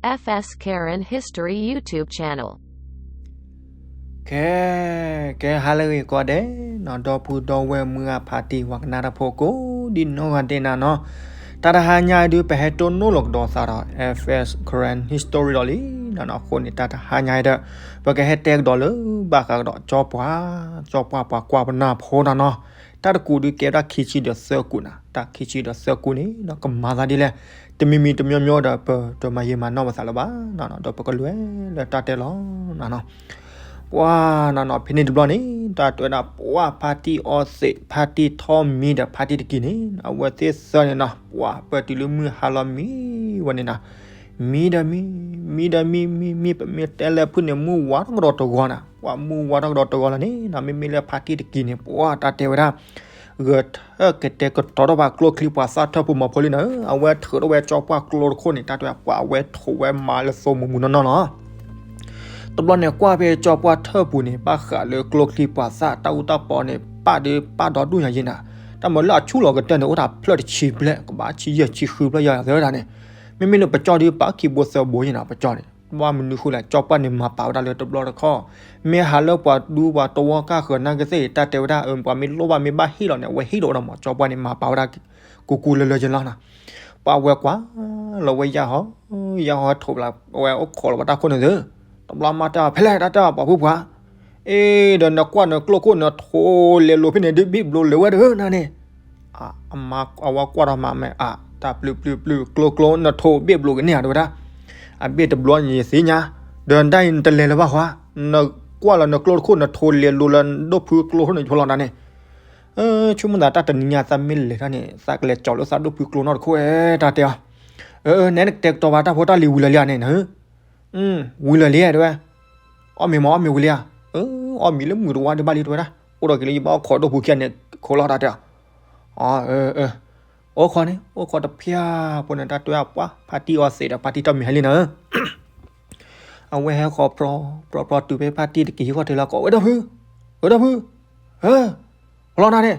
F S Karen History YouTube channel. ကဲ ကဲ ဟါလၢအဂ့ၤကိးဂၤဒဲးနီၤ ဒီပုၢ်ဒီဝဲၢ်မုၢ်ဂၢ်ဖါတံၢ်ဝၤကနၣ်တၢ်ဖိကိးဒ်နီၢ်ဂၤဒဲးနီၤနီၤ, တၢ်တဟါညါအံၤဒုး ပဟဲတိၢ်နီၣ်လီၤကဒီးသးဒီး F S Karen History ဒီးလံနီၤနီၤ, အဃိန့ၣ် တၢ်တဟါညါအံၤဒီး ပကဟဲတဲကဒီးလၢ ဘၣ်ဃးကဒီး ကၠီပှၢ် ကၠီပှၢ်ပှၤကွၢ်ပနၢ်ဖိနီၤနီၤ, တၢ်တကူးဒုးကဲဝဲဒၣ်ခံဆံဒီးသၢကူးနီၤ, တၢ်ခံဆံဒီးသၢကူးန့ၣ်နီၤ ကမၤသးဒ်လဲၣ်, တမံၤမံၤတမံၤမံၤဒီး ပတမၤယံာ်မၤနီၢ်ပသးလၢၤဘၣ်နီၤနီၤ, ဒီးပကလဲၤလၢတၢ်တဲလီၤနီၤနီၤ. ပှၤနီၤနီၤ ဖဲန့ၣ်တဘျီန့ၣ် တၢ်တဲဝဲဒၣ် ပှၤဖါတံၢ်အီသံး ဖါတံၢ်ထီၣ်မံဒီးဖါတံၢ်တက့ၢ်န့ၣ် အဝဲသ့ၣ်သၢန့ၣ်နီၤ ပှၤပၢၢ်တုၤလၢမုၢ်ဟါလီၤမံဝဲန့ၣ်နီၤ, မံဒီးမံ မံဒီးမံ မံမံ ပမ့ၢ်တဲလၢဖုၣ်န့ၣ် မုၢ်ဝါထီၣ်ကဒီးတဂီၤနီၤ, ပှၤမုၢ်ဝါထီၣ်ကဒီးတဂီၤလီၤန့ၣ်နီၤ, မ့မ့ၢ်လၢဖါတံၢ်တက့ၢ်န့ၣ် ပှၤတၢ်တဲဝဲဒၣ် ဂဲၤထၢၣ်ကတဲာ်ကတီၤထီၣ်ဘၣ်ကျိချံပှၤသၣ်ထၢၣ်ပူၤမီၤဖိလံနီၤ, အဝဲထုးထီၣ်ဝဲကၠီပှၢ်ကျိတခိၣ်န့ၣ် တၢ်တဲဝဲ ပှၤအဝဲထိးဝဲမၤလၢသိမုၢ်မုၢ်နီၢ်နီၢ်နီၤ. တဘျီန့ၣ်ကွၢ်ဖဲကၠီပှၢ်ထၢၣ်ပူၤန့ၣ် ဘၣ်ဃးလၢကျိချံပှၤသၣ်တၢ်အူတၢ်ပီန့ၣ် ပၣ်ဒုးပၣ်ဒီဒူၣ်ညါယဲနီၤ, တၢ်မၤလၢအဆူၣ်လီၤကတၢၢ်န့ၣ် အိၣ်ဒၣ်ဖျၢၣ်တဆံဘျဲၣ် ကဘၣ်ဆံယဲၢ်ဆံဃုဖျၢၣ်ယဲၢ်သၢဒၣ်န့ၣ်, မ့မ့ၢ်လၢပကၠီဒုးပၣ်ခံဘိသၢဘိယဲနီၤ, ပကၠီန့ၣ် ဘၣ်မနုၤဃိလဲၣ် ကၠီပှၢ်န့ၣ်မၤပာ်ဝဲဒၣ်လၢတဘျီတခီၣ်, မ့ၢ်ဟးလၢပှၤဒူပှၤတဝီကၢ်ဃၢၤနာ်က့သ့ၣ် တၢ်တဲဝဲဒၣ် ပှၤမ့ၢ်လိၣ်ဘၣ်မ့ၢ်ဘၣ်ဟ့ၣ်လီၤန့ၣ် အဝဲဟ့ၣ်လီၤဝဲဒၣ်မး, ကၠီပှၢ်န့ၣ်မၤပာ်ဝဲဒၣ် ကူကူလၢလၢယဲလီၤနီၤ. ပှၤဝဲကွၢ်လီၤဝဲယၢ်ဟီ ယၢ်ဟီထိးလီၤဝဲအိၣ်ခိးလီၤပှၤတၢ်ခိၣ်န့ၣ်သု, တဘျီမါတဲအီၤ ဖဲလဲၣ် တၢ်တဲအီၤ ပှၤဖုပှၢ်, အ့ ဒီးနကွၢ်နကျိခိၣ်နထိးလဲၤလိၤဖဲန့ၣ်ဒုးဘ့ၣ်ဘျိးလဲၤဝဲတဂ့ၤနၤန့ၣ်, အဝဲကွၢ်ထီၣ်မးမဲာ်အါ တၢ်ပျုၤပျုၤပျုၤ ကျိကျိနထိးဘ့ၣ်ဘျိးကန့ၢ်ဧါ တဲဝဲဒၣ်, အဘ့ၣ်တဘျီန့ၣ်ယသ့ၣ်ညါ, ဒီးနတၢ်အံၤနတလဲၤလၢၤဘၣ်ဃီ, နကွၢ်လီၤနကျိတခိၣ်နထိးလဲၤလိၤလၢဒိၣ်ဖုကျိတခိၣ်န့ၣ်ဖျိလီၤနၤန့ၣ်, ဆိကမိၣ်သးတၢ်တနံၤညါသးမ့ၢ်လဲၤတၢ်န့ၣ် သးကလဲၤကၠီၤလၢသးဒိၣ်ဖုကျိနီတခိၣ်ဝဲ တၢ်တဲအီၤ, အၢ နဲနကတဲာ်ကတီၤဘၣ်တၢ်ဖိတၢ်လံၤဝံၤလၢာ်လံဧါန့ၣ်, ဝံၤလၢာ်လံဧါ တဲဝဲ, အီၣ်မ့ၤမး အီၣ်မ့ၤဝံၤလံဧါ, အၢ အီၣ်မ့ၤလၢမုၢ်တဝါဒုးဘၣ်လံ တဲဝဲဒၣ်, အိၣ်ဒီးက့ၤလၢယဘၣ်အိၣ်ခိးဒိၣ်ဖုခံဂၤန့ၣ် ခိးလီၤတၢ်တဲအီၤ, အိၣ်ခိးန့ၣ် အိၣ်ခိးတဖၣ်ဖိန့ၣ် တၢ်တဲအီၤပှၤ ဖါတံၢ်အီသံးဒီးဖါတံၢ်ထီၣ်မံၤဟဲလံနီၤ အဝဲဟဲဃီၤပြီ ပြီပြီတုၤဖဲဖါတံၢ်တက့ၢ်ဃီၣ်ထံးလၢကိးဝဲ ဒီပုၢ်ဖု, ဝဲဒီပုၢ်ဖု, ဟၢ, လီၤနၤန့ၣ်,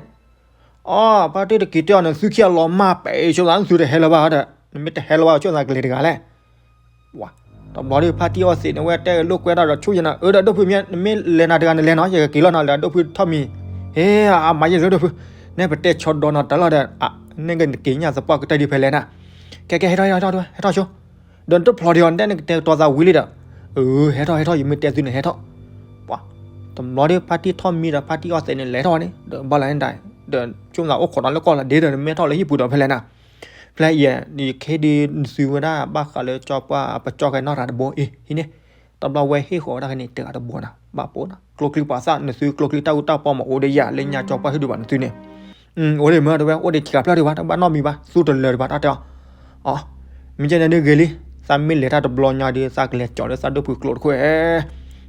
အီ ဖါတံၢ်တက့ၢ်တဲအီၤ နသုခံဂၤလီၤမၢ်ပဲာ်ဆိသး နသုတဟဲလၢၤဘၣ်ဒီး နမ့ၢ်တဟဲလၢၤဘၣ်ဆိသးကလဲၤတဂၤလဲၣ်. တဘျီဒီးဖါတံၢ်အီသံးန့ၣ် ဝဲတဲလိာ်ကွဲဒၣ်ဒီးဆိယဲနၤ အၢ ဒီးဒီပုၢ်ဖုမ့ၢ် နမ့ၢ်လဲၤနၤတဂၤနလဲၤနီၤ ယကက့ၤလီၤနီၤ လၢဒီပုၢ်ဖုထီၣ်မံၤ, ဟ့ အမၤယဲၢ်လၢဒီပုၢ်ဖု, နဲပတဲဆီဒီနီၤတၢ်လီၤဒီး န့ၣ်ကက့ၤညၣ်သပှၢ်ကတၢၢ်ဒံးဖဲလဲၣ်နၤ, ကဲကဲ ဟဲထီၣ် ဟဲထီၣ် ဟဲထီၣ်ဆိ ဒီးနတဖျိးဒံးအီၤ နတဲနကတဲာ်ကတီၤသးဝံၤလံဒီး, အၢ ဟဲထီၣ် ဟဲထီၣ် ယမ့ၢ်တဲသုန့ၣ် ဟဲထီၣ်, ပှၤ, တဘျီဒီးဖါတံၢ်ထီၣ်မံၤဒီးဖါတံၢ်အီသံးန့ၣ် လဲၤထီၣ်ဝဲန့ၣ် ဒီးဘၣ်လၢန့ၣ်ဒၣ်, ဒီးဆိသးအိၣ်ခိးဒီးလၢကီၢ်လီၤဒ့ဒီး နမ့ၢ်ထီၣ်လၢဟံၣ်ပူၤဒီးဖဲလဲၣ်နၤ, ဖဲယဲ ယခ့ဒုးနသုဝဲဒၣ် ဘၣ်ဃးလၢကၠီပှၢ်ပကၠီၣ်ကဲနီၢ်တၢ်တဘိအံၤ ဟံးန့ၣ်, တဘျီဝဲဟ့ၣ်ဃီၤဝဲဒၣ်ဖဲန့ၣ် တဂၤတဘိနၤ ဘၣ်ပိာ်နၤ ကျိချံပှၤသၣ် နသုကျိချံတၢ်အူတၢ်ပီမ့ၢ်အိၣ်ဒီးယၤလၢညါကၠီပှၢ်ဟ့ၣ်ဒုးဘၣ်နသုန့ၣ်, အိၣ်ဒံးမ့ၢ်တဲဝဲ အိၣ်ဒံးဆံးကျါဖျၢၣ်ဒံးဘၣ် တဘၣ်နီတမံၤဘၣ် သူတလၢာ်ဒံးဘၣ် တၢ်တဲအီၤ အီ, မ့ၢ်ကဲန့ၣ်ဒုးဂ့ၤလံ, သးမ့ၢ်လဲၤတၢ်တဘျီညါဒီး သးကလဲၤကၠီၤလၢသးဒိၣ်ဖုကျိတခိၣ်ဧဲ,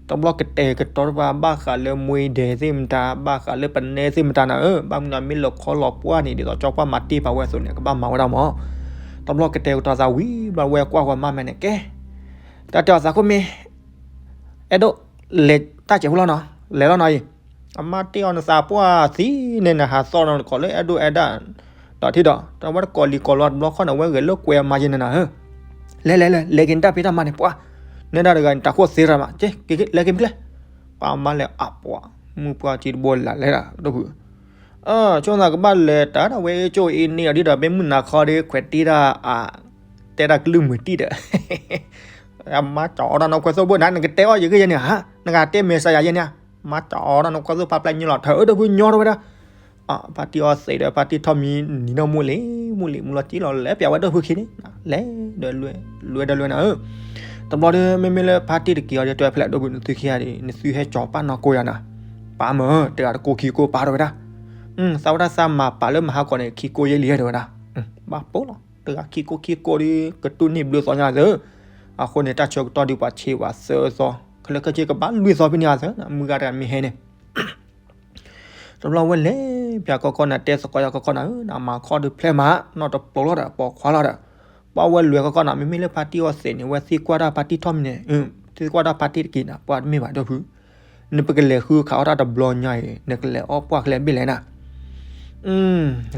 တဘျီကတဲာ်ကတီၤတၢ်ဘၣ်ဃးလၢမှ့ဒဲးသ့ၣ်မတၤ ဘၣ်ဃးလၢပနဲသ့ၣ်မတၤနၤဧၢ, ဘၣ်မနုၤမ့ၢ်လၢခီလီၤပှၢ်န့ၣ် ဒ်သိးကၠီပှၢ်မၤတ့ၢ်ပာ်ဝဲအသိးန့ၣ် ကဘၣ်မၤဝဲဒၣ်မး, တဘျီကတဲာ်ကတီၤသးဝံၤ ဘျီဝဲကွၢ်ဃီၤမးမဲာ်န့ၣ် ကဲ တၢ်တဲအီၤသးခိၣ်မ့ၢ် အဲၣ်ဒိး လဲၤတၢ်စဲးဖိလီၤနီၤ လဲၤလီၤနီၤအံၤ, အမါတ့ၢ်အီၤနသးပှၢ်သံန့ၣ် နဟးသီၣ်နီၤ နကိးလၢအဲၣ်ဒိးအဲၣ်ဒၣ် ဒီးထံၣ်ဒီး တဝဲတကိးလံၤကိးလီၤတဘျီခီၣ်န့ၣ် အဝဲဂဲၤလိာ်ကွဲအမါယဲန့ၣ်နၤဧၢ, လဲၤလဲၤလဲၤ လဲၤက့ၤနတၢ်ဖံးတၢ်မၤန့ၣ် ပှၤ, နဲဒၣ်တဂၤန့ၣ် တၢ်ခိၣ်သ့ရၣ်မး က့ၤ လဲၤက့ၤမ့ၢ်ကျဲ, ပှၤမါလဲၤအပှၤ, မုၢ်ပှၢ်ထံတဘိလၢ်လဲၤဒၣ် ဒိၣ်ဖု ဆိသးကဘၣ်လဲၤတၢ်ဒၣ်ဝဲ ကၠိအ့န့ၢ်အီၤဒ်ဒီး မ့ၢ်မုၢ်နၤခီဒီး ခွဲးတ့ၢ်တၢ်အ တဲဒၣ်ကလုၢ်မုာ်တံၢ်ဒီး အမါကၠီအီၣ်တၢ်နီၢ်ခွဲသိၣ်ဘိနၤ နကတဲအီၣ်ယဂ့ၢ်ယဲန့ၣ်ဧါ, နဂၤတဲမဲာ်ဆါယၤယဲန့ၣ်ဧါ, မါကၠီအီၣ်တၢ်နီၢ်ခွဲသိၣ်ဖးပျဲၢ်ညိလီၤ ထၢၣ်အၢ ဒိၣ်ဖုညီထီၣ်ဝဲဒၣ်, ဖါတံၢ်အီသံးဒီး ဖါတံၢ်ထီၣ်မံၤနံၤနီၢ်မူလံ, မူလံ မူလီၤတံၢ်လီၤလဲၤပျးဝဲဒိၣ်ဖုခံန့ၣ်, လဲၤဒီးလွဲဒီးလွဲနၤဧၢ, တဘျီဒီး မ့မ့ၢ်လၢဖါတံၢ်တက့ၢ်အီၤဒီး တဲဖဲလဲၣ်ဒိၣ်ဖုနသုခံဂၤဒီး နသုဟဲကၠီပာ်နီၢ်ကိးယၤနၤ, ပာ်မၢ တဂၤတကိးခံကိးပာ်ထီၣ်ဝဲဒၣ်, သးဝဲဒၣ်သးမၤပာ်လၢမဟါကီးန့ၣ် ခံကိးယဲလံဟဲဒီးဝဲဒၣ်, ဘၣ်ပိာ်လီၤ တဂၤခံကိးခံကိးဒီး ကတူၢ်န့ၢ်ဘျုးသီညါသၢ, အဃိန့ၣ် တၢ်ဆၢကတီၢ်ဒီးပှၤဆံးဝဲသၢသီ, ခဲလၢာ်ခဲဆ့ကဘၣ်လွံၢ်သီဖဲန့ၣ်ဧါသၢ, မုၢ်ဂၤတဂၤမ့ၢ်ဟဲန့ၣ် တဘျီဝဲလဲၤပၠးကီကီနၤ တဲသကိးယၤကီကီနၤဧၢ, နမၤခီဒုးဖျဲးမး နီၢ်တပျိလီၤဒီး ပိာ်ခွါလီၤဒီး, ပှၤဝဲလွဲၢ်ကီကီနၤ မ့မ့ၢ်လၢဖါတံၢ်အီသံးန့ၣ် ဝဲသံကွၢ်တၢ်ဖါတံၢ်ထီၣ်မံၤန့ၣ်, သံကွၢ်တၢ်ဖါတံၢ်တက့ၢ်နၤ ပှၤတမ့ၢ်ဘၣ်ဒိၣ်ဖု, နပကလဲၤဃုခးအီၣ်တၢ်တဘျီညါအံၤ နကလဲၤအီၣ်ပှၢ်ခဲလၢာ်ဘ့ၣ်လဲၣ်နၤ,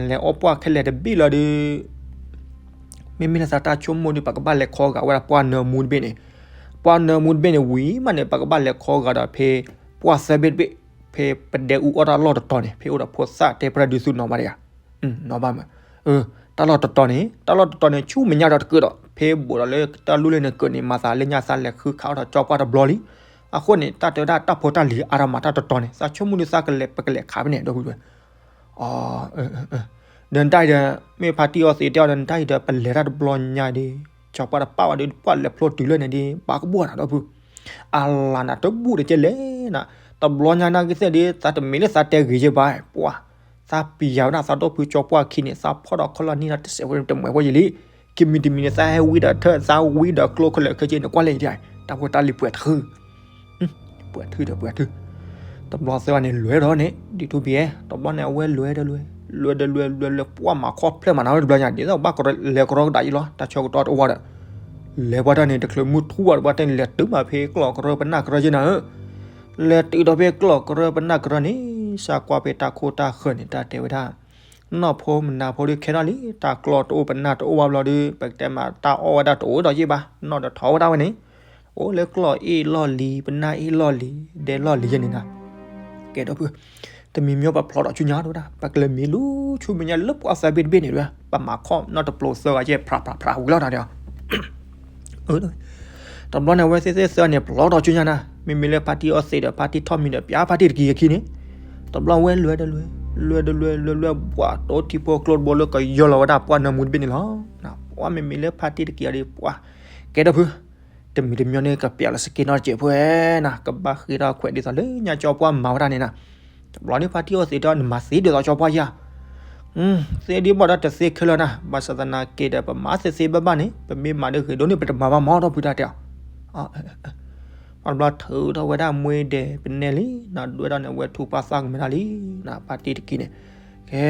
လဲၤအီၣ်ပှၢ်ခဲလၢာ်တဘ့ၣ်လီၤဒီး မ့မ့ၢ်လၢသးတၢ်ဆိကမိၣ်ဒီး ပကဘၣ်လဲၤခီဂာ်ဝဲဒၣ်ပှၢ်နၢမူတဘ့ၣ်န့ၣ်, ပှၢ်နၢမူတဘ့ၣ်န့ၣ် ဝံၤမးန့ၣ် ပကဘၣ်လဲၤခီဂာ်ဒီးဖဲ ပှၢ်သၢဘ့ၣ်တဘ့ၣ်, ဖဲပဒဲအူအီၣ်တၢ်လီၢ်တတီၤန့ၣ် ဖဲအိၣ်ဒီးဖိသၣ်တဲပြၢဒုးသုနီၤဘၣ်ဒံးဧါ, နီၤဘၣ်မး, တၢ်လီၢ်တတီၤန့ၣ် တၢ်လီၢ်တတီၤန့ၣ် ဆူမဲာ်ညါဒီးတကၢၢ်ဒီး ဖဲဘူးဒီးလၢတၢ်လူလ့ၤန့ၣ်ကၢးန့ၣ် မၤသးလၢညါသးလဲၤဃုခးအီၣ်ဒီးကၠီပှၢ်တဘျီလံ. အဃိန့ၣ် တၢ်တဲဝဲဒၣ်တၢ်ဖိတၢ်လံၤအါထီၣ်မးတၢ်တတီၤန့ၣ် သးဆိကမိၣ်ဒီးသးကလဲၤ ပကလဲၤခးဖဲန့ၣ် ဒီပုၢ်ဝဲၢ် ဒီးနတၢ်အံၤဒီး မ့ၢ်ဖါတံၢ်အီသံးတဲအီၤဒီး နတၢ်အံၤဒီး ပလဲၤတၢ်တဘျီညါဒီး ကၠီပှၢ်တပာ်ဝဲဒီး ပှၢ်လဲၤဖျိတုၤလၢန့ၣ်ဒီး ဘၣ်ကဘီၣ်နၤဒီပုၢ်, အလၤနၤတဘူၣ်တကဲလဲၣ်နၤ, တဘျီညါနာ်က့သ့ၣ်ဒီး သးတမ့ၢ်လၢသးတဲဂ့ၤယဲဘၣ်, ပှၤ သးပံၤယၤဝဲဒၣ်သးဒီပုၢ်ကၠီပှၢ်ခံန့ၣ် သးဖီၣ်ဒီးခီလီၤနံၣ်ဒီးတစဲးဖိတမှဲၤဖိယံၤလံ, ခံမံၤတမံၤန့ၣ် သးဟဲဝံဒီးထၢၣ် သးဝံဒီးကျိခဲလၢာ်ခဲဆ့န့ၣ် ကွၢ်လဲၣ်ယဲ, တၢ်ဖိတၢ်လံၤပှဲၤထု ပှဲၤထုဒီးပှဲၤထု, တဘျီသၢဂၤန့ၣ် လဲၤဒီးန့ၣ် ဒ်ထူဘံၣ်အဲ, တဘျီန့ၣ် အဝဲလဲၤဒီးလဲၤ, လဲၤဒီးလဲၤ လဲၤလဲၤ ပှၢ်မၤခီဖျၢၣ်မးနၤဝဲတဘျီညါ ဒ်သိးဘၣ်ကလဲၤကရီကဒးယံၤလီၤ တၢ်ဆၢကတီၢ်တအိၣ်ဒီး, လဲၤပှၤတၢ်န့ၣ် တချုးမုၢ်ထူဘၣ်တဘျီတၢ်န့ၣ် လဲၤတုၤမးဖဲကျီၢ်ကရၢပနၢ်ကရၢက့နၤဧၢ, လဲၤတုၤဒီးဖဲကျီၢ်ကရၢပနၢ်ကရၢန့ၣ် စးကွၢ်ဖဲတၢ်ခိၣ်တၢ်ဃၢၤန့ၣ် တၢ်တဲဝဲဒၣ် နီၢ်ဖိမနၤဖိဒီးခဲထီၣ်လံ တၢ်ကျီၢ်တအိၣ်ပနၢ်တအိၣ်ဘၣ်ဘျီဒီး ပကတဲမးတၢ်အီၣ်ဝဲဒၣ်တအိၣ်ဒီးယ့ၢ်ဘၣ် နီၢ်ဒီးထီဝဲဒၣ်ဝဲန့ၣ်, အိၣ်လၢကျီၢ်အ့ၣ်လီၢ်လံၤ ပနၢ်အ့ၣ်လီၢ်လံၤ ဒဲလီၢ်လံၤယဲန့ၣ်နၤ, ကဲဒီပုၢ်, တမံၤမံၤပဖျီထီၣ်ဆူညါတဝဲဒၣ် ပကလဲၤမံၤလူၤဆူမဲာ်ညါလၢပှၢ်သၢဘ့ၣ်တဘ့ၣ်န့ၣ်ဒၣ် ပမၤခီၣ်နီၢ်တပျိၤသၢဂၤယဲၢ်ဖြးဖြးဖြးဝံၤလီၤနၤဒီး တဘျီန့ၣ် အဝဲသ့ၣ်သၢန့ၣ် ပျီထီၣ်ဆူညါနၤ, မ့မ့ၢ်လၢဖါတံၢ်အီသံးဒီး ဖါတံၢ်ထီၣ်မံၤဒီး ပျၢ်ဖါတံၢ်တကံၤအခံန့ၣ်, တဘျီဝဲလဲၤဒီးလဲၤ, လဲၤဒီးလဲၤ လဲၤလဲၤ ပှၢ်တိထံဖိကျိတဘိလၢကယီလီၤဝဲဒၣ်ပှၢ်နၢမူတဘ့ၣ်န့ၣ်လီၤ. ပှၢ်မ့မ့ၢ်လၢဖါတံၢ်တကံၤအံၤဒီး ပှၢ်, ကဲဒီပုၢ်, တမံၤတမံၤန့ၣ် ကပျးလီၤစက့နီတစဲးဖိနၤ, ကဘၣ်ဃ့ထီၣ်ခွဲးဒ်သိးလၢညါကၠီပှၢ်မၤဝဲဒၣ်န့ၣ်နၤ, တဘျီန့ၣ်ဖါတံၢ်အီသံးတဲ နမၤသ့ဒ်သိးကၠီပှၢ်ယါ သ့ဒ်ဘၣ်ဒီးတသ့ခဲလၢာ်နၤ, ဘၣ်ဆၣ်သနာ်က့ဒီး ပမၤသ့သ့ဘၣ်ဘၣ်န့ၣ် ပမ့ၢ်မၤဒီးဂ့ၤဒိၣ်န့ၣ် ပတမၤဘၣ်မ့ၢ်ဒီပုၢ်တၢ်တဲအီၤ, ပှၢ်တဘျီထုးထီၣ်ဝဲဒၣ်မှ့ဒဲးပနဲလံနၤ, ဒွဲၣ်ထီၣ်န့ၣ် အဝဲထူၣ်ပှၢ်သးကမဲာ်တၢ်လံနၤ, ဖါတံၢ်တကံၤန့ၣ်, ကဲ,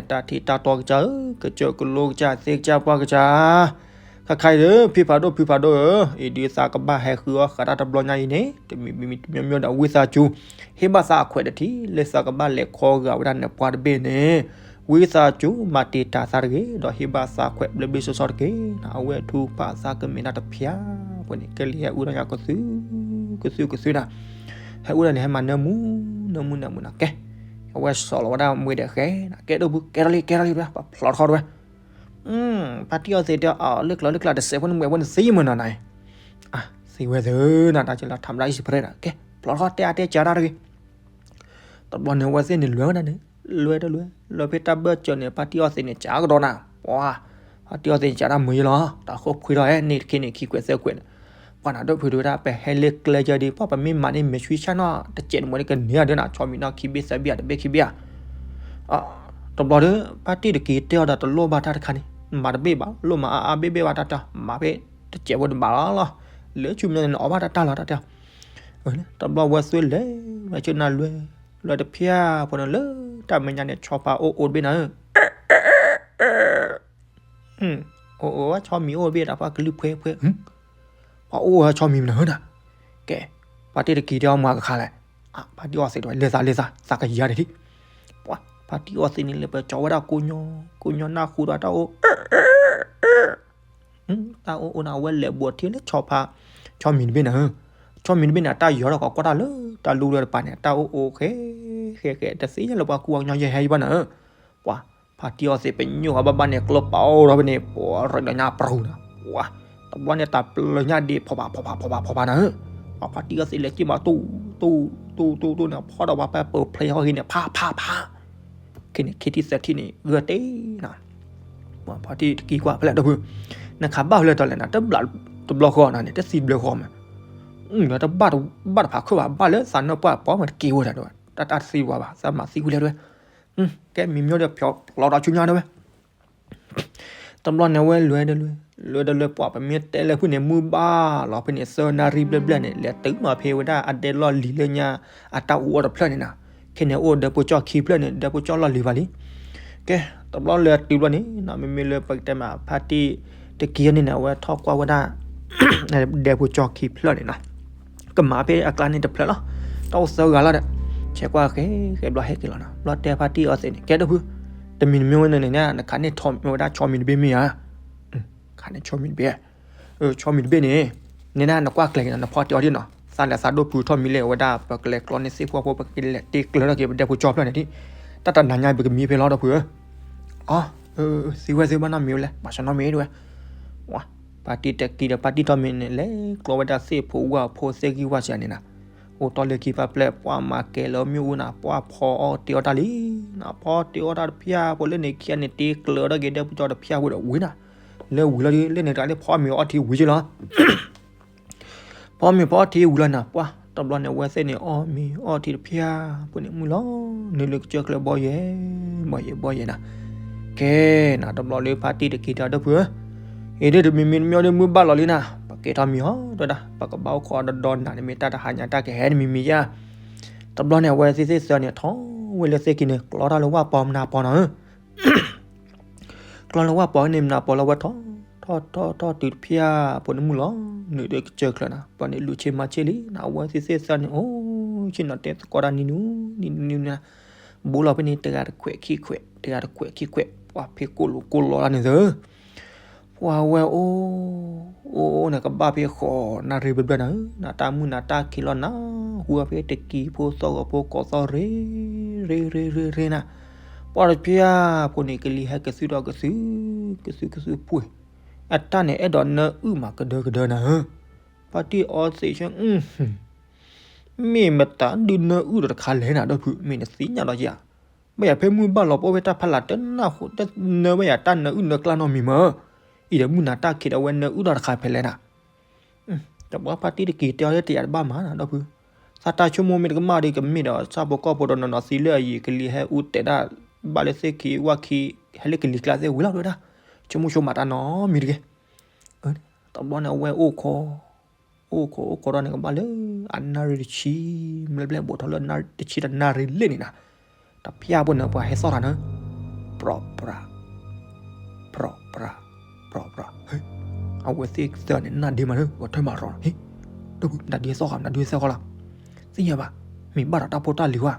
တၢ်ထံးတၢ်တီကစၢ်ဧၢ, ကစၢၢ်ကလိကစၢ် သ့ကစၢ်ပှၢ်ကစၢ် ခါခါအံၤဒီး ဖံဖးဒိၣ်ဖံဖးဒိၣ်ဧၢ, အံၤဒုးသးကဘၣ်ဟဲဃုအီၣ်ဃာ်တၢ်တဘျီညါအံၤန့ၣ် တမံၤမံၤတမံၤမံၤဒီး ဝံသးစူၤ ဟ့ၣ်ဘၣ်သးအခွဲးတထံၣ် လၢသးကဘၣ်လဲၤခီဂာ်ဝဲဒၣ်နပှၢ်တဘ့ၣ်န့ၣ်, ဝံသးစူၤမၤတံာ်တာ်သးတဂ့ၤ ဒီးဟ့ၣ်ဘၣ်သးခွဲးဘျ့ဘျ့ဆှီဆှီတက့ၢ်နၤ, အဝဲထူၣ်ပှၢ်သးကမဲာ်တၢ်တဖျၢၣ်ဖိန့ၣ် ကလံၤဟဲအုၣ်ထီၣ်ညါကသု ကသုကသုနၤ, ဟဲအုၣ်ထီၣ်န့ၣ် ဟဲမၤနၢမူ နၢမူနၢမူနၤ ကဲ, အဝဲစီၤလီၤဝဲဒၣ်မှ့ဒဲးဃဲနၤ, ကဲဒီပုၢ် ကဲထီၣ်လံ ကဲထီၣ်လံ ပဖျီထီၣ်တဝဲ ဖါတံၢ်အီသံးတဲအီၤ လၢကျၢၤလၢကျၢၤ တစဲးဖိန့ၣ် မှဲးဖိန့ၣ်သံမ့ၢ်နီၤနၤ, သံဝဲသ့ၣ်နၤ တၢ်ကလီၤထးမတၤအံၣ်စံးဖရဲဒၣ် ကဲ ဖျီထီၣ်တဲအါတဲကးတၢ်တဂ့ၤ, တဘျီန့ၣ် အဝဲသ့ၣ်န့ၣ်လဲၤဝဲဒၣ်န့ၣ်, လဲၤတလဲၤ လဲၤဖဲတၢ်ဘၢၣ်စၢၤန့ၣ် ဖါတံၢ်အီသံးန့ၣ် ကးကဒီးနၤ, ပှၤ, ဖါတံၢ်အီသံးန့ၣ် ကးတၢ်မုာ်ယဲလီၤ, တၢ်ဃိခွံထီၣ်ဟဲန့ၣ်တခ့န့ၣ် ခံကွဲးသၢကွဲးန့ၣ်, ပှၤနၤဒီပုၢ်ဒုးဝဲဒၣ် ပဟဲလၢကျဲယဲဒ် ပှၤပမ့ၢ်မၤန့ၣ် မဲာ်ဆှံဆၣ်နီၣ် တစဲးန့ၣ်မ့ၢ်န့ၣ် ကန့ၢ်အီၤဒ်နၤ ဆီမံၤနီၣ်ခံဘ့ၣ်သၢဘ့ၣ်ဧါ တဘ့ၣ်ခံဘ့ၣ်ဧါ တဘျီဒီး ဖါတံၢ်တက့ၤတဲအီၤဒီး တလိၣ်ဘၣ်တၢ်တခါန့ၣ် မၤတဘ့ၣ်ဘၣ် လိၣ်မၤအါအါဘ့ၣ်ဘ့ၣ်ဘၣ်တၢ်တၢ် မၤဖဲတစဲးဖိတဘၣ်လီၤလီၤ, လၢဆူမဲာ်ညါန့ၣ် အီၣ်ဘၣ်တၢ်တၢ်လီၤတၢ်တဲ, တဘျီဝဲသွံၣ်လဲၤ ဝဲဆ့ၣ်နၤလွဲ လွဲတဖျၢၣ်ဖိန့ၣ်လၢ တၢ်မဲာ်ညါန့ၣ် ဆီဖါအိၣ်အိၣ်တဘ့ၣ်နၤဧၢ အိၣ်အိၣ်ဝဲဆီမံၤအိၣ်တဘ့ၣ်ဒီး ပှၤကလုၢ်ဖှဲဖှဲ, ပှၤအိၣ်ဝဲဆီမံၤမနုၤဧၢနၤ, ကဲ, ဖါတံၢ်တက့ၤတဲအီၤမၤကခါလဲၣ်, ဖါတံၢ်အီသံးတဲဝဲ လဲၤသးလဲၤသး သးကယၤဒၣ်ထံ, ပှၤ ဖါတံၢ်အီသံးန့ၣ် လဲၤပၢၤကၠီဝဲဒၣ်ကိးညီ, ကိးညီနၢ်ဟူဒီးတၢ်အိၣ် တၢ်အိၣ်အိၣ်န့ၣ် အဝဲလဲၤဘိးထံလၢဆီဖါ, ဆီမံၤတဘ့ၣ်နၤဧၢ, ဆီမံၤတဘ့ၣ်န့ၣ် အတၢ်ယီၤထီၣ်ကီးကွၢ်တၢ်လၢ တၢ်လူလၢတပၤန့ၣ် အတၢ်အိၣ်အိၣ်ဃဲ, ဃဲဃဲ တသ့လၢပှၤကူပှၤကညီယဲဟဲယံၤဘၣ်နၤဧၢ, ပှၤ ဖါတံၢ်အီသံးပညိၣ်ဃီဘၣ်ဘၣ်န့ၣ် ကျိပာ်အိၣ်ထီၣ်ဖဲန့ၣ် ပှၤရ့းဒီးညါပရူၤနၤ, ပှၤ တဘျီန့ၣ် တၢ်ပျၢၤညါဒ့ၣ်ဖီၣ်ဖးဖီၣ်ဖးဖီၣ်ဖးဖီၣ်ဖးနၤဧၢ, ပှၤဖါတံၢ်အီသံးလဲၤက့ၤမးတူၢ်, တူၢ်, တူၢ်, တူၢ်, တူၢ်န့ၣ် ဖီၣ်ဒီးပှၤပဲပၢၤဖျဲးဟီၣ်ဂ့ၤန့ၣ် ဖးဖးဖး ခဲန့ၣ် ခံထံၣ်သၢထံၣ်န့ၣ် ဂၢၢ်တ့ၢ်နၤ, ဖါတံၢ်တက့ၤကွၢ်ဖဲလဲၣ်ဒီပုၢ်, နခးဘၣ်ဖဲလဲၣ်တီလဲၣ်နၤ, တဘျီဃီနၤန့ၣ် တသံဘျၢဃီမး, တဘၣ်တဖးခၢၣ်ဘၣ် ဘၣ်လၢသးနၢ်ပှၢ်ပှၤမးတက့ၤဝဲဒၣ်ဒီး တၢ်တၢ်တသံဝဲဘၣ် သးမၤသံဝံၤလဲၣ်ဒီး, ကဲမံၤမံၤဒီးဖျီထီၣ်ဆူညါဒီးဝဲ တဘျီန့ၣ် အဝဲလဲၤဒီးလဲၤ, လဲၤဒီးလဲၤ ပှၤပမ့ၢ်တဲလၢဖုၣ်န့ၣ် မုၢ်ဘၣ်လီၤဖဲန့ၣ် သၢနၣ်ရံၣ်ဘျဲၣ်ဘျဲၣ်န့ၣ် လဲၤတုၤမးဖဲဝဲဒၣ်အဒဲလီၢ်လံၤလၢညါ အတၢ်အူအီၣ်တဖျၢၣ်န့ၣ်နၤ, ခဲန့ၣ်အိၣ်ဒဲဖိကၠီခံဖျၢၣ်န့ၣ် ဒဲဖိကၠီလီၢ်လံၤဘၣ်လံ. ကဲ, တဘျီလဲၤတုၤဘျီန့ၣ် မ့မ့ၢ်လၢပကတဲမး ဖါတံၢ်တကံၤန့ၣ်န့ၣ် အဝဲထီၣ်ကွၢ်ဝဲဒၣ် ဒဲဖိကၠီခံဖျၢၣ်န့ၣ်နၤ ကမၤဖဲအကျါန့ၣ်တဖျၢၣ်လီၤ. တၢ်အိၣ်သၢဂၤလီၤဒီး ဆဲးကွၢ်ဃဲဃဲဘျီဟဲက့ၤလီၤနၤ. ဘျီတဲဖါတံၢ်အီသံးန့ၣ် ကဲဒီပုၢ်, တမံၤတမံၤဝဲန့ၣ်န့ၣ် နခးန့ၢ်ထီၣ်မ့ၢ်ဝဲဒၣ်ဆီမံၤတဘ့ၣ်မ့ၢ်ဧါ. အန့ၣ်ဆီမံၤတဘ့ၣ်, ဆီမံၤတဘ့ၣ်န့ၣ်, န့ၣ်နကွၢ်ကျဲၤက့ၤနီၤ နဖီတ့ၢ်အီၤဒ်နီၤ သးလဲၤသးဒိၣ်ဖုထီၣ်မံၤလဲၣ် အဝဲဒၣ်ပကလဲၤကျီန့ၢ်သ့ၣ်ဖှီၣ်ဖိ ပကလဲၤတ့ကျၢၤထီၣ်က့ၤပဒဲဖိကၠီဖျၢၣ်န့ၣ်ဒ်, တၢ်တနၤညါပကမံဖဲလီၤဒီပုၢ်ဧၢ, အ သံဝဲသ့ၣ်ဘၣ်နီတမံၤဝဲလဲၣ် ဘၣ်ဆၣ်နီတမံၤဒ်ဝဲ, ဝါ, ဖါတံၢ်တက့ၤဒီးဖါတံၢ်ထီၣ်မံၤန့ၣ် လဲၤကျီဝဲဒၣ်သ့ၣ်ဖိဝၣ်ဖိသ့ၣ်ဂံၢ်ဝၣ်စံးန့ၣ်နၤ, အိၣ်တီၢ်လၢခံဖးပျဲၢ် ပှၢ်မၤကဲၤလၢမ့ၣ်အူနၤ ပှၢ်ဖီအီၣ်တ့အီၣ်တၢ်လံ, နဖီတ့အီၣ်တၢ်တဖၠၣ်ဖိလၢန့ၣ်ခံဂၤန့ၣ် တ့ကျၢၤထီၣ်က့ၤဒဲဖိကၠီတဖၠၣ်ဖိဒီးဝံၤနၤ, လၢဝံၤလီၤဒ် လၢန့ၣ်တဂၤလၢဖီမ့ၤအီထံဝံၤက့ၤလီၤ ဖီမ့ၤဖီထံဝံၤလီၤနၤ ပှၢ်တဘျီန့ၣ် အဝဲသ့ၣ်န့ၣ် အီၣ်မ့ၤအီထံတဖၠၣ်ဖိန့ၣ် မုၢ်လီၤ နုာ်လၢကစၢၢ်ကျၢၢ်ဘီယဲၢ်, ဘီယဲၢ်ဘီယဲၢ်နၤ, ကဲနၤ တဘျီလၢဖါတံၢ်တက့ၤတၢ်ဒီပုၢ်ဧၢ, အံၤဒ်တမံၤမံၤတမံၤဒ်မုၢ်ဘၣ်လီၤလံနၤ ပကဲထီၣ်မံၤဟီဒီးဒၣ် ပကဘၣ်အိၣ်ခိးဒီးဒီနၤန့ၣ်မ့ၢ်တၢ်တဟါညါတၢ်ကဟဲတမံၤမံၤဧါ, တဘျီန့ၣ် အဝဲသ့ၣ်သ့ၣ်သၢန့ၣ် ထီၣ်ဝဲလၢသ့ၣ်ခံန့ၣ် ကျီတၢ်လၢဝၣ်ပီမနၤပီနီၤဧၢ ကျီလၢဝၣ်ပီန့ၣ် မနၤပီလၢဝဲထီၣ်, ထီၣ်ထီၣ်ထီၣ်တုၤတဖၠၣ်ဖိန့ၣ်မုၢ်လီၤ နုာ်ဒီးကစၢၢ်ကျၢၢ်နၤ ပှၤန့ၣ်လူၤဆ့မၤဆ့လံနၤ အဝဲသ့ၣ်သ့ၣ်သၢန့ၣ် အိၣ်ဆ့ၣ်နီၤတဲသကိးတၢ်နံၤနံၤနံၤနံၤနံၤနၤ, ဘူးလီၤဖဲန့ၣ် တဂၤတခွဲးခံခွဲး တဂၤတခွဲးခံခွဲး ပှၤဖဲကိၣ်လိာ်ကိၣ်လီလၢန့ၣ်သၢ ပှၤဝဲအိၣ်, အိၣ်အိၣ်န့ၣ် ကဘၣ်ဖဲဃိးနၣ်ရံၣ်ဘျၢဘျၢနၤဧၢ, နတၢ်မုၢ်နတၢ်ခံးလီၤနၤ, ဟူအဖဲတကံဖိသီၣ်ဂီၤဖိကိးသီၣ်ရ့, ရ့ရ့ရ့ရ့နၤ, ပှၤတဖၠၣ်ဖိန့ၣ် ကလံၤဟဲကသုၣ်ဒီးကသုၣ်, ကသုၣ်ကသုၣ်ပှ့ၤ, အတၢ်န့ၣ်အဲၣ်ဒိးနၢအုၣ်မးကဒၢကဒၢနၤဧၢ, ပှၤတံၢ်အီသံးဆၢ မ့ၢ်မတၤဒုးနၢအုၣ်ဒီးတခါလဲၣ်နၤ ဒီပုၢ် မ့ၢ်နသ့ၣ်ညါလီၤဧါ, ဘၣ်ယၤဖဲမုၢ်ဘၣ်လီၤပအိၣ်ဖဲတၢ်ဖီလာ် တနၢ်ဟူတနၢဘၣ်ယၤတၢ်နၢအုၣ်နၢကျါနီတမံၤမး, အံၤဒီးမုၢ်နၤတၢ်ခံးဒီးဝဲနၢအုၣ်ဒီးတခါဖဲလဲၣ်နၤ, တဘျီဖါတံၢ်တက့ၤတဲအီၤလၢတယာ်တဘၣ်မးနၤ ဒီပုၢ်, သးတၢ်ဆိကမိၣ်မ့ၢ်တကမၣ်ဒီးကမ့ၢ်ဒီးဆၣ်ဖိကီၢ်ဖိဒီးနီၢ်နီၢ်သံလၢအယံၤ ကလံၤဟဲအူတဲာ်ဒၣ်, ဘၣ်လၢသ့ၣ်ခံဝၣ်ခံ, ဟဲလၢကလံၤကျါသ့ၣ်ဝံၤလီၤဝဲဒၣ်, ဆိကမိၣ်ဆိကမးတၢ်နီတမံၤတဂ့ၤ, တဘျီန့ၣ်အဝဲအိၣ်ခိး, အိၣ်ခိးအိၣ်ခိးဒီးန့ၣ်ကဘၣ်လၢ, အနၣ်ရံၣ်တဆံ, မ့ၢ်ဘျဲၣ်ဘူးထီၣ်လၢတဆံတနၣ်ရံၣ်လံန့ၣ်နၤ, တဖၠၣ်ဖိန့ၣ် ပှၤဟဲသီၣ်တၢ်န့ၣ်, ပြီၣ်ပြး, ပြီၣ်ပြး, ပြီၣ်ပြး, အဝဲသ့ၣ်သၢန့ၣ် နၢ်ဒ့မးလၢ ဂီၤထၢၣ်မၤရီၤ, ဟ့ၣ်, ဒီပုၢ် နတၢ်ဒ့သီၣ်ဃီ နတၢ်ဒ့သီၣ်ဃီလီၤ, သ့ၣ်ညါဘၣ်, မ့ၢ်ဘၣ်ဒီးတၢ်ဖိတၢ်လံၤဝဲ,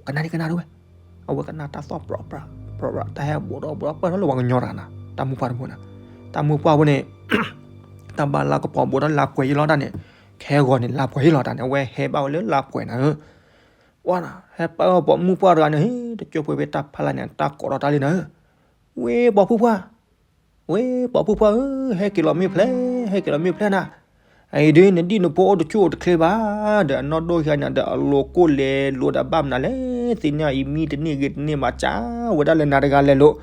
ကနၣ်ဒ့ကနၣ်ဒ့ဝဲ အဝဲကနၣ်တၢ်သီၣ်ပြီၣ်ပြး, ပြီၣ်ပြး တၢ်ဟဲဘူးဒီးဘူးဒီးပၢၢ်ထီၣ်လၢပှၤကညီတဂၤနၤ, တၢ်မုၢ်ပှၢ်တဘိန့ၣ်, တၢ်မုၢ်ပှၢ်တဘိန့ၣ်, တၢ်ဘၣ်လၢကပီၤဘူးဒီးလါပှဲၤယ့လီၤတၢ်န့ၣ်, ခဲဂီၤန့ၣ် လါပှဲၤယ့လီၤတၢ်န့ၣ် အဝဲဟဲဘၣ်ဝဲလၢလါပှဲၤနၤဧၢ, ပှၤနၤ ဟဲပၢၢ်ပှၤမုၢ်ပှၢ်တဂၤန့ၣ် တကၠိဖိဖဲတၢ်ဖီလာ်န့ၣ် တၢ်ကိးထီၣ်တၢ်လံနၤဧၢ, ဝဲပှၤဖုပှၢ် ဝဲပှၤဖုပှၢ်ဧၢ, ဟဲက့ၤလီၤမ့ၢ်ဖျဲး, ဟဲက့ၤလီၤမ့ၢ်ဖျဲးနၤ, အံၤဒ် နဒံၣ်နဖိအိၣ်တဆူၣ်အိၣ်တချ့ဘၣ်, ဒီးအနီၢ်ဒိၣ်ခံဂၤန့ၣ်ဒီး အလိၤကိၣ်လဲၤလိၤဒီးဘၣ်မနုၤလဲၣ်, သ့ၣ်ညါအံၤမံတန့ၢ်ဂ့ၤတန့ၢ်ဘၣ် ကးဝဲဒၣ်လၢနၤတဂၤလဲၤလိၤ,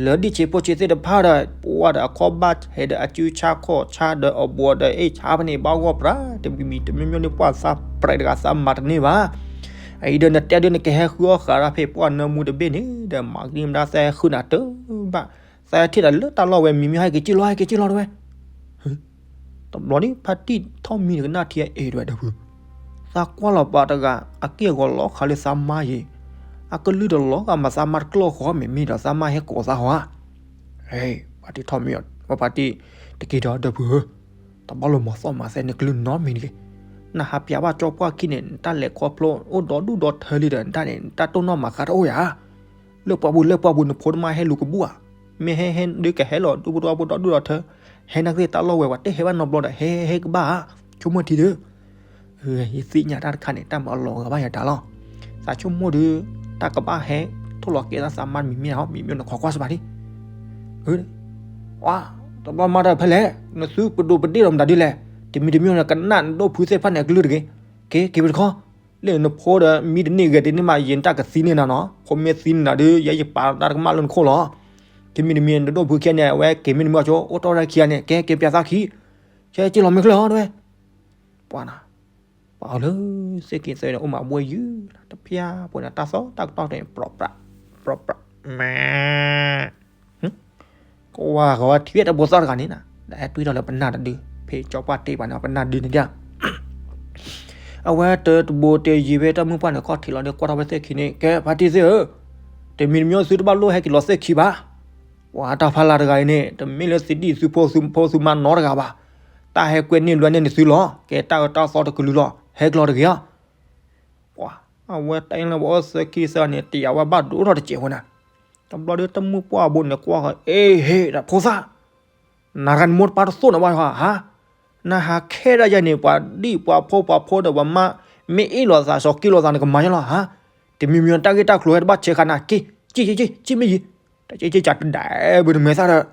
လၢဒံၣ်ဆံးဖိဆံးသ့ၣ်တဖၣ်ဒီး ပှၤဒီးအခီၣ်ဘၣ်ဟဲဒီးအစုဆါခီၣ်ဆါဒီးအဘှီဒီးအ့ၣ်ဆါဖဲန့ၣ် ဘၣ်ဂီၢ်ပြး, တမံၤမံၤတမံၤမံၤန့ၣ် ပှၤသးပြဲးတဂၤသးမၤတန့ၢ်ဘၣ်, အံၤဒီးနတဲဒ်နကဟဲဃုအီၣ်ဃာ်ဒၣ်ဖဲ ပှၢ်နၢမူတဘ့ၣ်န့ၣ် ဒီးမၤကနံၣ်မတၤသဲဃုနၤတဘၣ်, သဲထံၣ်ဒီးလၢတၢ်လီၢ်ဝဲမံၤမံၤ ဟဲက့ၤက့ၢ်လီၤ ဟဲက့ၤက့ၢ်လီၤတဝဲ, တဘျီဒ် ဖါတံၢ်ထီၣ်မံၤန့ၣ် ကနၣ်ထံအအဲၣ်တဝဲဒီပုၢ်, သးကွၢ်လီၤပာ်တဂၤ အက့ၢ်အဂီၤလီၤခးလၢသးမါယံၤ, အကလုၢ်ဒီးလီၤဂာ်မးသးမါတကျီၢ်ဃီ မ့မ့ၢ်ဒီးသးမါဟဲကိးသးဟီဧါ, ဟဲ ဖါတံၢ်ထီၣ်မံၤ ဝဲဖါတံၢ်တက့ၤဒီးဒီပုၢ်ဧၢ, တဘၣ်လီၤမၤသီၣ်မၤသဲန့ၣ်ကလုၢ်နီတမံၤတဂ့ၤ, နဟးပျးဘၣ်ကၠီပှၢ်ခံန့ၣ် နတၢ်လဲၤခီဖျိအိၣ်ဒီဒူၣ်ဒီထၢလံဒီး နတၢ်န့ၣ် နတၢ်တိၢ်နီၣ်မၤဃါတအိၣ်ယၤ လၢပှၢ်ပူၤလၢပှၢ်ပူၤ နဖိတမါဟဲလူၤကဘူၣ်ဧါ, မ့ၢ်ဟဲဟဲဒုးကဟဲလီၤ ဒူၣ်ဖိထီဖိဒီဒူၣ်ဒီထၢ, ဟဲနာ်က့ၤတၢ်လီၢ်ဝဲ ပှၤတဟဲဘၣ်နီတဘျီဒီး ဟဲဟဲကဘၣ်ဧါ, ဆိကမိၣ်ထံဒုး, ယသ့ၣ်ညါတၢ်တခါန့ၣ် တၢ်မၤလီၤဂာ်ဘၣ်ယၤတၢ်လီၤ, သးဆိကမိၣ်ဒုး, တၢ်ကဘၣ်ဟဲထိၣ်လီၤကဲသးသးမါတမံၤမံၤဟီ မံၤမံၤနခီကွၢ်စပၤဒံး တဘျီမၤတၢ်ဖဲလဲၣ်, နသုပဒိၣ်ပဒ့ၣ်ဒီးမတၤဒ်လဲၣ်, တမံၤတမံၤနကနၣ်နဒိၣ်ဖုသ့ၣ်တဖၣ်န့ၣ် အကလုၢ်တဂ့ၤ, က့ၤက့ၤဝဲတခီ, လၢနဖိဒီးမံတန့ၢ်ဂဲၤတန့ၢ်မး ယတၢ်ကသံန့ၢ်နၤနီၤ, ဖိမ့ၢ်သံန့ၢ်နၤဒုး ယဲယပာ်တၢ်တကမၣ်လၢနခိၣ်လီၤ, တမံၤတမံၤနဒိၣ်ဖုခံဂၤန့ၣ် အဝဲက့ၤမ့ၢ်တမံၤအီၤဆိ အိၣ်တီၢ်တၢ်ခံဂၤန့ၣ် ကဲက့ၤပျးသးခံ, ကဲက့ၤလီၤမ့ၢ်ချၢၣ်အီၤတဝဲ ပှၤနၤ, ပှၤအီၤလၢ သ့ၣ်က့ၤသၢဒီး အိၣ်မးဘှဲယုၢ်, တဖျၢၣ်ဖိန့ၣ် တၢ်သီၣ်တၢ်ကတီၢ်န့ၣ် ပြီၣ်ပြး, ပြီၣ်ပြး, မး, ကဝါကဝါထံၣ်ဝဲတဘိသီၣ်တဂၤန့ၣ်နၤ, ဒီးဟဲတွံၢ်ထီၣ်လၢပနၢ်တဒု, ဖဲကၠီပှၢ်တ့ၢ်ပှၤန့ၣ် ပနၢ်ဒုန့ၣ်ဒၣ် အဝဲတဘိတယံၤဖဲတၢ်မုၢ်ပှၢ်န့ၣ် ခီၣ်ထံးလီၤဒီး ကွၢ်ထီၣ်ဝဲသ့ၣ်ခံန့ၣ် ကဲဖါတံၢ်သ့ၣ်ဧၢ, တမံၤတမံၤသုတဘၣ်လိၣ်ဟဲက့ၤလီၤသ့ၣ်ခံဘၣ်, ပှၤတၢ်ဖီလာ်တဂၤအံၤန့ၣ် တမ့ၢ်လၢသုဒံၣ်သုဖိသုမါနီတဂၤဘၣ်, တၢ်ဟဲကွဲန့ၢ်လွဲန့ၢ်နသုလီၤ, ကဲတၢ်အၢတၢ်သီတကလုာ်လီၤ, ဟဲက့ၤလီၤတဂ့ၤဧါ, ပှၤ, အဝဲတၢ်အ့ၣ်လၢပှၤအီၣ်သၢခံသၢန့ၣ် တယာ်ဝဲဘၣ်ဒိၣ်ထီၣ်တစဲးဖိနၤ, တဘျီဒီးတၢ်မုၢ်ပှၢ်ဘိန့ၣ်ကွၢ်ဃီ အ့ဟ့ၣ်ဒီးဖိသၣ် နၤဂၤနမိၢ်တပၢ်တသိၣ်နဘၣ်ဟါ, နဟးခဲဒၣ်ယၤန့ၣ် ပှၤဒံၣ်ပှၤဖိပှၤဖိဒီးပှၤမါ မ့ၢ်အ့ၣ်လိာ်သးစီၤက့လိာ်သးနကမၤယါလီၤဟါ, တမံၤမံၤတၢ်ဂ့ၢ်တၢ်ကျိၤဟဲတဘၣ်ဆဲးဃာ်နၤ က့ၤ က့ၤ က့ၤ က့ၤ မ့ၢ်ယံၤ, တက့ၤက့ၤကတဒဲးဘၣ်တမဲာ်သၣ်ဒီး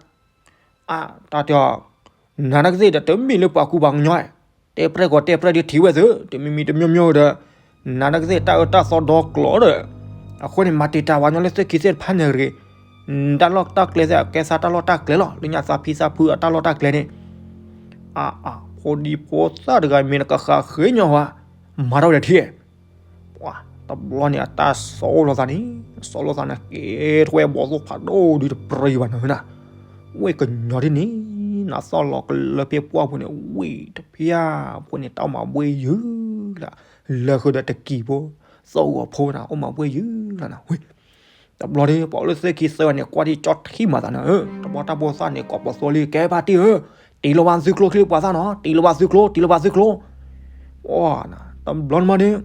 အါ တၢ်တဲအီၤ, နၤတၢ်ကသ့ၣ်ဒီးတမ့ၢ်လၢပှၤကူပှၤကညီ, တဲပြဲၢ်ကီးတဲပြဲၢ်ဒ်ထံၣ်ဝဲသု, တမံၤမံၤတမံၤမံၤဒီး, နၤတၢ်ကသ့ၣ်တၢ်အၢတၢ်သီဒီကျိၤဒီး, အဃိန့ၣ် မၤတံာ်တာ်ပှၤကညီလၢသ့ၣ်ခံသ့ၣ်တဖၣ်န့ၣ်တဂ့ၤ, တၢ်လီၢ်တၢ်ကျဲသ့ၣ် ကဲသးတၢ်လီၢ်တၢ်ကျဲလီၤ လၢညါသးဖံသးဖုအတၢ်လီၢ်တၢ်ကျဲန့ၣ်, အါအါ ဖိဒံဖိသၣ်တဂၤမ့ၢ်နကဃးဃ့ညီဝဲ, မၤထီၣ်ဝဲဒီးထံၣ် ပှၤ တဘျီန့ၣ် အတၢ်စီၤလိာ်သးန့ၣ်, စီၤလိာ်သးန့ၣ် ကဲထီၣ်ဝဲဘီၣ်သိၣ်ဖးဒိၣ်ဒုးတပြံဘၣ်နၤနၤ, ဝ့ၢ်ကညီဒ်န့ၣ်, နသီၣ်လီၤကလၢဖဲပှၢ်ပူၤန့ၣ် ဝ့ၢ်တဖၣ်ဖိန့ၣ် တၢ်အိၣ်မၤဘှ့ၣ်ယုာ်လၢ, လၢဃုာ်ဒီးတကံၤဖိ, သီၣ်ဂီၤဖိနၤ အိၣ်မၤဘှ့ၣ်ယုာ်လၢနၤဝဲ တဘျီဒီး ပှၤလၢသ့ၣ်ခံသၢဂၤန့ၣ် ကွၢ်ထံကၠီထံမၤသးနၤဧၢ, တဘျီတၢ်ဖိသၣ်န့ၣ် ကိးပသူလံ ကဲဖါတံၢ်ဧၢ, တ့လီၤဝဲသုကျိချံပှၤသၣ်နီၤ, တ့လီၤဝဲသုကျိ, တ့လီၤဝဲသုကျိ, ပှၤနၤ, တဘျီန့ၣ်မးဒီး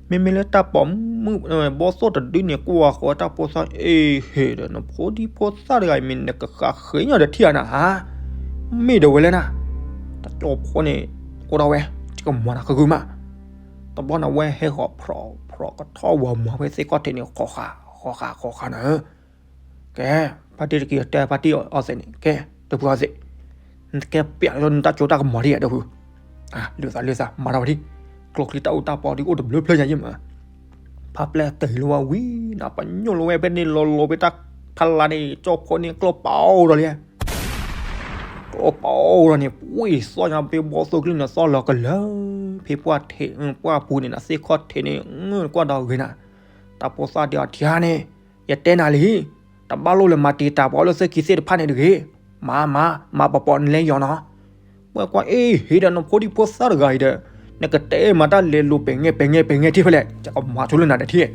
မ့မ့ၢ်လၢတၢ်ပိာ်မုၣ်, ဘီၣ်သိၣ်တဒုန့ၣ် ကွၢ်ဃီတၢ်ဖိသၣ် အ့ဟ့ၣ်ဒီး နဖိဒံဖိသၣ်တဂၤအံၤမ့ၢ်နကဃးဃ့ညီဒီးထံၣ်ဧါနၤဧါ, မ့ၢ်ဒီးဝဲလဲၣ်နၤ, တကၠီဖိန့ၣ်, အိၣ်ဒီးဝဲ, ကမၤနၤဃုဂုမး တဘျီန့ၣ် အဝဲဟဲဃီၤဖြီၣ်ဖြီၣ်ကထီၣ်ဝၤမၤဝဲသ့ၣ်ခီၣ်ထံးန့ၣ် ဃီၤဃာ်ဃီၤဃာ်ဃီၤနၤဧၢ, ကဲ, ဖါတံၢ်တက့ၤတဲဖါတံၢ်အီၤသ့ၣ်န့ၣ် ကဲ, တဖုအီၤသ့ၣ်, နကဲပျးလၢနတၢ်စိတၢ်ကမီၤဒ်ယဲၢ်တဖု, လုၢ်သးလုၢ်သး မၤထီၣ်ဝဲဒၣ်, ကျိချံတၢ်အူတၢ်ပီဒ်အိၣ်တဘျုးဖျၢၣ်ညါယဲၢ်မး, ဖါပျဲၢ်တ့ၢ်လီၤဝဲဝံၤနၤ ပညိၣ်လီၤဝဲဖဲန့ၣ်လီၤလီၤဖဲတၢ်ဖးလၢ်န့ၣ် ကၠီဖိန့ၣ်ကျိပအိၣ်ဒီးလံ ကျိပအိၣ်ဒီးန့ၣ် ပှ့ၤသီၣ်ညါဖဲဘီၣ်သိၣ်ကျိန့ၣ် သီၣ်လီၤကလၢာ်, ဖဲပှၢ်ထံး, ပှၢ်ပူၤန့ၣ်နၤ သ့ၣ်ခီၣ်ထံးန့ၣ် ကွၢ်ဒီးဂ့ၤနၤ, တၢ်ဖိသၣ်ဒ်အီၤထံဧါန့ၣ်, ယတဲနၤလံ, တဘၣ်လိၣ်လၢမၤတံာ်တာ်ပှၤလၢသ့ၣ်ခံသ့ၣ်တဖၣ်န့ၣ်တဂ့ၤ, မၤ, မၤ, မၤပှဲၤပှဲၤနလဲၤယီၤနီၤ ပှၤကွၢ်အ့ၣ်ဟ့ၣ်ဒီးနဖိဒံဖိသၣ်တဂၤအံၤဒီး, နကတဲမၤတၢ်လဲၤလိာ်ပဲာ်ငဲပဲာ်ငဲပဲ်ငဲထံၣ်ဖဲလဲၣ်, ယကမၤဆိလၢနၤဒီးထံၣ်,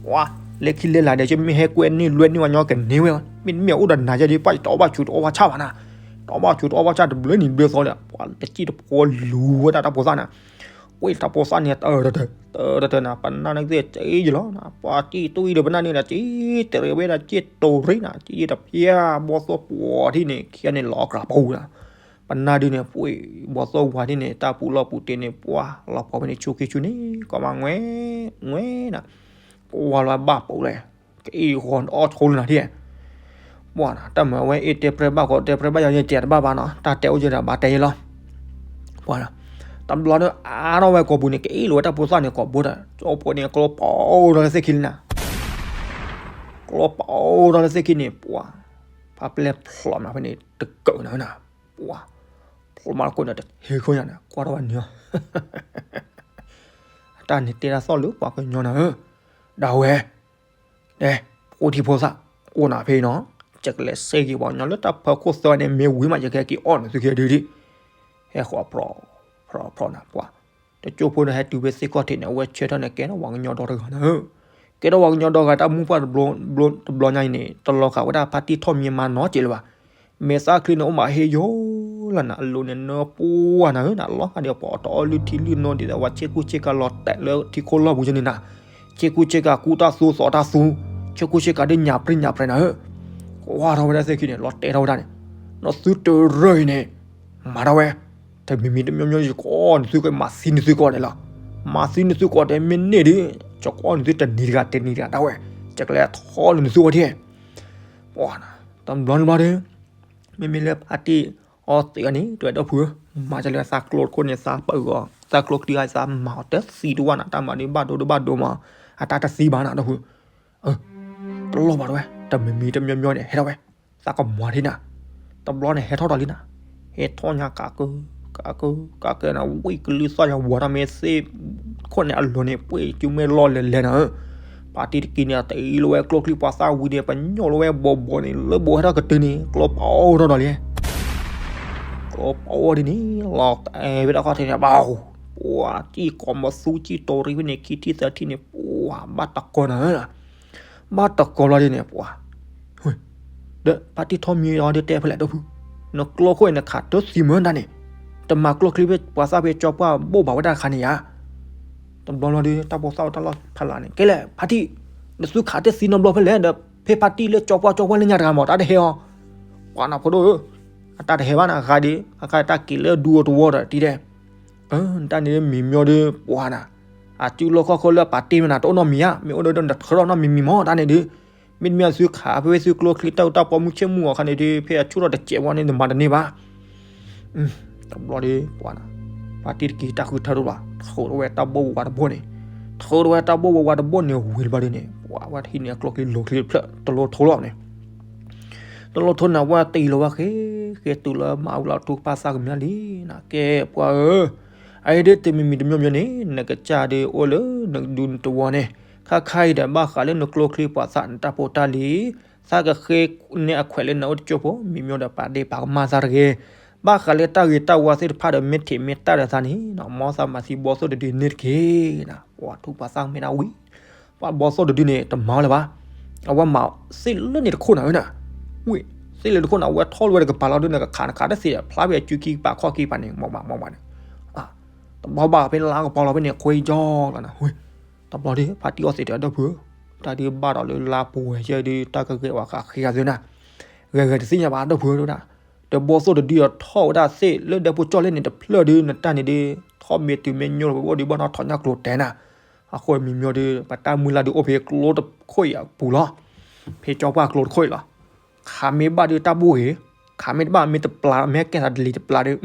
ပှၤ, လဲၤခံလဲၤလၢ်ဒီး ယမ့ၢ်ဟဲကွဲန့ၢ်လွဲန့ၢ်ဝဲညီကန့ၢ်ဝဲ, မ့တမ့ၢ်အိၣ်ဒီးနၤယဲဒ် ပှၤယတအီၣ်ဘၣ်ဆူးတအီၣ်ဘၣ်ဆၣ်ဘၣ်နၤ, တအီၣ်ဘၣ်ဆူးတအီၣ်ဘၣ်ဆၣ်တဘျုးနံၤဘျုးသီဒီး ပှၤတစံၣ်တဖိလူၤဝဲဒၣ်တၢ်ဖိသၣ်နၤ, ကွ့ၢ်တၢ်ဖိသၣ်န့ၣ် တၢ်တၢ်တၢ်တၢ်နၤ ပနၢ်န့ၣ်ကသ့ၣ်က့ယလီၤနၤ, ပှၤစံၣ်တူၢ်အံၤဒီးပနၢ်န့ၣ်ဒီး စံၣ်တရံးဝဲဒၣ်စံၣ်တိၤရံနၤ, စံၣ်ယတဖျါဘီၣ်သိၣ်ပှီၤထံၣ်န့ၣ် ခံဂၤန့ၣ်လီၤအကြၢးပူၤနၤ, ပနၢ်ဒုန့ၣ် ပှ့ၤဘီၣ်သိၣ်ဝါထံၣ်န့ၣ် တၢ်ပူၤလီၢ်ပူၤတ့ၢ်န့ၣ် ပှၤလီၤပှီၤဝဲန့ၣ် ဆူခံဆူန့ၣ် ကီမးငွဲ, ငွဲနၤ, ကွၢ်လီၤဘၣ်ပူၤလဲၣ်, ကအ့ၣ်ဃီအီၣ်ဆိလၢနၤထံၣ် ပှၤနၤ တၢ်မၤဝဲအ့ၣ်တဲပြဲၢ်ဘၣ်ကီးတဲပြဲၢ်ဘၣ်ယၤန့ၣ် တဲတဘၣ်ဘၣ်နီၤ, တၢ်တဲအိၣ်ယဲဒီးဘၣ်တဲယဲလီၤ, ပှၤနၤ, တဘျီဒီးအါထီၣ်ဝဲကိာ်ပူၤန့ၣ် ကအ့ၣ်လိာ်ဝဲတၢ်ဖိသၣ်န့ၣ်ကိာ်ဘိဒီး ကၠီဖိန့ၣ် ကျိပအိၣ်ဒီးလၢသ့ၣ်ခံလံနၤ, ကျိပအိၣ်ဒီးလၢသ့ၣ်ခံန့ၣ် ပှၤ, ဖါပျဲၢ်ဖျိးမးဖဲန့ၣ် တကၢးနၤနၤ, ပှၤ, ဖျိးမးလၢခိၣ်န့ၣ် တဟ့ၣ်ခိၣ်ညါနၤ ကွၢ်ထီၣ်ဝဲန့ၣ်လီၤ တၢ်န့ၣ်တဲဒၣ်သီၣ်လၢပှၤကညီနၤဧၢ, ဒၣ်ဝဲ, တဲ, ဖိဒံဖိသၣ်, အိၣ်နၤဖဲအံၤနီၤ, ယကလဲၤစ့ၢ်ကီးပှၤကညီလၢတၢ်ဖီခိၣ်သၢန့ၣ် မ့ၢ်ဝံၤမး ယကဟဲက့ၤအီၣ်နသုခံဒုဒံး, ဟဲဃီၤဖြီၣ်, ဖြီၣ်, ဖြီၣ်နၤ ပှၤ, တကၠိဖိဒီးဟဲတုၤဖဲသ့ၣ်ခီၣ်ထံးန့ၣ် အဝဲဆၢထၢၣ်န့ၣ် ကဲထီၣ်ပှၤကညီဒီတဂၤနၤဧၢ, ကဲထီၣ်ပှၤကညီဒီဂၤတၢ်မူပှၢ်တဘျီညါအံၤန့ၣ် တလီၤဃာ်ဝဲဒၣ်ဖါတံၢ်ထီၣ်မံမၤနီတစဲးလၢၤဘၣ် မဲာ်သၣ်ချံန့ၣ် အိၣ်မးဟ့ၣ်ယိာ်လၢနၤ အလိၤန့ၣ်နၢပှၢ်နၤဧၢ, နလီၤဂာ်ဒီးပှၤအီၣ်တအီၣ်လုၢ်ထံလုၢ်နိဒ်သိးဝဲ ဆ့ကူဆ့ကၤလီၤတဲာ်လၢထံခိၣ်လီၢ်ပူၤကန့ၣ်နၤ, ဆ့ကူဆ့ကၤကူတၢ်သူသီတၢ်သူ, ဆ့ကူဆ့ကၤဒ်ညၣ်ပြံညၣ်ပြဲနၤဧၢ, ကွၢ်ထီၣ်ဝဲဒၣ်သ့ၣ်ခံန့ၣ် လီၤတဲာ်ထီၣ်ဝဲဒၣ်န့ၣ်, နသုတရၢအံၤန့ၣ်, မၤထီၣ်ဝဲ, တမံၤမံၤတမံၤမံၤ ယကအီၣ်နသုက မၤသံနသုကိးဂၤဒဲးလီၤ, မၤသံနသုကိးဂၤဒဲးမ့ၢ်န့ၢ်ဒီး, ယကအီၣ်နသုတနံၤတဂၤတနံၤတဂၤဒၣ်ဝဲ, ယကလဲၤထီၣ်လၢနသုအိၣ်ထံၣ် ပှၤနၤ, တဘျီတဘျီဒီး, မ့မ့ၢ်လၢဖါတံၢ်အီသံးအီၤန့ၣ် တဲဝဲဒီပုၢ်ဧၢ, မၤကလဲၤသးကျိခိၣ်န့ၣ် သးပၢၢ်ဂီၤ သးကျိချံအသးမၤအီၤတသံတဝၣ်နၤ, တၢ်မၤဒ်ဘၣ်ဒိဒ်ဘၣ်ဒိမး, အတၢ်တသံဘၣ်နၤဒီပုၢ်, တလီၢ်ဘၣ်တဝဲ တမံၤမံၤတမံၤမံၤန့ၣ် ဟဲထီၣ်ဝဲ, သးကမၤထံၣ်နၤ, တဘျီန့ၣ် ဟဲထီၣ်ဒီးလံနၤ, ဟဲထီၣ်ညါကးကၢ, ကးကၢ, ကးကၢနၤ ဝံၣ်ကလုၢ်သီၣ်ညါ ဝၤတၢ်မ့ၢ်သ့ၣ်ခိၣ်န့ၣ်အလိၤန့ၣ် ပှ့ၤစုမဲာ်လီၢ်လဲၤလဲၤနၤဧၢ, ပှၤတံၢ်တက့ၤန့ၣ် တ့လီၤဝဲကျိချံပှၤသၣ်ဝံၤန့ၣ် ပညိၣ်လီၤဝဲဘီဘီန့ၣ် လၢဘိးဟဲထီၣ်ကတုၤန့ၣ် ကျိပအိၣ်ထီၣ်ဒီးလံ ကျိပအိၣ်ဒ်န့ၣ် လီၤတဲာ်ဝဲဒၣ်ခီၣ်ထံးန့ၣ် ဘၣ်, ပှၤစံၣ်ကိးမသူစံၣ်တိၤရံဖဲန့ၣ် ခံထံၣ်သၢထံၣ်န့ၣ် ပှၤဘၣ်တကိးနၤဧၢ, ဘၣ်တကိးလီၤဒ်န့ၣ် ပှၤ, ဒီးဖါတံၢ်ထီၣ်မံအီၤဒီးတဲဖဲလဲၣ်ဒီပုၢ်, နကျိခိၣ်အံၤနခးတသံမၢနၤန့ၣ်, တမၤကျိချံဖဲပှၤသၣ်ဖဲကၠီပှၢ်ဘိၣ်ဘၣ်ဝဲဒၣ်တခါန့ၣ်ဧါ တဘျီလီၤဒီး တၢ်ပိာ်သၣ်ဝဲတၢ်လီၢ်ဖးလၢ်န့ၣ် ကဲလဲၣ် ဖါတံၢ်, နသုခးတသံနီတဘျီဖဲလဲၣ်ဒီး ဖဲဖါတံၢ်လၢကၠီပှၢ်ကၠီပှၢ်လၢညါတဂၤမး တၢ်တဟဲအီၤ, ပှၤနဖိဒိၣ်ဧၢ, အတၢ်တဟဲဘၣ်နၤ အဃါဒီး အဃါတၢ်က့ၤလၢဒူအီၤတဝီဒီးတံၤဒဲး, တၢ်န့ၣ်မံၤမညီဒီးပှၤနၤ, အစုလီၢ်ခီၣ်ခိၣ်လၢအပာ်တ့ၢ်မနၤ တအိၣ်နီတမံၤဧါ, မ့ၢ်အိၣ်ဒီးနတၢ်ထၢထီၣ်နီတမံၤမံၤမီၢ်တၢ်န့ၣ်ဒီး, မ့တမ့ၢ်အသုခးဖဲသုကျိချံတၢ်အူတၢ်ပီမုၢ်ဆ့ၣ်မုၢ်ဂီၤခါန့ၣ်ဒီး ဖဲအဆူၣ်ထီၣ်တစဲးဝဲန့ၣ် နမၤတန့ၢ်ဘၣ် တဘျီဒီးပှၤနၤ, ပှၤတံၤတက့ၤတၢ်ဃုထၢတဘျီ, ထုးထီၣ်ဝဲတၢ်ဘိၣ်ဝးတဘိၣ်န့ၣ်, ထုးထီၣ်ဝဲတၢ်ဘိၣ်ဝးတဘိၣ်န့ၣ်ဝံၤတဘျီဒီးန့ၣ် ပှၤဝဲထံၣ်န့ၣ်အကျိချံလိၤချံတဖျၢၣ် တလိထိလီၤန့ၣ်, တလိထိန့ၣ် အဝဲတ့ၢ်လီၤဝဲဃဲ, ဃဲတုၤလၢမၤဝံၤလီၤထူကဖၣ်သၣ်ကမျၢၢ်လံနၤ, ကဲပှၤဧၢ, အအံၤဒ်တမံၤမံၤတမံၤမံၤန့ၣ် နကစၢ်ဒ်အိၣ်လၢနဒူနတဝီန့ၣ်, ခါခါအံၤဒီး ဘၣ်ဃးလၢနကျိချံပှၤသးနတၢ်ဖိတၢ်လံၤ, သးကဃ့န့ၢ်အခွဲးလၢနအိၣ်တကၠိဖိ မံၤမညီဒီးပာ်ဒ့ၣ်ပာ်ကမၣ်သးတဂ့ၤ, ဘၣ်ဃးလၢတၢ်ဂ့ၤတၢ်ဝါသ့ၣ်တဖၣ်ဒီး မ့ၢ်ထံးမ့ၢ်တၢ်ဒီးသးန့ၣ် မ်သးမၤသံဘီသိၣ်တဒုန့ၣ်တက့ၢ်နၤ, ပှၤထူကဖၣ်သၣ်ကမျၢၢ်န့ၣ်ဝံၤ, ပှၤဘီသိၣ်တဒုန့ၣ် တမၤဝဲလၢၤဘၣ်, အဝဲမၤသ့ၣ်လၢန့ၣ်တခိၣ်နၤဧၢနၤ, ဝံၤ, သ့ၣ်လၢတခိၣ်န့ၣ် အဝဲထီၣ်လၢဝဲတကပၤလီၤဒုး နကခးနခးတသ့ဒီး ဖျါဖဲအစုခံကပၤခီၣ်ခံကပၤန့ၣ် မၤမၤမၤမၤန့ၣ်, တဘျီဘၣ်ဖဲလါကပီၤလီၤဖဲန့ၣ် ခွ့ကၠီလီၤနၤ, ဝံၤ, တဘျီဒီး ဖါတံၢ်အီသံးတဲဒီပုၢ်ဧၢ, တၢ်ဒုးဘၣ်ဒီးလၢလါပူၤဝဲယဲဒုး တၢ်ကဂဲၤဝဲဃးဃ့ဂၤသုနၤ, ဂဲၤဂဲၤတသ့ၣ်ညါဘၣ်ဒီပုၢ်ဧၢတဒၣ်, ဒီးဘီသိၣ်တဒုဒီးထီၣ်ဝဲဒၣ်သ့ၣ်လၢဒဲဖိကၠီၣ်လဲၣ်န့ၣ်တဖျၢၣ်ဒုး နတၢ်န့ၣ်ဒုး ထီၣ်မ့ၢ်တုၤမ့ၢ်ညိၣ်လီၤ ပဘၣ်ဒုးဘၣ်နီၣ်ထီၣ်ညၣ်ကျိၤတဲနၤ, အဃိမံၤမညီဒုး ပတၢ်မုၢ်လၢ်ဒုးအိၣ်ဖဲကျိတခိၣ်အံၤအပူၤလီၤ, ဖဲကၠီပှၢ်ကျိတခိၣ်အံၤလီၤ, ခးမ့ၢ်ဘၣ်ဒုးတၢ်ဘူၣ်ဂ့ၤ, ခးမ့ၢ်တဘၣ်မ့ၢ်တပျၢ် မ့ၢ်ဟဲကဲသးတလံၤတပျၢ်ဒုး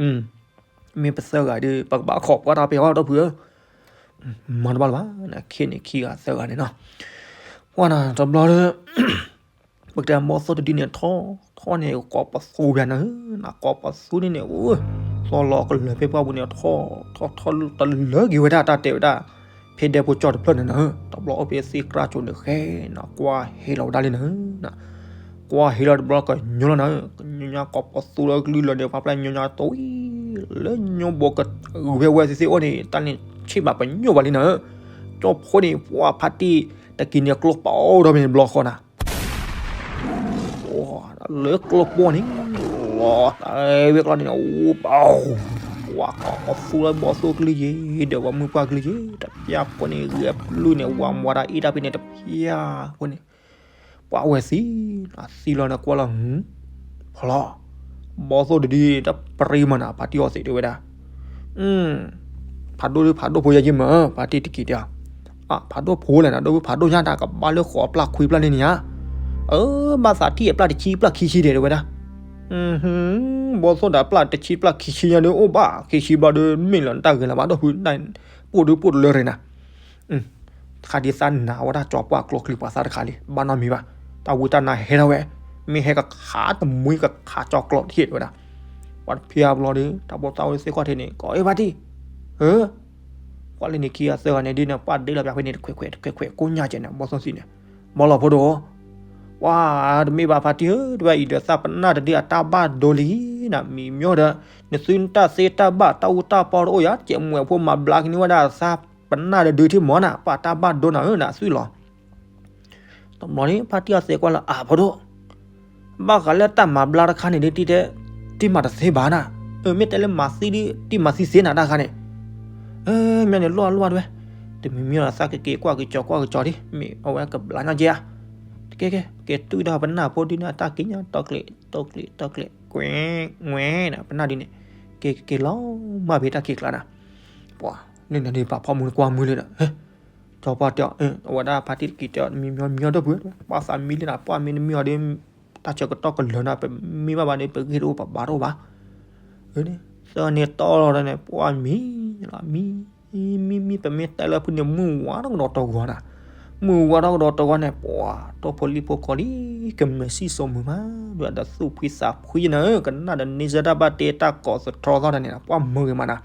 မ့ၢ်ပသၢဂၤဒုး ပကဘၣ်ခိးပှၢ်တၢ်ဖဲအီၤဒီပုၢ်ဧၢ, မၤတဘၣ်လၢၤဘၣ်, နခ့န့ၣ်ခံဂၤသၢဂၤန့ၣ်နီၤ, ပှၢ်နၤတဘျီဒီး ပကတဲဘီသိၣ်တဒုန့ၣ်ထီၣ်, ထီၣ်န့ၣ် ကိးပသူပၠးနၤ, နကိးပသူန့ၣ်န့ၣ် အိၣ်, သီလီၤကလၢၤဖဲပှၢ်ပူၤန့ၣ်ထီၣ်, ထီၣ်ထီၣ် တလၢက့ၤဝဲဒၣ်တၢ်တဲဝဲဒၣ်, ဖဲဒဲဖိကၠီၣ်တဖျၢၣ်န့ၣ်နၤ, တဘျီအိၣ်ဖဲသ့ၣ်ကြၢ်ကၠိန့ၣ်ဃဲ, နကွၢ်ဟဲလီၤဝဲဒၣ်လံနၤ, ကွၢ်ဟဲလီၤတဘျီကညီလီၤနၤ, ကညီညါကိးပသူလၢကလုၢ်လၢာ်န့ၣ် ပှၤပျဲညညီတဝံၤ, လၢညိဘိကဂုၤဖဲဝဲသ့ၣ်သ့ၣ်အိၣ်န့ၣ် တၢ်န့ၣ်ဆ့ၣ်ဘၣ်ပညိၣ်ဘၣ်လံနၤ, ကၠီၣ်ဖိန့ၣ် ပှၤဖါတံၢ် တကံၤန့ၣ်ကျိပအိၣ်ဒီးမ့ၢ်ဘျီဃီနၤ လၢကျိပီၢ်န့ၣ်, လီၤသးဝဲကျီန့ၣ် အိၣ်ဘၣ်, ပှၤကိးပသူလၢဘီသိၣ်ကလုၢ်ယ့ၤ, ဒီးပှၤမုၢ်ပှၢ်ကလုၢ်ယ့ၤ, တဖၠၣ်ဖိန့ၣ် ဂဲၤပျုၢ်န့ၣ် ဝၤမၤတၢ်အ့ၣ်တၢ်ဖဲန့ၣ်တဖၠၣ်ဖိန့ၣ်, ပှၤဝဲသံ, အသံလီၤန့ၣ်ကွၢ်လီၤ, ဖီလီၤ, ဘီသိၣ်တဒု တပရံမၤနၤ ဖါတံၢ်အီသံးတဲဝဲဒၣ် ဖးဒိၣ်ဒု ဖးဒိၣ်ဖိယဲယ့ၢ်မး ဖါတံၢ်တက့ၤတဲ, ဖးဒိၣ်ဖိလဲၣ်နၤ ဒိၣ်ဖးဒိၣ်ညါတၢ် ကဘၣ်လၢဃိးပျၢ်ခွံပျၢ်လံန့ၣ်ဧါ, အၢ ဘၣ်သးထံၣ်အပျၢ်တဆံပျၢ်ခံဆံဒဲးတဲဝဲဒၣ်, ဘီသိၣ်ဒီးပျၢ်တဆံပျၢ်ခံဆံညါဒု အိၣ်ဘၣ်ခံဆံဘျီဒု မ့ၢ်လီၤနတၢ်ဂဲၤလၢၤဘၣ် ဒီပုၢ် ပိၢ်ဒုပိၢ်တလၢရ့နၤ တခါဒ်သးနာ်ဝဲဒၣ်ကၠီပှၢ်ကျိချံပှၤသၣ်တခါလံ ဘၣ်နီတမံၤဘၣ်, တၢ်ဝံတၢ်နါဟဲထီၣ်ဝဲ, မ့ၢ်ဟဲကခးတမှံကခးကၠီကျိတဟ့ၣ်တဲဝဲဒၣ်, ပှၤတဖၠါဘျီဒု တၢ်ဘီၣ်သၣ်ဝဲသ့ၣ်ခီၣ်ထံးန့ၣ် ကိးအ့ၣ်ဖါတံၢ်, ဟၢ, ပှၤလၢန့ၣ်ခံဂၤသၢဂၤန့ၣ်ဒ်န့ၣ် ပှၤဒ့လီၤပၠးဖဲန့ၣ် တခွဲးခွဲးတခွဲးခွဲးကိးညါကဲန့ၣ် ဘီသိၣ်သံးန့ၣ်, ဘီလီၤဖိဒိၣ် ပှၤတမ့ၢ်ဘၣ်ဖါတံၢ်ဧၢ တဝဲအံၤဒီးသးပနၢ်တဒုအတၢ်ဘၣ်ဒိလံနၤ မံၤမညီဒီး, နသုတၢ်သ့တၢ်ဘၣ်တၢ်အူတၢ်ပီတအိၣ်ယၤ ကဲမွဲဖိမၤဘျါကန့ၢ်ဝဲဒၣ်သးပနၢ်တဒုထံၣ်မီၤနၤ ပှၤတၢ်ဘၣ်ဒိနၤဧၢ နသုလီၤ တဘျီန့ၣ် ဖါတံၢ်အီသံးကွၢ်လၢ အၢ ဖိဒိၣ်, ဘၣ်ဃးလၢတၢ်မၤဘျါတခါန့ၣ်ဒ်တံၢ်တဲ, တံၢ်မၤတသ့ဘၣ်နၤ, မ့ၢ်တဲလၢမၤသံဒ်တံၢ်မၤသံသ့နၤတၢ်ခါန့ၣ်, မ့ၢ်န့ၣ်လိၣ်လိၣ်တဝဲ, တမံၤမံၤလီၤသးကက့ၤကွၢ်ကစီၤကွၢ်ကစီၤဒ် မ့ၢ်အဝဲကဘျါညါကဲဧါ, ကဲကဲ ကဲတူၢ်ဒီးပနၢ်ဖိဒ်န့ၣ် တၢ်က့ၤညါ တီကျဲး တီကျဲး တီကျဲး ကွဲး ဝဲနၤ ပနၢ်ဒ်န့ၣ်, က့ၤက့ၤလီၤမၢ်ဖဲတၢ်ခံးကျါနၤ, ပှၤ လၢနၤဒ်ပာ်ဖီမုၢ်နကွၢ်မုၢ်လၢနၤ ကၠီပှၢ်တဲအီၤ အဝဲဒၣ်ဖါတံၢ်တက့ၤတဲအီၤ မံၤမညီမံၤညီဒီပုၢ် ပှၤသးမံလံနၤ ပှၤမ့ၢ်တမံၤအီၤဒီး တၢ်ဆၢကတီၢ်ကလၢၤနၤ ပမံဘၣ်ဘၣ်ဒီးပဂ့ၢ်တအိၣ်ပဘါတအိၣ်ဘၣ်, သၢန့ၣ်တီလီၤဒီးန့ၣ် ပှၤမံလီၤ မံ မံ မံ ပမ့ၢ်တဲလၢဖုန့ၣ် မုၢ်ဝါထီၣ်ကဒီးတဂီၤနၤ, မုၢ်ဝါထီၣ်ကဒီးတဂီၤန့ၣ် ပှၤ တိၢ်ဖိလံၣ်ဖိကီးလံ ကမဲာ်စံၣ်စိၤမုာ်မး ဒီးသူၣ်ဖှံသးဖှံနၤ ကနၣ်ဒီးန့ၢ်စၢၤတၢ်ဘၣ်တဲတၢ်ကိးသထီသီၣ်တၢ်န့ၣ် ပှၤမုာ်ဂ့ၤမးနၤ,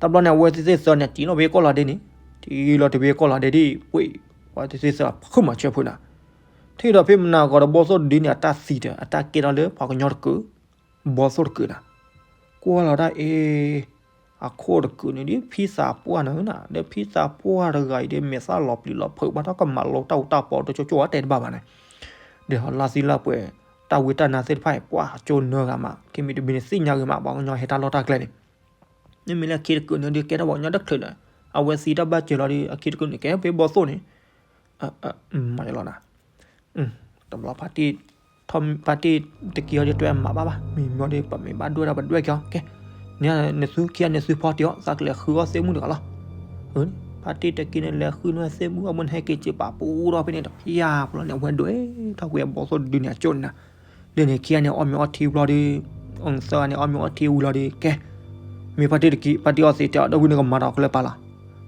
တဘျီန့ၣ် အဝဲသ့ၣ်သၢန့ၣ် တံၤလီၤဖဲကီၢ်လီၤဒ့န့ၣ်, တံၤလီၤတဝဲကီၢ်လီၤဒ့ဒ် ပှ့ၤ အဝဲသ့ၣ်သၢဖုမၤဆၢဖုနၤ, ထံၣ်ဒီးဖဲမနၤကီးဒီးဘီသိၣ်တဒုန့ၣ် အတၢ်သံတၢ် အတၢ်ကဲထီၣ်လၢပှၤကညီတကုး, ဘီသိၣ်တကုးနၤ, ကွၢ်လီၤဒၣ်အ့ အခိၣ်တကုးန့ၣ်ဒ်ဖံသးပှၢ်နၤနၤ ဒီးဖံသးပှၢ်တဂၤအံၤဒီး မဲာ်သၣ်လီၤပျံၤလီၤဖုးဘၣ် တၢ်ကမၤလိတၢ်အူတၢ်ပီတကၠိကၠိတဲတဘၣ်ဘၣ်န့ၣ်, ဒီးလါသံလါပှဲၤ တၢ်ဝံတၢ်နါသ့ၣ်တဖၣ်အံၤ ပှၤကၠိနၢဂၤမး ကမံၤတမံၤန့ၣ်သ့ၣ်ညါဂ့ၤမး ပှၤကညီဟဲတၢ်လီၢ်တၢ်ကျဲန့ၣ်, မ့မ့ၢ်လၢအခံတကုးန့ၣ်ဒုးကဲထီၣ်ပှၤကညီတချုးလၢၤ, အဝဲသံတၢ်ဘၣ်စၢၤလီၤဒီး အခံတကုးန့ၣ်ကဲဖဲဘီသိၣ်န့ၣ်, မၤလီၤနၤ, တဘျီဖါတံၢ် ထီၣ်ဖါတံၢ်တက့ၤအီၤဒီး တဝဲမၤဘၣ်ဘၣ် မ့မ့ၢ်ဒီး ပမ့ၢ်ဘၣ်ဒွဲၣ်ဒီး ပဒွဲၣ်က့ၤအီၤ ကဲ, နသုခံဂၤန့ၣ် သုဖီတ့ၢ်အီၤ သးကလဲၤဃုအီၣ်သ့ၣ်မုၣ်တဂၤလီၤ. ဖါတံၢ်တက့ၤန့ၣ် လဲၤဃုန့ၢ်သ့ၣ်မုၣ်အမိၢ်န့ၣ် ဟဲက့ၤစ့ၢ်ပာ်ပူၤဒီးဖဲန့ၣ် တဖျၢၣ်ပူၤလီၤန့ၣ် အဝဲဒွဲၣ်ထီၣ်ကွံာ်အဘီသိၣ်တဒုန့ၣ် အကၠိၣ်န့ၣ်နၤ, လၢန့ၣ်ခံဂၤန့ၣ် အီၣ်မ့ၤအီထံဘျီဒီး, သၢဂၤန့ၣ် အီၣ်မ့ၤအီထံဝံၤလီၤဒီး ကဲ, မ့ၢ်ဖါတံၢ်တက့ၤ ဖါတံၢ်အီၣ်သ့တဲအီၤ ဒီပုၢ်ဝဲၢ် နကမၤဒီးကလၢပာ်လီၤ,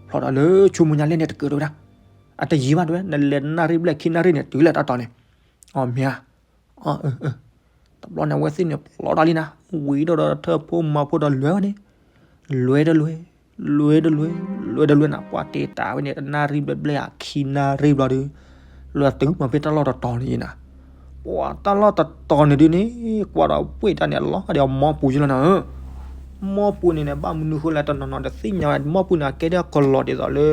ဖျီဒီးလၢဆိကမိၣ်ညါလဲၣ်န့ၣ် တကၢၤတဝဲဒၣ်, အတယံာ်ဘၣ်တဝဲ နလဲၤနၣ်ရံၣ်ဘျဲၣ်ခံနၣ်ရံၣ်န့ၣ် တုၤလၢတၢ်တီၤန့ၣ်, အီၣ်မ့ၤဧါ တဘျီန့ၣ် အဝဲသ့ၣ်န့ၣ် ဖျီတၢ်လံနၤ, ဝံၤဒီးထၢၣ်ဖိမၤဖိဒီးလွဲဝဲန့ၣ်, လွဲတလွဲ, လွဲတလွဲ, လွဲတလွဲနၤ, ပှၤတ့တၢ်ဝဲန့ၣ် တနၣ်ရံၣ်ဘျဲၣ်ဘျဲၣ်ဧါ ခံနၣ်ရံၣ်ဘျီဒီး, လၢတုၤမၤဖဲတၢ်လီၢ်တတီၤန့ၣ်နၤ, ပှၤတၢ်လီၢ်တတီၤန့ၣ်ဒုန့ၣ်, ကွၢ်ဒီးပှ့ၢ်တၢ်န့ၣ် အလီၤဂာ်ဒီးအမီပူၤယလီၤနၤဧၢ မီပူၤန့ၣ်န့ၣ် ဘၣ်မနုၤဃိလဲၣ် တနီၤနီၤတသ့ၣ်ညါဝဲ မီပူၤန့ၣ် အကဲဒ်အကလီၤဒ်သိးလၢ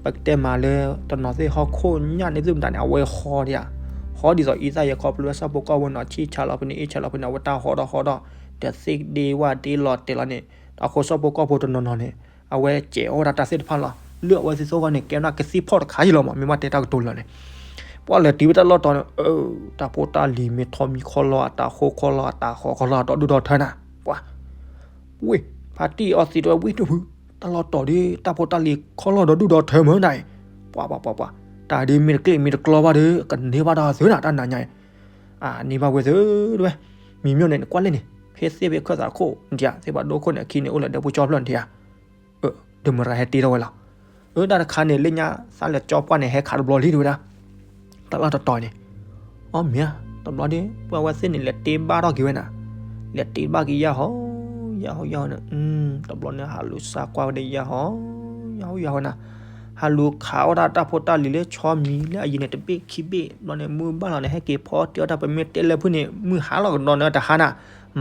ပကတဲမးလၢ တနီၤသ့ၣ်ဟီၣ်ခိၣ်ညၣ်န့ၣ် သုမတၤန့ၣ် အဝဲဟီဒံးဧါ, ဟီဒ်သိးအံသၣ်ယဲၤခီဖျိလၢဆၣ်ဖိကီၢ်ဖိနီၤ ဆံၣ်ဆါလီၤဖဲန့ၣ် အ့ၣ်ဆါလီၤဖဲန့ၣ် အဝဲတၢ်ဟီဒီးဟီဒီး တသ့ၣ်ဒ့ဝၣ်ဒ့လီၤတဲာ်လီၤန့ၣ်, အဃိဆၣ်ဖိကီၢ်ဖိတနီၤနီၤန့ၣ် အဝဲစဲးအီၣ်ဝဲဒၣ်တၢ်သ့ၣ်တဖၣ်လီၤ. လၢအဝဲသ့ၣ်အဂီၢ်န့ၣ် ကဲဝဲဒၣ်ကသံၣ်ဖီၣ်တခါယလီၤမး မ့ၢ်ဘၣ်တဲတၢ်ကတိၤလၢာ်န့ၣ်, ပှၤလဲၤတုၤဝဲတၢ်လီၢ်တီၤန့ၣ် အၢ တၢ်ဖိတၢ်လံၤမ့ၢ်ထီမံၤခီလီၤ အတၢ်ဃီခီလီၤ အတၢ်ဃီခီလီၤ ဒီဒူၣ်ဒီထၢနၤ, ပှၤ ဝ့ၢ် ဖါတံၢ်အီသံးတဝဲ ဝ့ၢ်ဒိၣ်ဖု, တၢ်လီၢ်တီၤဒီး တၢ်ဖိတၢ်လံၤခီလီၤဒီဒူၣ်ဒီထၢမုၢ်နၤအံၤ, ပှၤပှၤပှၤပှၤ, တၢ်ဒ်မ့ၢ်တကျ့ၣ်မ့ၢ်တကျီဘၣ်ဒီး ကန့ၢ်ဘၣ်တၢ်သုနၤ တၢ်နၤညါအံၤ, အန့ၢ်ဘၣ်ဝဲသုတဝဲ, မံၤမ့ၢ်န့ၣ် နကွၢ်လဲၣ်န့ၣ် ဖဲသ့ၣ်ဖဲခၢၣ်သးခိၣ်ဒံးဧါ သ့ၣ်ဖးဒိၣ်ခိၣ်န့ၣ် အခံန့ၣ်အိၣ်လၢဒဲဖိကၠီဖျၢၣ်ဒံးဧါ ဒိမရၤဟဲတ့ထီၣ်ဝဲလီၤ. အၢ တၢ်တခါန့ၣ် လၢညါသးလၢကၠီပှၢ်န့ၣ် ဟဲခးတဘျီလံတဝဲဒၣ်, တၢ်လီၢ်တတီၤန့ၣ်, အီၣ်မ့ၢ်ဧါ, တဘျီဒီး ပှၤဝဲသ့ၣ်န့ၣ် လဲၤတ့ဘၣ်ထီၣ်က့ၤဝဲနၤ, လဲၤတ့ဘၣ်က့ၤယၢ်ဟီ, ယၢ်ဟီယၢ်ဟီန့ၣ်, တဘျီန့ၣ် ဟးလူၤစါကွၢ်ဝဲဒၣ်ယၢ်ဟီ, ယၢ်ဟီယၢ်ဟီနၤ, ဟးလူၤခးအီၣ်ဒၣ်တၢ်ဖိတၢ်လံၤလၢဆီမံၤလၢအယံၤန့ၣ် တဘ့ၣ်ခံဘ့ၣ်, တဘျီန့ၣ် မုၢ်ဘၣ်လီၤန့ၣ် ဟဲက့ၤဖီတ့ၢ်အီၣ်တၢ်ပမ့ၢ်တဲလၢဖုန့ၣ် မုၢ်ဟါလီၤကဒီးန့ၣ် တဟါနၤ,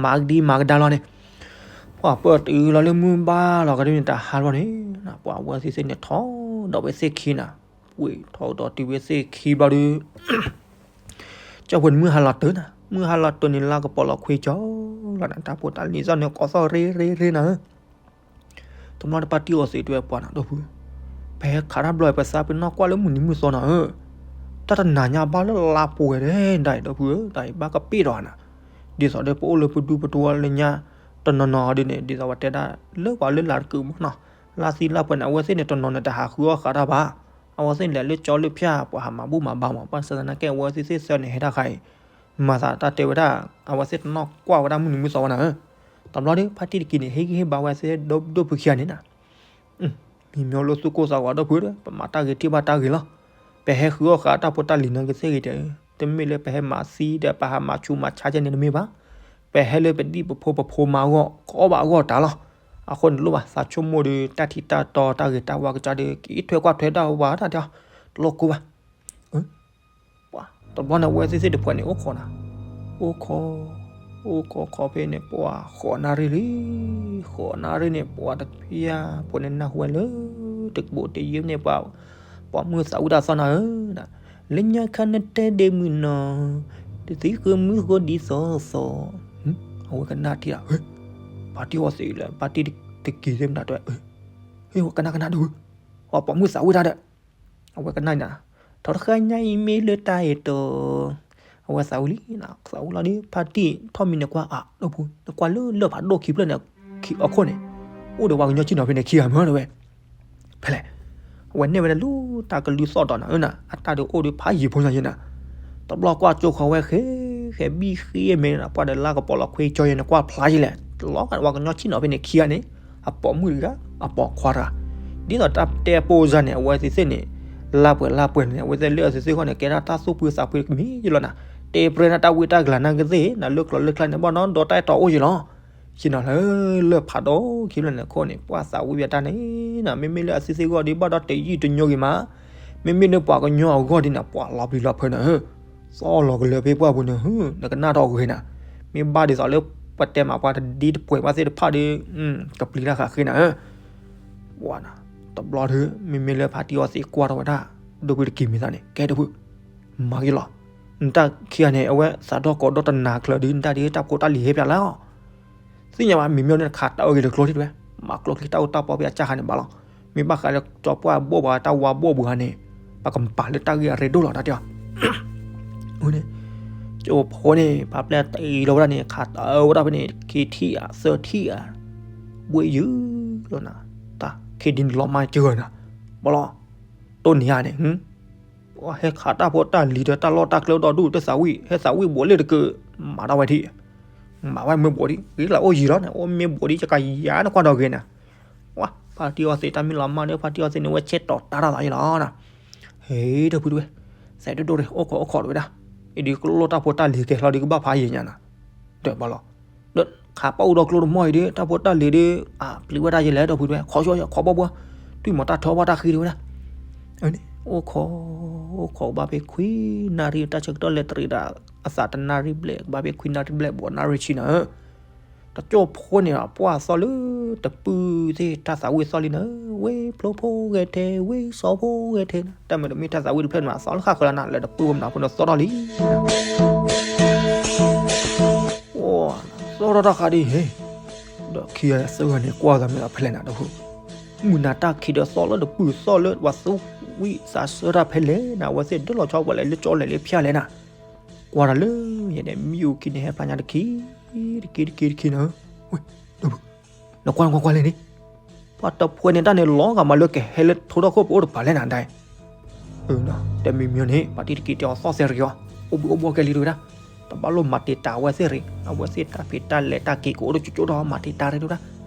မၤကဒံမၤကဒါလီၤန့ၣ် ပှၤပၢၢ်တုၤလီၤလၢမုၢ်ဘၣ်လီၤကဒုန့ၣ် တဟါလီၤန့ၣ်, ပှၤဝဲသ့ၣ်သ့ၣ်န့ၣ်ထီၣ်ဒီးဝဲသ့ၣ်ခံနၤ, ဝံၤထီၣ်ဒီးတုၤဝဲသ့ၣ်ခံဘျီဒီး ကၠီဖိန့ၣ်မုၢ်ဟါလီၤတၢ်နၤ, မုၢ်ဟါလီၤတၢ်န့ၣ် လါကပီၤလီၤခွံကၠီလီၤနၤ, တၢ်ဖိတၢ်လံၤသီၣ်န့ၣ် ကိးသီၣ်ရ့ရ့ရ့နၤဧၢ တဘျီတဖါတံၢ်အီသံးတဝဲပှၤနၤ ဒီပုၢ်, ပဟဲခးတၢ်ဘျီ ပသးပ့ၤနီၣ်ကွၢ်လၢမုၢ်နံၤမုၢ်သီနၤဧၢ, တၢ်တနၤညါဘၣ်လၢလါပှဲၤဒဲးဒၣ်အံၤ ဒီပုၢ်ဧၢ, တၢ်အံၤဘၣ်ကပ့ၢ်ဒီးနၤ, ဒ်သိးဒီးပအိၣ်လၢပဒူပတဝီလၢညါ, တနီၤနီၤဒ်န့ၣ် ဒ်သိးပတဲဒၣ်လၢပှၤလၢလၤတကုာ်မးနီၤ, လါသံလါပှဲၤန့ၣ် အဝဲသ့ၣ်န့ၣ် တနီၤန့ၣ် တဟးဃုအီၣ်ဃာ်တၢ်ဘၣ်, အဝဲသ့ၣ်န့ၣ်လဲၤလၢကၠီလၢဖၠၣ် ပှၤဟးမၤဘူၣ်မၤဘါမး, ဘၣ်ဆၣ်သနာ်က့ အဝဲသ့ၣ်သ့ၣ်သၢန့ၣ် ဟဲတၢ်ခါအံၤ မၤသးတၢ်တဲဝဲဒၣ်, အဝဲသ့ၣ်တနီၣ်ကွၢ်ဝဲဒၣ်မုၢ်နံၤမုၢ်သီဝဲနၤဧၢ, တဘျီဒီး ဖါတံၢ်တက့ၤန့ၣ် ဟ့ၣ်ဂံၢ်ဟ့ၣ်ဘါဝဲသ့ၣ်ဒိၣ်ဒိၣ်ဖုခံဂၤန့ၣ်နၤ မံၤမ့ၢ်လၢသူၣ်ကိၢ်သးဂီၤဒီပုၢ်ဒီး ပမၤတၢ်ဂ့ၤထံၣ်ဘၣ်တၢ်ဂ့ၤလီၤ. ပဟဲဃုအီၣ်ဃာ်တၢ်ဖိတၢ်လံၤန့ၣ်ကသ့ၣ်ဂ့ၤဒီး, တမ့ၢ်လၢပဟဲမၤသံဒီး ပဟးမၤဆူးမၤဆါကဲန့ၣ်တမ့ၢ်ဘၣ်. ပဟဲလၢပဒံၣ်ပဖိပဖိမၤအဂီၢ် ကအီၣ်ဘၣ်အဂီၢ်တၢ်လီၤ. အဃိန့ၣ်လိၣ်ဘၣ်သးဆိကမိၣ်ဒီး တၢ်ထံတၢ်တီတၢ်ဂ့ၤတၢ်ဝါကစၢ်ဒီး ကအံးထွဲကွၢ်ထွဲတၢ်ဝါတၢ်ဒီး တလိၣ်ကိၢ်ဘၣ် ပှၤတဘျီန့ၣ် အဝဲသ့ၣ်သ့ၣ်တဖၣ်န့ၣ် အိၣ်ခိးနၤ, အိၣ်ခိး, အိၣ်ခိးခိးဖဲန့ၣ် ပှၤဃိးနၣ်ရံၣ်လံ, ဃိးနၣ်ရံၣ်န့ၣ် ပှၤတဖၣ်ဖိန့ၣ်နၢ်ဟူဝဲလၢ တကပိာ်တယုၢ်န့ၣ် ပှၤပိာ်မုၣ်သးဝံၣ်တၢ်သီနၤဧၢ, လၢညါခါနတဲဒ့မုၢ်နီၤ, တသံဃုမုၢ်ဃိဒ်သိးသိး, အဝဲကနၣ်ထံၣ်ဧါ, ဖါတံၢ်အီသံးလၢ ဖါတံၢ်တက့ၤသ့ၣ်မတၤတဲ, ကနၣ်ကနၣ်ဒုး, ပှၤပိာ်မုၣ်သးဝံၣ်တၢ်ဒီး အဝဲကနၣ်နၤ, ထီတဃၣ်ညါအံၤမ့ၢ်လၢတၢ်အဲၣ်တီ, အဝဲသးဝံၣ်လံ, သးဝံၣ်လီၤဒီး ဖါတံၢ်ထီၣ်မံၤန့ၣ်ကွၢ်အါ ဒီပုၢ် နကွၢ်လၢလၢၢ်ဖးဒိၣ်ခံဖျၢၣ်န့ၣ် ခံအခိၣ်န့ၣ်, အိၣ်ဒီးပှၤကညီဆ့ၣ်နီၤဖဲန့ၣ်ခံဂၤမ့ၢ်တဝဲ, ဖဲလဲၣ်, အဝဲနဲၣ်ဝဲဒၣ်လၢတၢ်ကလုၢ်သီၣ်ဒီးနၤဧၢနၤ အတၢ်ဒီးအိၣ်ဒီးဖးယံာ်ဖိညါယဲနၤ, တဘျီကွၢ်ကၠိဃီၤဝဲဃဲ, ဃဲဘံၣ်ဃ့မဲာ်နၤ ပှၤဒီးလါကပီၤလီၤခွံကၠီယဲနၤ ကွၢ်ဖျါယဲလဲၣ်, တလီၤဂာ်ပှၤကညီဆ့ၣ်နီၤဖဲန့ၣ်ခံဂၤန့ၣ် အပိာ်မုၣ်တဂၤ အပိာ်ခွါတဂၤ, ဒ်သိးတၢ်တဲပိၢ်စၢ်န့ၣ် အဝဲသ့ၣ်သ့ၣ်န့ၣ်, လါပှဲၤလါပှဲၤန့ၣ် အဝဲသ့ၣ်လၢအသ့ၣ်သ့ၣ်ဂီၢ်န့ၣ် ကဲဒၣ်တၢ်သူၣ်ဖှံသးဖှံတမံၤယလီၤနၤ, တဲပြဲဒၣ်တၢ်ဝံတၢ်ကလၤနာ်ကသ့ၣ် နၤလၢကျိၤလၢကျါန့ၣ် ဘၣ်နီဒီးတၢ်အဲၣ်တီအိၣ်ယလီၤ, ဆ့ၣ်နီၤလၢ လၢၢ်ဖးဒိၣ်ခံဖျၢၣ်န့ၣ်ခိၣ်န့ၣ် ပှၤသးဝံၣ်ဝဲတၢ်န့ၣ်နၤ, မ့မ့ၢ်လၢအသ့ၣ်သ့ၣ်ဂီၢ်ဒီး ဘၣ်ဒီးတယုၢ်တညိက့ၤမး, မ့မ့ၢ်လၢပှၤကညီအဂီၢ်ဒ်န့ၣ် ပှၤလီၤပျံၤလီၤဖုးနၤဧၢ သီၣ်လီၤကလၢာ်ဖဲပှၢ်ပူၤန့ၣ် နကနၣ်ထီၣ်ဂ့ၤနၤ, မ့ၢ်ဘၣ်ဒ်သိးလၢ ပတဲမးပှၤတဒ့တပှဲၤဘၣ်သ့ၣ်တဖၣ်ဒီး, ကပျံၤတၢ်ဃးဃ့နၤဧၢ, ပှၤနၤ, တဘျီဒီး မ့မ့ၢ်လၢဖါတံၢ်အီသံးကွၢ်ထီၣ်ဝဲဒၣ်, ဒီပုၢ်တက့ၤမ့ၢ်သးန့ၣ် ကဲဒီပုၢ်, မၤက့ၤလီၤ, နတၢ်ခံဂၤန့ၣ် အဝဲသးဒီၣ်ကိးဒီတနၤချၢဒီး နတၢ်ဒ်တၢ်ဖိတၢ်လံၤဟ့ၣ်ပျးလီၤ သ့ၣ်ညါဘၣ် မ့မ့ၢ်နခးတၢ်အၢဂ့ၤတကျိချံတဝဲ, မၤကျိချံတၢ်အိၣ်တၢ်ပီဖဲအစၢ်ခါန့ၣ်ဘၣ်လီၤ, မ့ၢ်ဘၣ်ဃးလၢကၠီပှၢ်ဘိၣ်ဘှါတၢ်ဝါဘိၣ်ဘှါန့ၣ်, ပကပာ်လၢတၢ်ဂ့ၢ်အရ့ဒိၣ်လီၤတၢ်တဲအီၤ, န့ၣ်, ကၠိဖိန့ၣ် ပှၤပျဲတ့လီၤဝဲဒၣ်န့ၣ် ခးတၢ်ဝဲဒၣ်ဖဲန့ၣ် ခံထံၣ်ဧါ သၢထံၣ်ဧါ, ဘှ့ယုၢ်လီၤနၤ, တၢ်ခံဒုန့ၣ်လီၤမၢ်ကၢၢ်နၤ, ဘၣ်လီၤ, တိၢ်နံၤဧါန့ၣ် ဟဲခးတၢ်ဖိတၢ်လံၤဒီးတၢ်လီၢ်တၢ်ကျဲဒီဒူၣ် တသးဝံၣ် ဟဲသးဝံၣ်ဘိးလ့ၣ်တက့ၢ်, မၤတၢ်ဝဲထံၣ်, မၤဝဲမ့ၢ်ဘိးဒံး ဂ့ၤလၢအိၣ်ယံၤလီၤန့ၣ် အိၣ်မ့ၢ်ဘိးဒံး ယကယၤနကွၢ်ဒီးဂ့ၤနၤ, ဝါ ဖါတံၢ်အီသံးတၢ်မ့ၢ်လီၤမၢ်န့ၣ် ဖါတံၢ်အီသံးန့ၣ် ဝဲဆဲးတီၤတၢ်တၢ်သးယံၤလီၤနၤ, ဟ့ၣ် ဒီပုၢ်တဝဲၢ်, သးဒိၣ်ဒိၣ်ရ့ၣ် အိၣ်ခိးအိၣ်ခိးတဝဲဒၣ်, အံၤဒုးကလိၣ်တၢ်ဖိတၢ်လံၤကဲလီၤဒုးကဘၣ်ဖးယံၤညါနၤ, ဒီးဘၣ်လီၤ ဒီးခးပၣ်အူဒီးကျိတမီၢ်အံၤဒီး တၢ်ဖိတၢ်လံၤဒီး အပျံၤဝဲဒၣ်ယဲလဲၣ် ဒီပုၢ်တဝဲၢ် ခီဆှီခီဘီဘီ, တွံၢ်မၤတၢ်ထီဘၣ်တၢ်ဃံတဝဲဒၣ်, အိၣ်ခိး, အိၣ်ခိးဘၣ်ဖဲခွံနၣ်ရံၣ် တၢ်ဆၢကတီၢ်လဲၤတရံးဒီး အသးတနၣ်ရံၣ်ဘျဲၣ် ကဘၣ်ဖဲခွံနၣ်ရံၣ်ဘျဲၣ် ဘိးနၣ်ရံၣ်ဆံနၤဧၢ, တကၠိဖိန့ၣ် ပှၢ်သီၣ်လၢတပုၢ်သ့ၣ် တၢ်သးဝံၣ်သီၣ်လံနၤ, ဝ့ၢ်ဖျိဖိဂဲၤထဲ ဝ့ၢ်စီဖိဂဲၤထဲနၤ, တၢ်မ့ၢ်တမ့ၢ်တၢ်သးဝံၣ်တဖျၢၣ်န့ၣ် အသီၣ်လၢဃၣ်ဃၢၤလီၤနၤ လၢတပုၢ်ဝဲမနုၤဖိန့ၣ်သီၣ်ထီၣ်လံ အိၣ်သီၣ်ထီၣ်တၢ်ဃးဒ်ဟ့ၣ်, ဒီးခံဂၤသၢဂၤန့ၣ် ကွၢ်သးမ့ၢ်အဖဲလဲၣ်နၤ ဒီပုၢ်, မုၢ်နၤတၢ်ခံးဒီးသီၣ်လၢတပုၢ်သီၣ်လၢ ပှၤသူဝံၣ်သးစၢတၢ်ဖဲလဲၣ်နၤ, အဝဲသ့ၣ်ဒၢလီၤဆီပှၤလဲၤလၢကၠီလဲၤလၢဖၠၣ်လဲၣ်နၤ, ကွၢ်တၢ်လၢယဲန့ၣ် မံအိၣ်ခံန့ၣ် ဟဲဖျါညါတခံ, တခံတခံတခံနၤ, ဝ့ၢ်, ဒီပုၢ်, နကွၢ်နကွၢ်ကွၢ်လဲၣ်န့ၣ် ပှၤတဖှဲန့ၣ်တၢ်န့ၣ် လီၤဂာ်မးလၢကဟဲလၢထိထီၣ်ခိၣ်ပအိၣ်တပၤလဲၣ်နၤဒၣ်, တမံၤမံၤန့ၣ် ပှၤတံၤတက့ၤတဲအီၤသီၣ်သဲရံၤအီၤ, အိၣ်ဘှံးအိၣ်ဘှီၣ်ကဲလံတဝဲဒၣ်, တဘၣ်လိၣ်မၤတံာ်တာ်ဝဲသ့ၣ်ရံၤ, အဝဲသ့ၣ်တၢ်ဖံးတၢ်လဲၤတၢ်က့ၤကအိၣ်ဒိၣ်ကၠိကၠိဒီးမၤတံာ်တာ်ရံၤတဝဲဒၣ်,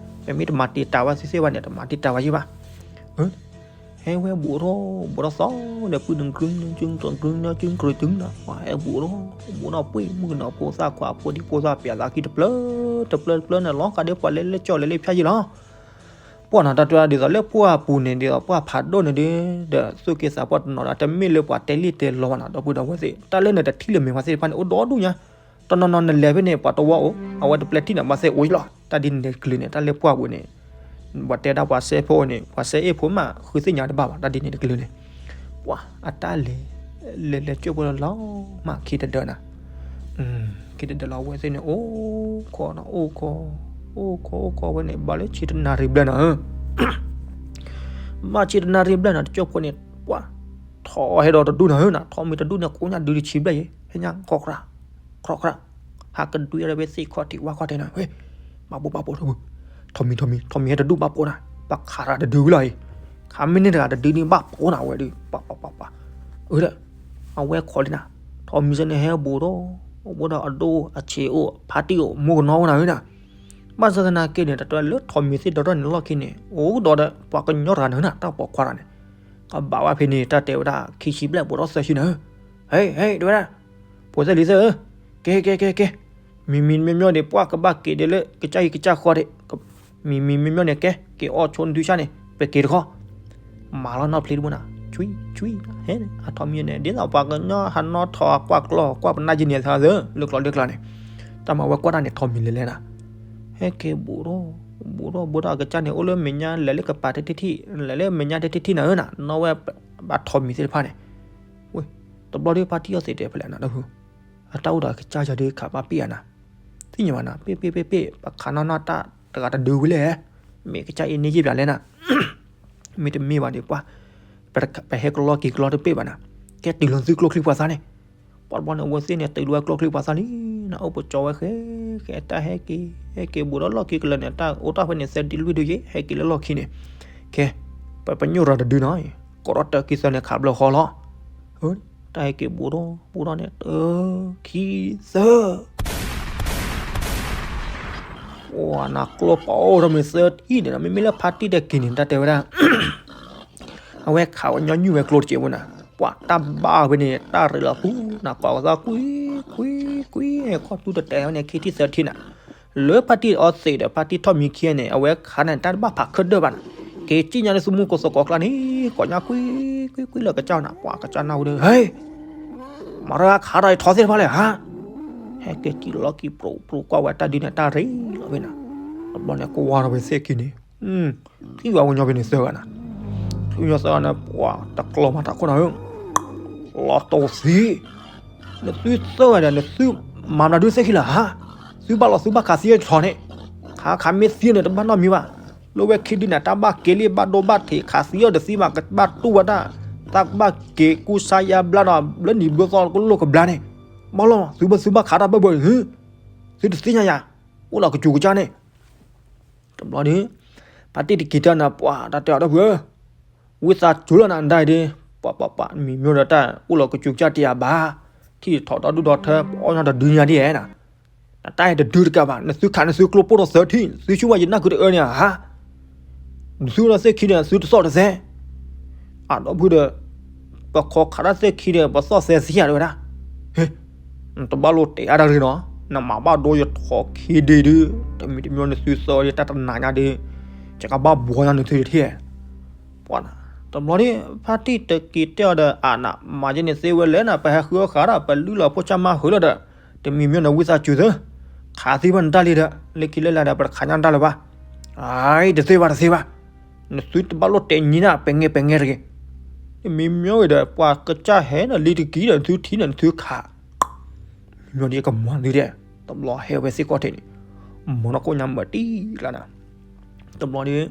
ပမ့ၢ်တမၤတံာ်တာ်ဝဲသ့ၣ်သ့ၣ်ဘၣ်န့ၣ် တမၤတံာ်တာ်ဝဲယံၤဘၣ် ဟဲဝဲဘူးထီၣ်ဘူးထီၣ်သီဒီး ပုၢ်နုာ်ကုနကုတကုနကုနကုကုနကုနကုနကုနကုနကု, ဟဲဘူးထီၣ်ဘူးထီၣ်ပှ့ၤမုၣ်ကနီၤဖိသၣ်ခွါဖိဒံဖိသၣ်ပျဲသးခံတဖျၢၣ်တဖျၢၣ်တဖျၢၣ်န့ၣ် လီၤဂာ်ဒီးပှၤလဲၤလၢကၠီလဲၤလၢဖၠၣ်ယံၤလီၤ. ပှၢ်နၤတၢ်တဒ်သိးလၢပှၢ်ပူၤန့ၣ် ဒ်သိးပှၢ်ဖးဒိၣ်န့ၣ်ဒီး ဒီးသူၣ်က့သးပှၢ်တနီၤဒီး တမ့ၢ်လၢပှၤတဲလံၣ်တဲလီဘၣ်နၤ ဒီပုၢ်ဒီဝဲၢ်သ့ၣ် တၢ်လၢနတထံၣ်လၢမဲာ်ပှၤသ့ၣ်တဖၣ်န့ၣ် အိၣ်ဒီဒူၣ်ညါ တနီၤနီၤနလဲၤဖဲန့ၣ် ပှၤတဝီအိၣ် အဝဲတပျဲထံၣ်နၤဘၣ်သ့ၣ်အိၣ်လီၤ. တၢ်ဒ်န့ၣ်တကလုာ်န့ၣ် တၢ်လၢပှၢ်ပူၤန့ၣ် ပှၤတဲဒၣ်ပှၤစဲဖိန့ၣ် ပှၤစဲအ့ၣ်ဖိမး ဃုသ့ၣ်ညါတဘၣ်ဘၣ် တၢ်ဒ်န့ၣ်တကလုာ်န့ၣ် ပှၤအတၢ်လဲၤ လဲၤလဲၤကၠိဖိလီၤမး ခံတဒၢနၤ ခံတဒၢလီၤ အဝဲသ့ၣ်န့ၣ် အိၣ်ခိးနီၤ အိၣ်ခိး အိၣ်ခိးအိၣ်ခိးဝဲန့ၣ် ဘၣ်လၢဆံတနၣ်ရံၣ်ဘျဲၣ်နၤဧၢ ဘၣ်ဆံတနၣ်ရံၣ်ဘျဲၣ်နၤ တကၠိဖိန့ၣ် ပှၤ ထီၣ်ဟဲဒီးတဒူၣ်နၤဧၢနၤ ထီၣ်မံၤတဒူၣ်န့ၣ် ကိးညါဒုးတဆံဘျဲၣ်ယဲ ဟဲညါခီၣ်ခြး ခီၣ်ခြး ဟးကဒွံအီၤဒီးဖဲသ့ၣ်ခီၣ်ထံးဝၣ်ခီၣ်ထံးနၤ ဝဲ ဘၣ်ပိာ်ဘၣ်ပိာ်ထီၣ် ထီၣ်မံၤထီၣ်မံၤ ထီၣ်မံၤဟဲတဒူၣ်ဘၣ်ပိာ်နၤ ပှၤခးတၢ်တဒုလီၤအံၤ ခးမ့ၢ်န့ၢ်တဂၤတဒုန့ၣ်ဘၣ်ပိာ်နၤဝဲဒုး ပှၤပှၤပှၤပှၤ အၢ အဝဲခိးလံနၤ ထီၣ်မံၤစ့ၢ်န့ၣ်ဟဲဘူးဒီး ဘူးဒီးအဒိအဆံးအိၣ် ဖါတံၢ်အိၣ် မူကနီၤအိၣ်နၤဧၢနၤ ဘၣ်ဆၣ်သနာ်က့န့ၣ် တၢ်တဲလၢထီၣ်မံၤသ့ၣ်ဒီးထီၣ်န့ၣ်လီၢ်ခံန့ၣ် အိၣ်ဒီးပှၤကညီတဂၤနၤနၤ တၢ်ပိာ်ခွါတဂၤန့ၣ် ကဘၣ်ဝဲဖဲန့ၣ် တၢ်တဲဝဲဒၣ်ခံဆံဘျဲၣ်ဘူးဒီးသၢဆံနၤဧၢ ဟဲ ဟဲ တဲဝဲဒၣ် ဖိသၣ်လံၤသၢဧၢ ကဲ ကဲ ကဲ ကဲ မံၤမံၤမ့ၢ်မ့ၢ်န့ၣ် ပှၢ်ကဘၣ်က့ၤဒဲးလၢ ကစၢ်အံၤကစၢ်ဃီဒဲး မံၤမံၤမ့ၢ်မ့ၢ်န့ၣ် ကဲ က့ၤအီၣ်ဆိနသုဆၣ်န့ၣ် ပက့ၤတခီ မၤလီၤနီၢ်ဖျံတဘိနၤ ဆွံ ဆွံ ဟဲ အထီၣ်မံၤန့ၣ် ဒ်သိးပှၤကညီဟးနီၣ်ထီၣ်ကွၢ်ကျီၢ် ကွၢ်ပနၢ်က့ၤန့ၣ်သးသၢ လၢကျီၢ်လၢကျါန့ၣ် တၢ်မၤဝဲကွၢ်တၢ်န့ၣ် ထီၣ်မံၤလဲၤလဲၤနၤ ဟဲက့ၤဘူးထီၣ် ဘူးထီၣ် ဘူးထီၣ်အကစၢ်န့ၣ် အိၣ်လၢမဲာ်ညါ လဲၤလၢကပၤတထံၣ်ထံၣ် လဲၤလၢမဲာ်ညါတထံၣ်ထံၣ်နၤဧၢနၤ နီၢ်ဝဲဘၣ်ထီၣ်မံၤသ့ၣ်တဖၣ်န့ၣ် ဝဲ တဘျီဒီးဖါတံၢ်အီသံးတဲဖဲလဲၣ်နၤ အတၢ်အိၣ်ဒီးကစၢ်ယၤဒုးခးဘၣ်ပ့ၢ်အနၤ သ့ၣ်ညါဘၣ်နၤ ပ့ၢ်ပ့ၢ်ပ့ၢ်ပ့ၢ် ပခးနီၢ်နီၢ်တၢ်တဂၤတဒုဝံၤလဲၣ် မ့ၢ်ကစၢ်အံၤန့ၢ်ယံာ်ပၠးလဲၣ်နၤ မ့တမ့ၢ်ဘၣ်ဒီးပှၢ် ပဟဲကလီက့ၤကလီတပ့ၢ်ဘၣ်နၤ ကဲတုၤလီၤသုကျိချံပှၤသၣ်န့ၣ် ပှၤတဘျီန့ၣ် အဝဲသ့ၣ်န့ၣ် တုၤလီၤဝဲကျိချံပှၤသၣ်လံနၤ အိၣ်ပကၠီဝဲဃဲ ဃဲတၢ်ဟဲက့ၤ ဟဲက့ၤဘူးဒီးလီၢ်ခံကလၢာ်န့ၣ် တၢ်အိၣ်တၢ်ဖဲန့ၣ် သၢဒံလွံၢ်ဒုယဲ ဟဲက့ၤလၢလီၢ်ခံန့ၣ် ကဲ ပပညိၣ်ရၤတဒုနီၤ ကီးထီၣ်တၢ်ခံသၢန့ၣ် ခးဘျီဃီလီၤ တၢ်ဟဲက့ၤဘူးဒီး ဘူးဒီးန့ၣ် တၢ် ခံ သၢ ပှၤနၤကျိပအိၣ်ထီၣ်မ့ၢ်သၢထံၣ်န့ၣ်ဒီး မ့မ့ၢ်လၢဖါတံၢ်တက့ၤန့ၣ် တၢ်တဲဝဲဒၣ် အဝဲခးဝဲညီနုၢ်ဝဲကျိတက့ၢ်ဝဲနၤ ပှၤတၢ်ဘါဝဲန့ၣ် တၢ်ရ့လီၤပူၤနၤ ကွၢ်ဝဲသးကွံ ကွံ ကွံ ခီၣ်တူၢ်တတဲာ်ဝဲန့ၣ် ခံထံၣ်သၢထံၣ်နၤ လၢဖါတံၢ်အီသံးဒီး ဖါတံၢ်ထီၣ်မံၤခံန့ၣ် အဝဲခးန့ၣ် တၢ်တဘၣ်ဖးခၢၣ်ဒၢၣ်ဘၣ်နၤ က့ၤစံၣ်ညါလၢသူမူကီၢ်သကိးကျါန့ၣ် ကိးညါကွံ ကွံ ကွံလၢကစၢ်နၤ ပှၤကစၢ်နၢ်ဟူဒီး ဟဲ မၤရခးတၢ်အံၤထီသ့ၣ်တဖၣ်လဲၣ်ဟါ ဟဲက့ၤစံၣ်လီၤက့ၤပြိးပြိးကွၢ်ဝဲတၢ်ဒုးန့ၣ် တၢ်ရ့လီၤဝဲနၤ တဘျီန့ၣ် ကွၢ်ဝဲဒီးဝဲသ့ၣ်က့ၤန့ၣ် ထံၣ်ဝဲဝဲညီဖဲန့ၣ်သၢဂၤနၤ ထံၣ်ဝဲညီသၢဂၤန့ၣ် ပှၤတကျီမၤတၢ်ခိၣ်နၤဧၢ လီၤတိၢ်သံ နသုသၢဂၤဒီး နသုမၤမနုၤဒုးသ့ၣ်ခံလၢဟါ သုဘၣ်လီၤသုဘၣ်ခးသံအထီၣ်န့ၣ် ခးခးမ့ၢ်သံန့ၣ် တဘၣ်နီတမံၤဘၣ် လၢဝဲခံဒုးန့ၣ် တၢ်ဘၣ်က့ၤလံဘၣ်ဒိဘၣ်ထံး ခးသံအီၤတသံဘၣ် ကဘၣ်တူၢ်ဝဲဒၣ် တၢ်ဘၣ်က့ၤကူစါယါဘျါဒီး ဘျၢနံၤဘျၢသီကလိာ်ကဘျါန့ၣ် ဘၣ်လီၤ သုဘၣ်သုဘၣ်ခးတၢ်ဘၣ်ဘၣ်, သုတသ့ၣ်ညါယၤ, အိၣ်လီၤကစူၤကစၢ်န့ၣ်. တဘျီဒီး ဖါတံၢ်တက့ၤတဲနၤ ပှၤတၢ်တဲအီၤဒီပုၢ်ဧၢ, ဝံသးစူၤလီၤနၤဒၣ်အံၤဒီး ပှၤပှၤပှၤ မံၤမျိၣ်ဒီးတၢ်အိၣ်လီၤကစူၤကစၢ်တ့ၢ်အဘၣ်, ထံၣ်ထီၣ်ဒီဒူၣ်ဒီထၢ ပအီၣ်ညီတဒုညါဒ်ဧါနၤ, နတၢ်အံၤတဒုတကးဘၣ်, နသုခးနသုကျိပိၢ်ထီၣ်သၢထံၣ် သုဆူၣ်ဝဲယနၢ်ကုတအၢန့ၣ်ဧါ. နသုအိၣ်ဒီးသ့ၣ်ခံဒီး သုတသီၣ်တသဲ, အဒီပုၢ်ဒီး ပခိးခးတၢ်သ့ၣ်ခံဒီး ပသီၣ်သဲသ့ဧါတဲဝဲဒၣ်, ဟ့, နတဘၣ်လိၣ်တဲအါတၢ်ရ့နီၤ, နမၤဘၣ်ဒိယထီၣ်ခံဒ့ဒုး, တမံၤတမံၤနသုသၢဒီးတၢ်တနၤညါဒီး, ယကဘၣ်ဘှီညါနသုတထံၣ်, ပှၤ, တဘျီဒီး ဖါတံၢ်တက့ၤတဲအီၤဒီး အနၤ မၤယဲန့ၣ်သ့ဝဲလဲၣ်နၤ, ပဟဲဃုအီၣ်ဃာ်ဒီး ပလုၢ်လီၤဖိဆၣ်မါဃုာ်လီၤဒီး, တမံၤမံၤနဝံသးစူၤသၢ, ခးသံဘၣ်နတၢ်လံဒီး လၢခံလၢလာ်ဒီး ပတခးညါတၢ်လၢၤဘၣ်, အံၤ တသ့ဘၣ်တသ့ဘၣ်, နသုတဘၣ်လိၣ်တဲညံနၤ ပဲၤငဲပဲၤငဲတဂ့ၤ, တမံၤမံၤဂ့ၤဒီး ပှၤကစၢ်ဟဲနၤလံတက့ၢ်ဒီး နသုထံၣ်နၤ နသုခး မံၤမံၤဒီးကမၤသုဒဲး, တဘျီဟဲဝဲသ့ၣ်ခီၣ်ထံးန့ၣ်, မၤနီၢ်ခိၣ်ညါမၤတံၢ်လၢနၤ, တဘျီဒီး,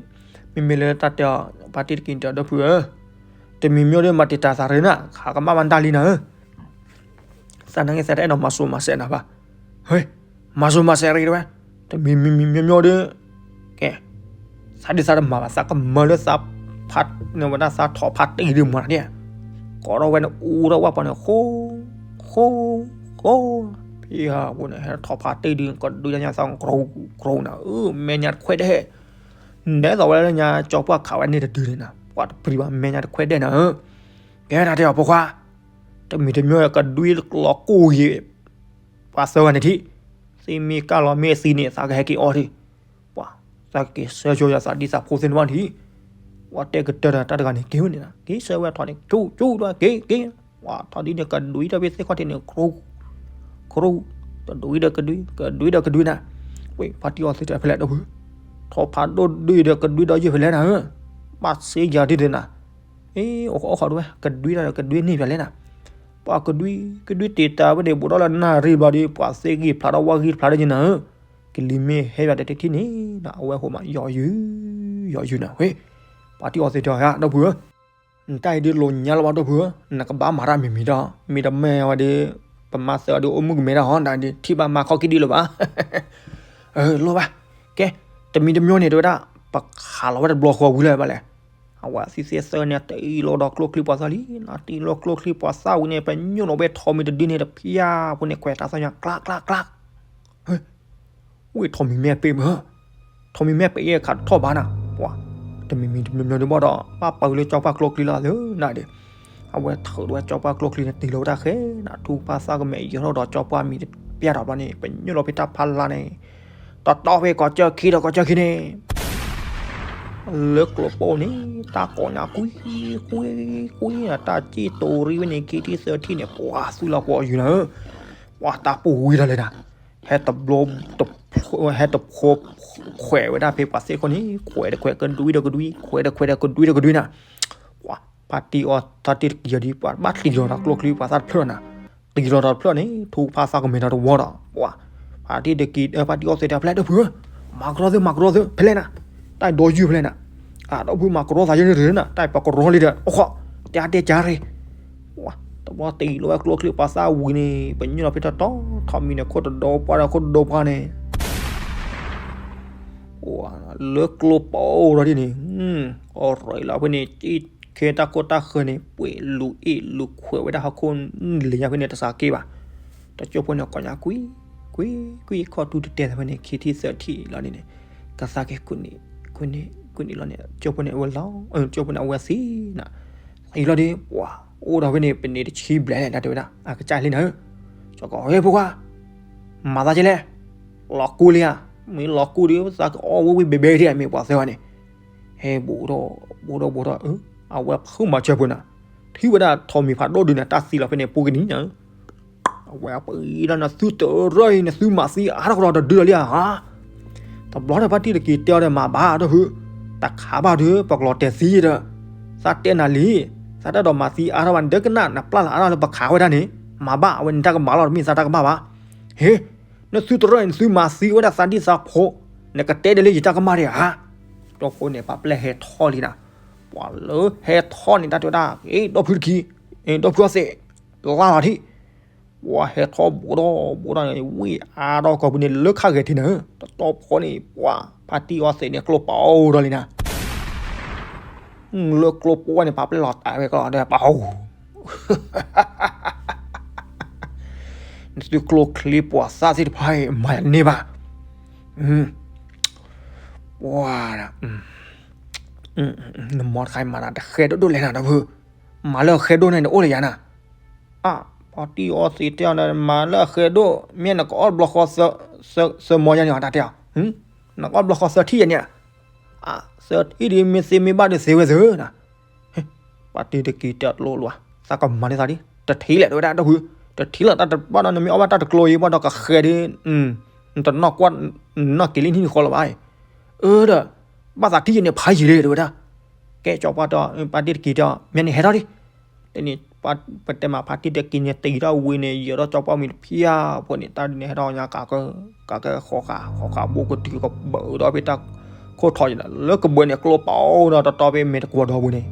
မ့မ့ၢ်လၢတၢ်တဲအီၤ ဖါတံၢ်တက့ၤတဲအီၤ ဒီပုၢ်ဧၢ, တမံၤမံၤဒီးမၤတံာ်တာ်သးရ့နၤ ခးကမၣ်ဘၣ်နတၢ်လံနၤဧၢ, သးနါငဲသးတအဲၣ်ဒိးမၤစိၤမၤစဲးနၤဘၣ်, ဟဲ, မၤစိၤမၤစဲးရ့တဲဝဲ, တမံၤမံၤမံၤမံၤဒီး ကဲ, သးဒ်သးတမၤဘၣ် သးကမၤလၢသးဖး, နဝဲဒၣ်သးထီၣ်ဖးတံၢ်ဒုးမၤနၤဒဲး, ကိးထီၣ်ဝဲန့ၣ်အူထီၣ်ဝဲပှၤန့ၣ် ဃိ, ဃိ, ဃိ, ဖံဟးဖိန့ၣ် ဟဲထီၣ်ဖးတံၢ်ဒုး ကဒုးညါသး ကြိၤ ကြိၤနၤဧၢ, မဲာ်ညါတခွဲးဒဲး, နဲသိးဝဲလၢညါ ကၠီပှၢ်ခးဝဲန့ၣ်တဒုန့ၣ်နၤ ပှၤတပျံၤဘၣ် မဲာ်ညါတခွဲးဒဲးနၤဧၢ, ကဲနၤတဲအီၤဖိခွါ, တမံၤတမံၤကဒွံလီၤကိၢ်ယံၤ ပှၤသၢဂၤန့ၣ်ထံၣ်, သ့မ့ၢ်ကၢ်လီၤမ့ၢ်သံန့ၣ် သးကဟဲက့ၤအီထံၣ်, ပှၤ, သးက့ၤဆၢဆိယၤသးဒံသးဖိသ့ၣ်တဖၣ်န့ၣ်, ပှၤတဲကတၢၢ်ဒီးတၢ်တဂၤန့ၣ် က့ၤဝဲန့ၣ်နၤ က့ၤဆၢဝဲထီၣ်န့ၣ် ကၠူၣ်ကၠူၣ်ဒီးက့ၤက့ၤ, ပှၤထီၣ်ဒ်န့ၣ် ကဒွံထီၣ်ဖဲသ့ၣ်ခီၣ်ထံးန့ၣ် ကြိၤ, ကြိၤ, ကဒွံဒီးကဒွံ ကဒွံဒီးကဒွံနၤ, ဝဲဖါတံၢ်အီသံးတဲဖဲလဲၣ်ဒီပုၢ်, ထီၣ်ဖးဒိၣ်ဒုးဒီးကဒွံဒီးယုၢ်ဖဲလဲၣ်နၤဧၢ, ဘၣ်စ့ယၤဒ်န့ၣ်နၤ, အ့ အိၣ်ဃီအိၣ်ဃီဒဝဲ ကဒွံဒီးကဒွံန့ၢ်ဖဲလဲၣ်နၤ, ပှၤကဒွံ, ကဒွံတ့ၢ်တၢ်ဝဲန့ၣ် ဘူးဒီးလၢနၣ်ရံၣ်ဘျီဒီး ပှၤသ့ဂံၢ်ဖျါထီၣ်ဝၣ်ဂံၢ်ဖျါထီၣ်ယဲနၤဧၢ, ကလံၤမ့ၢ်ဟဲယၤတထံၣ်ထံၣ်န့ၣ် နအဝဲဟိမး ယီၤယုၢ်, ယီၤယုၢ်နၤဝဲ, ပှၤတံၢ်အီသံးတဲအီၤ ဒီပုၢ်ဧၢ, နတၢ်အံၤဒ်လိာ်ညါလၢၤဘၣ်ဒီပုၢ်ဧၢ, နကဘၣ်မၤတၢ်မံၤမံၤဒီး မ့ၢ်တမၤဝဲဒီး ပမၤသၢအီၤဒီးအိၣ်မုၣ်ကမဲတၢ်ဟီ နတၢ်ဒ်ထံၣ်ဘၣ်မၤခီၣ်က့ၤဒ်လၢၤဘၣ်, အၢ လိၣ်ဘၣ်, ကဲ, တမံၤတမံၤန့ၣ် တဲဝဲဒၣ် ပခးလီၤဝဲတဘျီဃီဝံၤလၢၤဘၣ်လဲၣ် အဝဲသံသ့ၣ်သၢန့ၣ် တံၢ်လီၤဒီးကျိချံပှၤသၣ်လံ, တံၢ်လီၤကျိချံပှၤသၣ်ဝံၤန့ၣ် ပညိၣ်လီၤဝဲထိးမံၤတဒုန့ၣ် တဖျၢၣ်ဖိန့ၣ် ခွဲးတၢ်သၣ်ညါ ကျးကျးကျး, ဝဲထိးမံၤမဲာ်ပ့ၢ်မး, ထိးမံၤမဲာ်ပ့ၢ်ယဲၢ်ခးတထီၣ်ဘၣ်နၤ, ပှၤ, တမံၤမံၤတမံၤမံၤဒုးဘၣ်ဒီး ဘၣ်ပာ်ဝံၤလၢကၠီပှၢ်ကျိချံလီၤသၢနၤဒီး, အဝဲထုးဝဲကၠီပှၢ်ကျိချံန့ၣ် တံၢ်လီၤဝဲတၢ်ဃဲနၤ ထူဖးသၣ်ကမဲာ်ယဲၢ်ထီၣ်ဒီးကၠီပှၢ်မံၤတပျၢ်ထီၣ်ဘျီန့ၣ် ပညိၣ်လီၤဖဲတၢ်ဖးလါန့ၣ် တတီၢ်ဖဲကီၢ်စၢၢ်ခံဒီးကီၢ်စၢၢ်ခံန့ၣ် လၢကျိပိန့ၣ် တၢ်ကိးညါကွံ, ကွံ, ကွံ, တၢ်စ့ၣ်တိၤရံဝဲန့ၣ် ခံထံၣ်သၢထံၣ်န့ၣ် ပှၤသုးလီၤပှီၢ်ယုၢ်နၤဧၢ, ပှၤတၢ်ပူၤဝံၤဒီးလဲၣ်နၤ, ဟဲတဘျီ, ဟဲတဖိ, ခွဲးဝဲဒၣ်ဖဲပှၤသ့ၣ်ခိၣ်န့ၣ် ခွဲးဒီးခွဲးကဒွံဒီးကဒွံ, ခွဲးဒီးခွဲးဒီးကဒွံဒီးကဒွံနၤ, ပှၤ, ပှၤတံၢ်အီသံးတံၢ်တက့ၤအီၤဒီး ပှၤဘၣ်တံၢ်လီၤဒီးကျိချံပှၤသၣ်တဖျၢၣ်နၤ, တံၢ်လီၤဒီးတဖျၢၣ်န့ၣ် ထူဖးသၣ်ကမဲာ်ဒီးတဝီဒီး ပှၤ, ဖါတံၢ်တက့ၤ, ဖါတံၢ်အီသံးတဲဖဲလဲၣ်ဒီပုၢ်ဧၢ, မၤကရီသု မၤကရီသု ဖဲလဲၣ်နၤ, တၢ်ဒီယုၢ်ဖဲလဲၣ်နၤ, အဒီပုၢ်မၤကရီသးယဲၢ်န့ၣ်တဂ့ၤနၤ တၢ်ပကရီလံဒီး အိၣ်ဃီ, တဲအါတဲကၢ်ရ့ၣ်, ပှၤ, တဘျီတံၢ်လီၤဝဲကျိချံပှၤသၣ်ဝံၤန့ၣ် ပညိၣ်လီၤဖဲတတီၢ်ထီၣ်မံၤန့ၣ် ခိၣ်တဒီပှၢ်ဒီးခိၣ်တဒီပှၢ်န့ၣ် လၢကျိပိဒီးဒ်န့ၣ်, အီၣ်ရ့ၣ်လီၤဖဲန့ၣ် က့ခဲတၢ်ခိၣ်တၢ်ဃၢၤန့ၣ် ပှဲၤလူၤအ့ၣ်လူၤခွဲးဝဲဒၣ်ဟီၣ်ခိၣ်လံၤညါဖဲန့ၣ် တစးက့ဘၣ်, တကၠိဖိန့ၣ်ကိးညါကွံ, ကွံ, ကွံခီၣ်ထူတတဲသးဖဲန့ၣ် ခံထံၣ်သၢထံၣ်လီၤန့ၣ်န့ၣ်, ကသးက့ၤကွံနံၤ, ကွံနံၤ, ကွံနံၤလီၤန့ၣ် ကၠိဖိန့ၣ်အဝဲလီၤ, ကၠိဖိန့ၣ်အဝဲသံနၤ, သံလီၤဒီး ပှၤ, အိၣ်ဒီးဖဲန့ၣ် ပန့ၣ်တဆံဘျဲၣ်လဲၣ် တၢ်တဲဝဲဒၣ် အကစၢ်လံနၤဧၢ, ကၠီကီး ဟ့ၣ်ဖိခွါ မၤသးကဲလဲၣ်, လီၤကူလံဧါ, မ့ၢ်လီၤကူဒီး သးကအီၣ်ဝံၤဝံၤဘဲဘဲဒ်အမ့ၢ်ပှၤသၢဂၤန့ၣ်, ဟဲဘူးဒီး, ဘူးဒီးဘူးဒီး, အဝဲဖုးမၤစၢၤပှၤနၤ, ထံၣ်ဝဲဒၣ်ထိးမံၤဖးဒိၣ်ဒုးနၤ တၢ်သံလီၤဖဲန့ၣ် ပူၤကနံၤနၤဧၢ, အဝဲပှၤအံၤဒီးနသုတရၢအံၤ နသုမၤသံအါထီၣ်ကဒီးတဒုလီၤလံဧါ, တဘျီဒီးဖါတံၢ်တက့ၤတဲအီၤဒီး မၤဘၣ်ဒီးဖုး, တခးဘၣ်ဒီး ပကလီၤတဲာ်သံဒီး, သးတဲနၤလံ, သးတအဲၣ်ဒိးမၤသံအါထီၣ်ဘၣ် နဒၢကနၣ် နပျၢ်လီၤအါထီၣ်လၢပခးဝဲဒၣ်န့ၣ်, မၤဘၣ် အဝဲန့ၣ်တၢ်ကမၣ်လီၤ တမ့ၢ်သးတၢ်ကမၣ်ဘၣ်, ဟ့ၣ်, နသုတရၢအံၤ နသုမၤသံဝဲဒၣ်သးဒံသးဖိ, နကတဲဒ်လၢယတၢ်ကမၣ်ဒံးဧါ, ဒီးဃိန့ၣ် ပှၤပျဲၢ်ဟဲထီၣ်လံနၤ, ပှၤလၢဟဲထီၣ်န့ၣ် တၢ်တဲဝဲဒၣ် အ့ ဒီဖုတက့ၢ်, ဒီဖုအီသံး, လါလီၤထံၣ်, ပှၤဟဲထီၣ်ဘူးထီၣ်ဘူးထီၣ်န့ၣ် ဝံၣ်အါထီၣ်ကီၢ်ပူၤန့ၣ် လၢခါဂဲၤထံနၤဧၢ, တတီဖိန့ၣ် ပှၤဖါတံၢ်အီသံးန့ၣ် ကျိပအိၣ်ထီၣ်လံနၤ, လၢကျိပအိၣ်န့ၣ် ပာ်ပျဲၢ်လီၤတၢ်ဝဲကျီဒီးပအိၣ် နသုကျိချံပှၤသၣ်သ့ၣ်တဖၣ်အံၤ မၤယၤန့ၢ်ဘၣ်, ပှၤ နမီတခါအံၤမၤတၢ်တဃဲဒိၣ်ဒိၣ်လဲၣ်နၤဒီပုၢ်, မၤလၢအဃဲဒိၣ်န့ၣ်နအိၣ်လၢယၤနၤ, အါ, ဖါတံၢ်အီသံးတဲအီၤ မၤလၢအဃဲဒိၣ် မ့ၢ်နကအီၣ်ဘျီဃီ သၢမီယါန့ၣ်အတၢ်တဲအီၤ, နကအီၣ်ဘျီဃီသၢထံၣ်ယဲန့ၣ်, အါ, သၢထံၣ်ဒ်မ့ၢ်သ့မ့ၢ်ဘၣ်ဒ်သ့ဝဲသ့ၣ်နၤ, ဖါတံၢ်တက့ၤတဲအီၤတလိၣ်လၢၤ, သးကမၤန့ၢ်သးဒ် တထံၣ်လဲၣ်တဝဲဒၣ်ဒီပုၢ်, တထံၣ်လၢတၢ်တဘၣ်ဒီး နမ့ၢ်အီၣ်ဘၣ်တၢ်တကျိၤအံၤ ဘၣ်ဒီးကဃဲဒ် နတနီၢ်ကွၢ် နနီၢ်က့ၤလံနံၣ်ဃီလၢၤဘၣ်, အၢဒီး ဘၣ်သးထံၣ်ယဲန့ၣ်ဖးယံာ်လံတဝဲဒၣ်, ကဲကၠီပှၢ်တဲ ဖါတံၢ်တက့ၤတဲအီၤ မ့ၢ်န့ၣ်ဟဲထီၣ်ဒံး, တန့ၣ် ပတဲမးဖါတံၢ်တက့ၤန့ၣ် တ့ၤထီၣ်ဝံၤန့ၣ် ယဲၤထီၣ်ကၠီပှၢ်မံၤတဖၠၣ်ဖိန့ၣ် တၢ်ဒ်န့ၣ်ဟဲထီၣ်ညါကးကဲ ကးကဲဃီဃာ် ဃီဃာ်ဘိကတုၤကဘၢဒီးဖဲတၢ်ခိၣ်ထီၣ်ယဲန့ၣ် လၢကဘၢန့ၣ်ကျိပအိၣ်ဒီးတတီဖဲမဲာ်တကွီၤဒီးပူၤန့ၣ်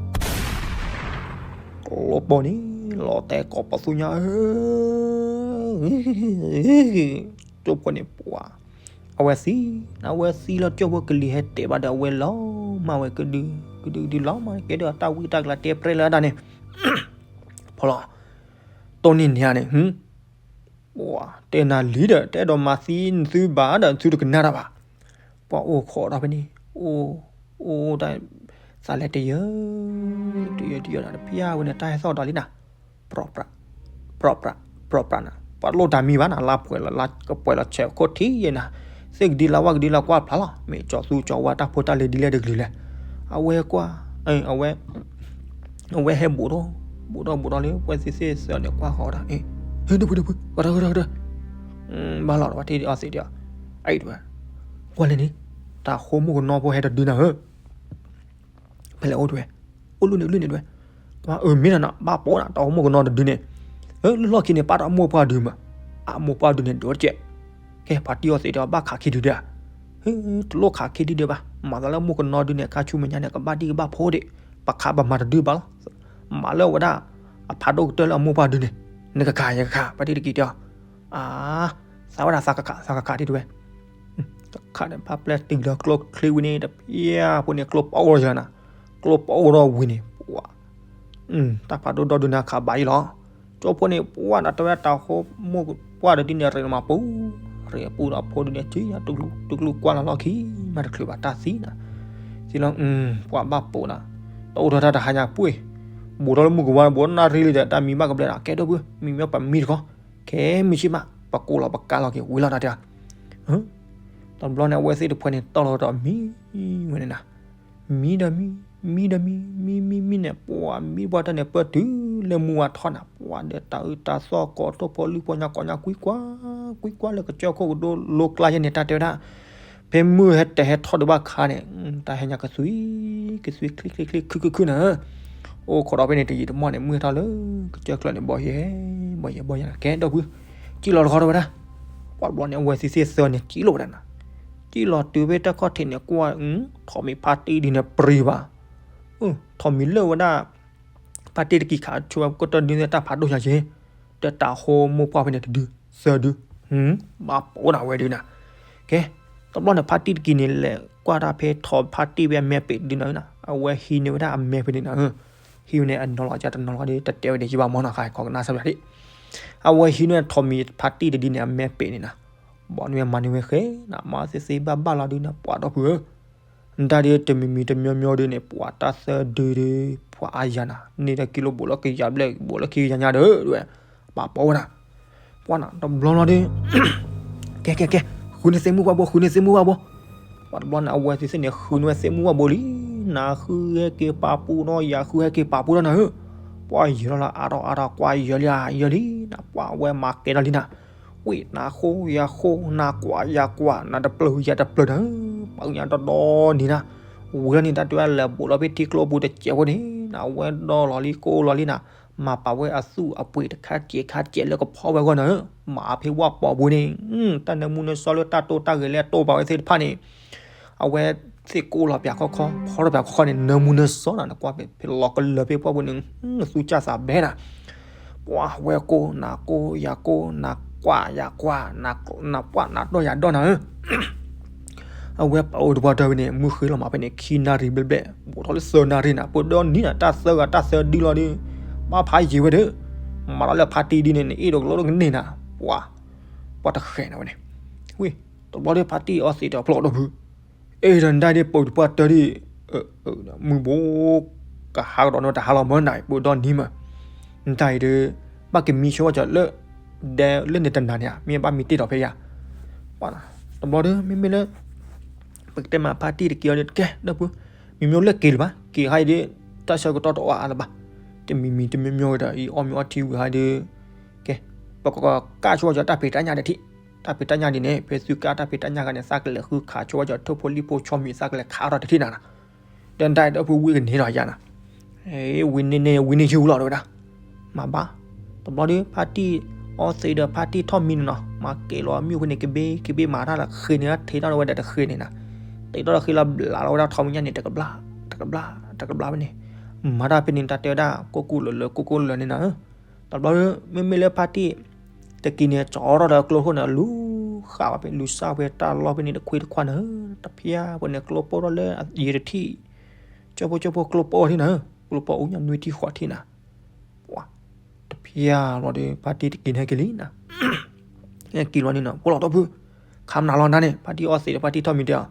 ကျိပအိၣ်န့ၣ် လီၤတဲာ်ကိးပသူညါဧၢ ကၠိဖိန့ၣ်ပှၤ အဝဲသံ, အဝဲသံလီၤကၠိဖိကလံၤဟဲတဲာ်ဘၣ်ဒီးအဝဲလီၤမၢ်ဝဲကဒု, ကဒုကဒုလီၤမၢ် ကဲဒီးတၢ်ဝံတၢ်ကလၤတဲပြဲလၢတၢ်န့ၣ်, ဖီလီၤ, တိၢ်န့ၢ်န့ၣ်ဧါန့ၣ်, ပှၤတဲနၤလံဒီး တအဲၣ်ဒိးမၤသံနသုဘၣ်ဒီး နသုတကနၣ်တၢ်ဘၣ်, ပှၤအိၣ်ခိးဒီးဖဲန့ၣ်, အိၣ်, အိၣ်တၢ်, သးလဲၤတယၢ, တယၢတယၢဒီးတဖၠၣ်ဝဲန့ၣ် တၢ်ဟဲသီၣ်ဒီးလံနၤ ပြးပြး, ပြးပြး, ပြးပြးနၤ ပှၤလိၣ်တၢ်မံဘၣ်နၤ လါပှဲၤလီၤ လါကပှဲၤလီၤဆဲးခိၣ်ထံးယဲနၤ, သ့ၣ်ကဒံလၢဝၣ်ကဒံလၢကွၢ်ဖျါလီၤ မ့ၢ်ကၠီသူကၠီဝါတၢ်ဖိတၢ်လံၤဒ်လဲၣ်တကလုာ်လဲၣ်, အဝဲကွၢ်, အဝဲ, အဝဲဟဲဘူးထီၣ်, ဘူးထီၣ်ဘူးထီၣ်လၢ ပှဲၤသ့ၣ်သ့ၣ်သၢန့ၣ် ကွၢ်ဃီၤဝဲဒၣ်, ဟ့ၣ်ဒုဖုဒုဖု, ကထၢကထၢကထၢ, ဘၣ်လီၤဒီး ပှၤထံၣ်ဒံးအီသံးဒံး, အံၤတဝဲ, ကွၢ်လဲၣ်န့ၣ်, တၢ်ဃိမိၢ်ကနီဖိဟဲတဒုနၤဧၢ ဖဲလဲၣ်အိၣ်တဝဲ, အိၣ်လၢန့ၣ်လၢန့ၣ်တဝဲ, ကွၢ်အၢမ့ၢ်နၤနၤ ဘၣ်ပိာ်နၤ တၢ်အိၣ်မိၢ်ကနီတဒုန့ၣ်, လၢလီၢ်ခံန့ၣ် ပာ်တၢ်မိၢ်ပှၢ်ဒုမး, အမိၢ်ပှၢ်ဒုန့ၣ် ဒိးတကဲး, ကဲ ပှၤတံၢ်အီသံးဒီး ဘၣ်ခးခံဒုဒၣ်, တလိၣ်ခးခံဒုဒၣ်ဘၣ်, မၤသးလၢမိၢ်ကနီဒုန့ၣ် ခါဆူမဲာ်ညါန့ၣ် ကဘၣ်ဒံၣ်ကဘၣ်ဖိဒံး, ပခးပမၤတဒုဘၣ်လီၤ, မၤလၢဝဲဒၣ်, အဖးဒိၣ်ကတၢၢ်လၢအမိၢ်ပှၢ်ဒုန့ၣ်, နကခးယကခး ပှၤတံၢ်တက့ၤတဲအီၤ, အါ, သးဝဲဒၣ်သးကခး သးကခးဒံးတဝဲ တခါန့ၣ် ပာ်ပျဲၢ်တုၤလီၤကျိချံဝံၤန့ၣ် တဖၠၣ်ဖိန့ၣ် ကျိပအိၣ်ထီၣ်ယၤနၤ, ကျိပအိၣ်ထီၣ်ဝံၤန့ၣ် ပှၤ, တၢ်ဖးဒိၣ်ဒီဒုန့ၣ်ခးဘၣ်အံၤလီၤ, ကၠိဖိန့ၣ် ပှၤဒီးတဝဲတၢ်ဃိမိၢ်ပှၢ်တဒုန့ၣ် ရ့မးပူၤ, ရ့ပူၤဒီးဖိဒုန့ၣ် ထံၣ်ယၤ တကျူၢ်ကွၢ်လီၤလီၢ်ခံ မၤတချုးဘၣ်တၢ်သံနၤ, သံလီၤ, ပှၤဘၣ်ပိာ်နၤ, တအိၣ်ထီၣ်တၢ်တဟါညါပှ့ၤ, ဘူးထီၣ်လၢမုၢ်ကဝါ ဘူးထီၣ်နၣ်ရံၣ်လံဒီး တၢ်မံဘၣ်ကဘျဲးနၤ ကဲဒိၣ်ဖု မံမ့ၢ်ပမံတခီ, ကဲမံဆ့ၣ်မး ပကိးလီၤပကါလီၤက့ၤဝံၤလီၤတၢ်တဲ, တဘျီန့ၣ် အဝဲသ့ၣ်တဖှဲန့ၣ် တီၢ်လီၤဒီးမံဝဲန့ၣ်နၤ, မံဒီးမံ, မံဒီးမံ, မံမံမံန့ၣ် ပှၤမံပှၢ်တၢ်န့ၣ် ပၢၢ်တုၤလၢမုၢ်ဝါထီၣ်နၤ ပှၤဒီးတၢ်အုၣ်တၢ်သီၣ်ကိးတိၢ်ဖိလံၣ်ဖိညါကိးညါ ကွံကွၢ်, ကွံကွၢ်လၢကစၢၢ်ခိၣ်ကဒိလိကျါယဲန့ၣ် တၢ်တဲဝဲဒၣ်, ဖဲမုၢ်ဟဲတဟဲထီၣ်ဒံးဘၣ်ခါန့ၣ် တၢ်ဟဲညါကသွံ, ကသွံချံချံချံ ခုခုခုနၤ, အိၣ်ခိးဒီးဖဲန့ၣ် တယံာ်တမီၢ်န့ၣ် မုၢ်ဟဲထီၣ်လၢကစၢၢ်ကျၢၢ်န့ၣ် ဘီယဲ, ဘီယဲ ဘီယဲ ကဲဒီပုၢ်, စံၣ်လီၤတခီဒီးဝဲဒၣ်, ပှၤတဘျီန့ၣ် အဝဲသ့ၣ်သ့ၣ်သၢန့ၣ် စံၣ်လီၤဝဲဒၣ်နၤ, စံၣ်လီၤတုၤဖဲတၢ်ခီၣ်ထံးန့ၣ် ကွၢ်, ထိးမံၤဖါတံၢ်ဒ်န့ၣ် ပြံဘၣ်, ထိးမံၤလၢဝဲဒၣ် ဖါတံၢ်တကံၢ်ခးဆိဝဲ ကတၢၢ်ဒုးသ့ၣ်တၢ်ဖးဒိၣ်ညါက့, ဒီးတၢ်ဃိမိၢ်ပှၢ်ဖဲန့ၣ်တဒု, သၢဒု, ဘၣ်ပိာ်နၤဝဲဒုနၤ, ကဲ, တဘျီန့ၣ် ဖါတံၢ်တကံၢ်န့ၣ် လဲၤကွၢ်တၢ်ဖဲထိးဖါတံၢ်ဖဲအမဲာ်ပ့ၤဒုနၤ, အဝဲဟံးန့ၢ်ဝဲဒၣ်အမဲာ်ဖဲန့ၣ်နၤ, ဟံးန့ၢ်အနီၤလီၤ ကတနီၤလီၤဒီး တတဲဝဲဒၣ်ယဘၣ်မနီၤ ခါခီကနၣ်စၢ်ဖျါဒၣ်, အဝဲဟံးန့ၢ်ထိးမံၤဖါတံၢ်တဒုန့ၣ် အမဲာ်ပ့ၤန့ၣ်နၤ, ဘီန့ၢ်ဝဲမၤန့ၢ်ဝဲဃဲနၤ မၤသ့သ့ဘၣ်ဘၣ်လီၤဒုနၤ ပှၤဒီပုၢ်ဧၢ တၢ်ဒ်တမံၤမံၤတမံၤမံၤဒ်န့ၣ် ပှၤတၢ်သၢဒုဒု, ပှၤအါယၤနၤ, န့ၣ်ဒီးကံလိဘိးလၢကယၤဘျဲၣ် ဘိးလၢခံကယၤညါဒီး, ပှၤပိာ်ဝဲနၤ, ပှၤနၤ တဘျီလီၤဒီး, ကဲ ကဲ ကဲ, ဃုန့ၢ်သ့ၣ်မုၢ်ပှၢ်ဘိ ဃုန့ၢ်သ့ၣ်မုၢ်ပှၢ်ဘိ, ပှၤတဘျီန့ၣ် အဝဲသ့ၣ်သ့ၣ်န့ၣ် ဃုန့ၢ်ဝဲသ့ၣ်မုၢ်ပှၢ်ဘိလံ, နၤဃုဟဲက့ၤပာ်ပူၤဒီး ယၤဃုဟဲက့ၤပာ်ပူၤဒီးနၤဧၢ, ပှၤယၢၤလီၤလၢအါထီၣ်အါထီၣ် ကွၢ်ယၢၤလံဧါ ယၢၤလံ, နပှၤဝဲမၤကဲထီၣ်လံနၤ ဝံၣ်နၤဃိယၤဃိ နၤကွၢ်ယၤကွၢ် နၤတပျၢၤယၤတပျၢၤနၤ, ပှၤညါတဒီန့ၣ်နၤ, ဝံၤလီၤန့ၣ် တၢ်တဲဝဲလဲၤဘူးလီၤဖဲထံကျိပူၤတစဲးဖိန့ၣ်, နဝဲဒီလီၤလံကိးလီၤလံနၤ, မၤပာ်ဝဲအသူၣ်အပှ့ၤတခါစဲးခါစဲးလၢကဖီဝဲအဂီၢ်နၤ, မၤဖဲဝဲပိာ်ပူၤန့ၣ်, တၢ်နၢမူနၢဆှီလၢတၢ်တိၢ်တၢ်ဂဲၤလၢအတိၢ်ပာ်ဝဲသ့ၣ်တဖၣ်န့ၣ် အဝဲသ့ၣ်ကိးလီၤပၠးခီခီ ဖီထီၣ်ပၠးခီခီန့ၣ် နၢမူနၢဆှီနၤ နကွၢ်ဖဲလီၤကလၢာ်ဖဲပှၢ်ပူၤန့ၣ်, သူၣ်ကၢ်သးဘဲနၤ, ပှၤ ပှၤဝဲကိၢ်နၤကိၢ်ယၤကိၢ် နၤကွၢ်ယၤကွၢ် နၤပှၢ်နၤဒီၣ်ယၤဒီၣ်နၤဧၢ အဝဲပအိၣ်တပှၢ်တၢၢ်ဖဲန့ၣ် မုၢ်ဃ့လီၤမးဖဲန့ၣ် ခံနၣ်ရံၣ်ဘျဲၣ်ဘျဲၣ် ဘူးထီၣ်လၢသၢနၣ်ရံၣ်နၤ ပဒိၣ်နံၤနၤ တၢ်သၢဂၤတၢ်သၢဒုလီၤဒီး ဘၣ်ဖးယံာ်ဝဲဒီး မၤလီၤလၢဖါတံၢ်ဒ်န့ၣ် နအ့ၣ်ဒိးကလိဒိၣ်ကန့ၢ်နၤ ပှၤ ပှၤတဃဲးနၤဝဲန့ၣ် ဝံၤ တဘျီဒီးဖါတံၢ်အီသံးဒီးဖျိးဒီဖု အဲၣ်ဒီးနတၢ်ဒ်ပအိၣ်တပှၢ်တၢၢ်ဒ် မုၢ်ဘိ ကဟးကဒီးန့ၣ်တဟးလီၤမၢနၤ ပဒိၣ်နံၤမး နတၢ်အံၤဒီး ဘၣ်ကမံဆိဝဲကီးလၢ ဒဲလၢန့ၣ်တနၤန့ၣ် မ့ၢ်ဘၣ်မံတ့ၢ်ဒီးဖဲယၤ တဘျီဒီး မ့မ့ၢ်လၢ ပကတဲမးဖါတံၢ်တက့ၢ်အီၤဒီး တကဲ ဒီပုၢ် မံမ့ၢ်လၢက့ၤလၢၤဘၣ် က့ၤဟါအံၤဒီး တၢ်ဆၢကတီၢ်တအိၣ်အါလၢၤဘၣ် တမံၤမံၤတမံၤမံၤဝဲဒီး အံၤအီၣ်မ့ၤအီထံဝံၤဟါဒီး ကဲ ပကကးဆိဝဲကီးတၢ်ဖံးတၢ်ညၣ်ဒီးထံး တၢ်ဖံးတၢ်ညၣ်ဒ်န့ၣ် ဖဲသုကးတၢ်ဖံးတၢ်ညၣ်ခါန့ၣ် သးကလဲၤဃုခးဆိဝဲကီးထိၣ်ဖိလံၣ်ဖိဆီမံၤ သးကလဲၤခးထီၣ်တထံၣ်နၤနီၤ ဒီးနတၢ်အံၤဒီပုၢ်ဝံၣ်ကန့ၢ်ဒီးယၤနၤ ဝံၣ်န့ၢ်န့ၣ် ဝံၣ်န့ၢ်ယုၢ်လီၤတဲဝဲဒၣ် မၤဘၣ် တဘျီဒီး ဖါတံၢ်အီသံးဒီးဖါတံၢ်ထီၣ်မံန့ၣ်နီၤ မၤက့ၤလီၤမ့ၣ်အူဖဲန့ၣ် ကဘ့ကဘ့မၤတၢ်လီၤဃ့န့ၣ် ထံးထီၣ်ဝဲဒီးတဃ့န့ၣ်နၤ တ့ထီၣ်တဃ့လီၤဘျးလီၤဝဲဒၣ်ထီမံၤညါန့ၣ် တကဘျၣ် တကဘျၣ် တကဘျၣ်ဖဲန့ၣ် မၤတၢ်ဖဲန့ၣ် တၢ်တဲဝဲဒၣ် ကိၢ်ကိၢ်လၢာ်လၢာ် ကိၢ်ကိၢ်လၢာ်န့ၣ်နၤ တဘျီဒီး မ့မ့ၢ်လၢဖါတံၢ် တက့ၤန့ၣ် ကၠီထီၣ်ဒီးကျိခိၣ်န့ၣ် လူၤဃာ်ဝဲဖဲ လူၤစၢ်ဝဲတၢ်လီၢ်ဖဲန့ၣ် တခွံတခွါနၤ တဖျါဖဲန့ၣ် ကျိပိၢ်ထီၣ်လၢယံၤတထံၣ် ကၠိဖိကၠိဖိကျိပိၢ်ထံၣ်နၤ ကျိပိၢ်အိၣ်ညါနွံထံၣ်ဃိးထံၣ်နၤ ပှၤ တဖျါလီၤဒီး ဖါတံၢ်တက့ၤန့ၣ်ဟဲက့ၤလံနၤ ဟဲက့ၤလီၤန့ၣ်နီၤ ပှၤလီၤဒီပုၢ် ခါမနုၤလီၤနၤန့ၣ် ဖါတံၢ်အီသံးဒီးဖါတံၢ်ထီၣ်မံၤတဲအီၤ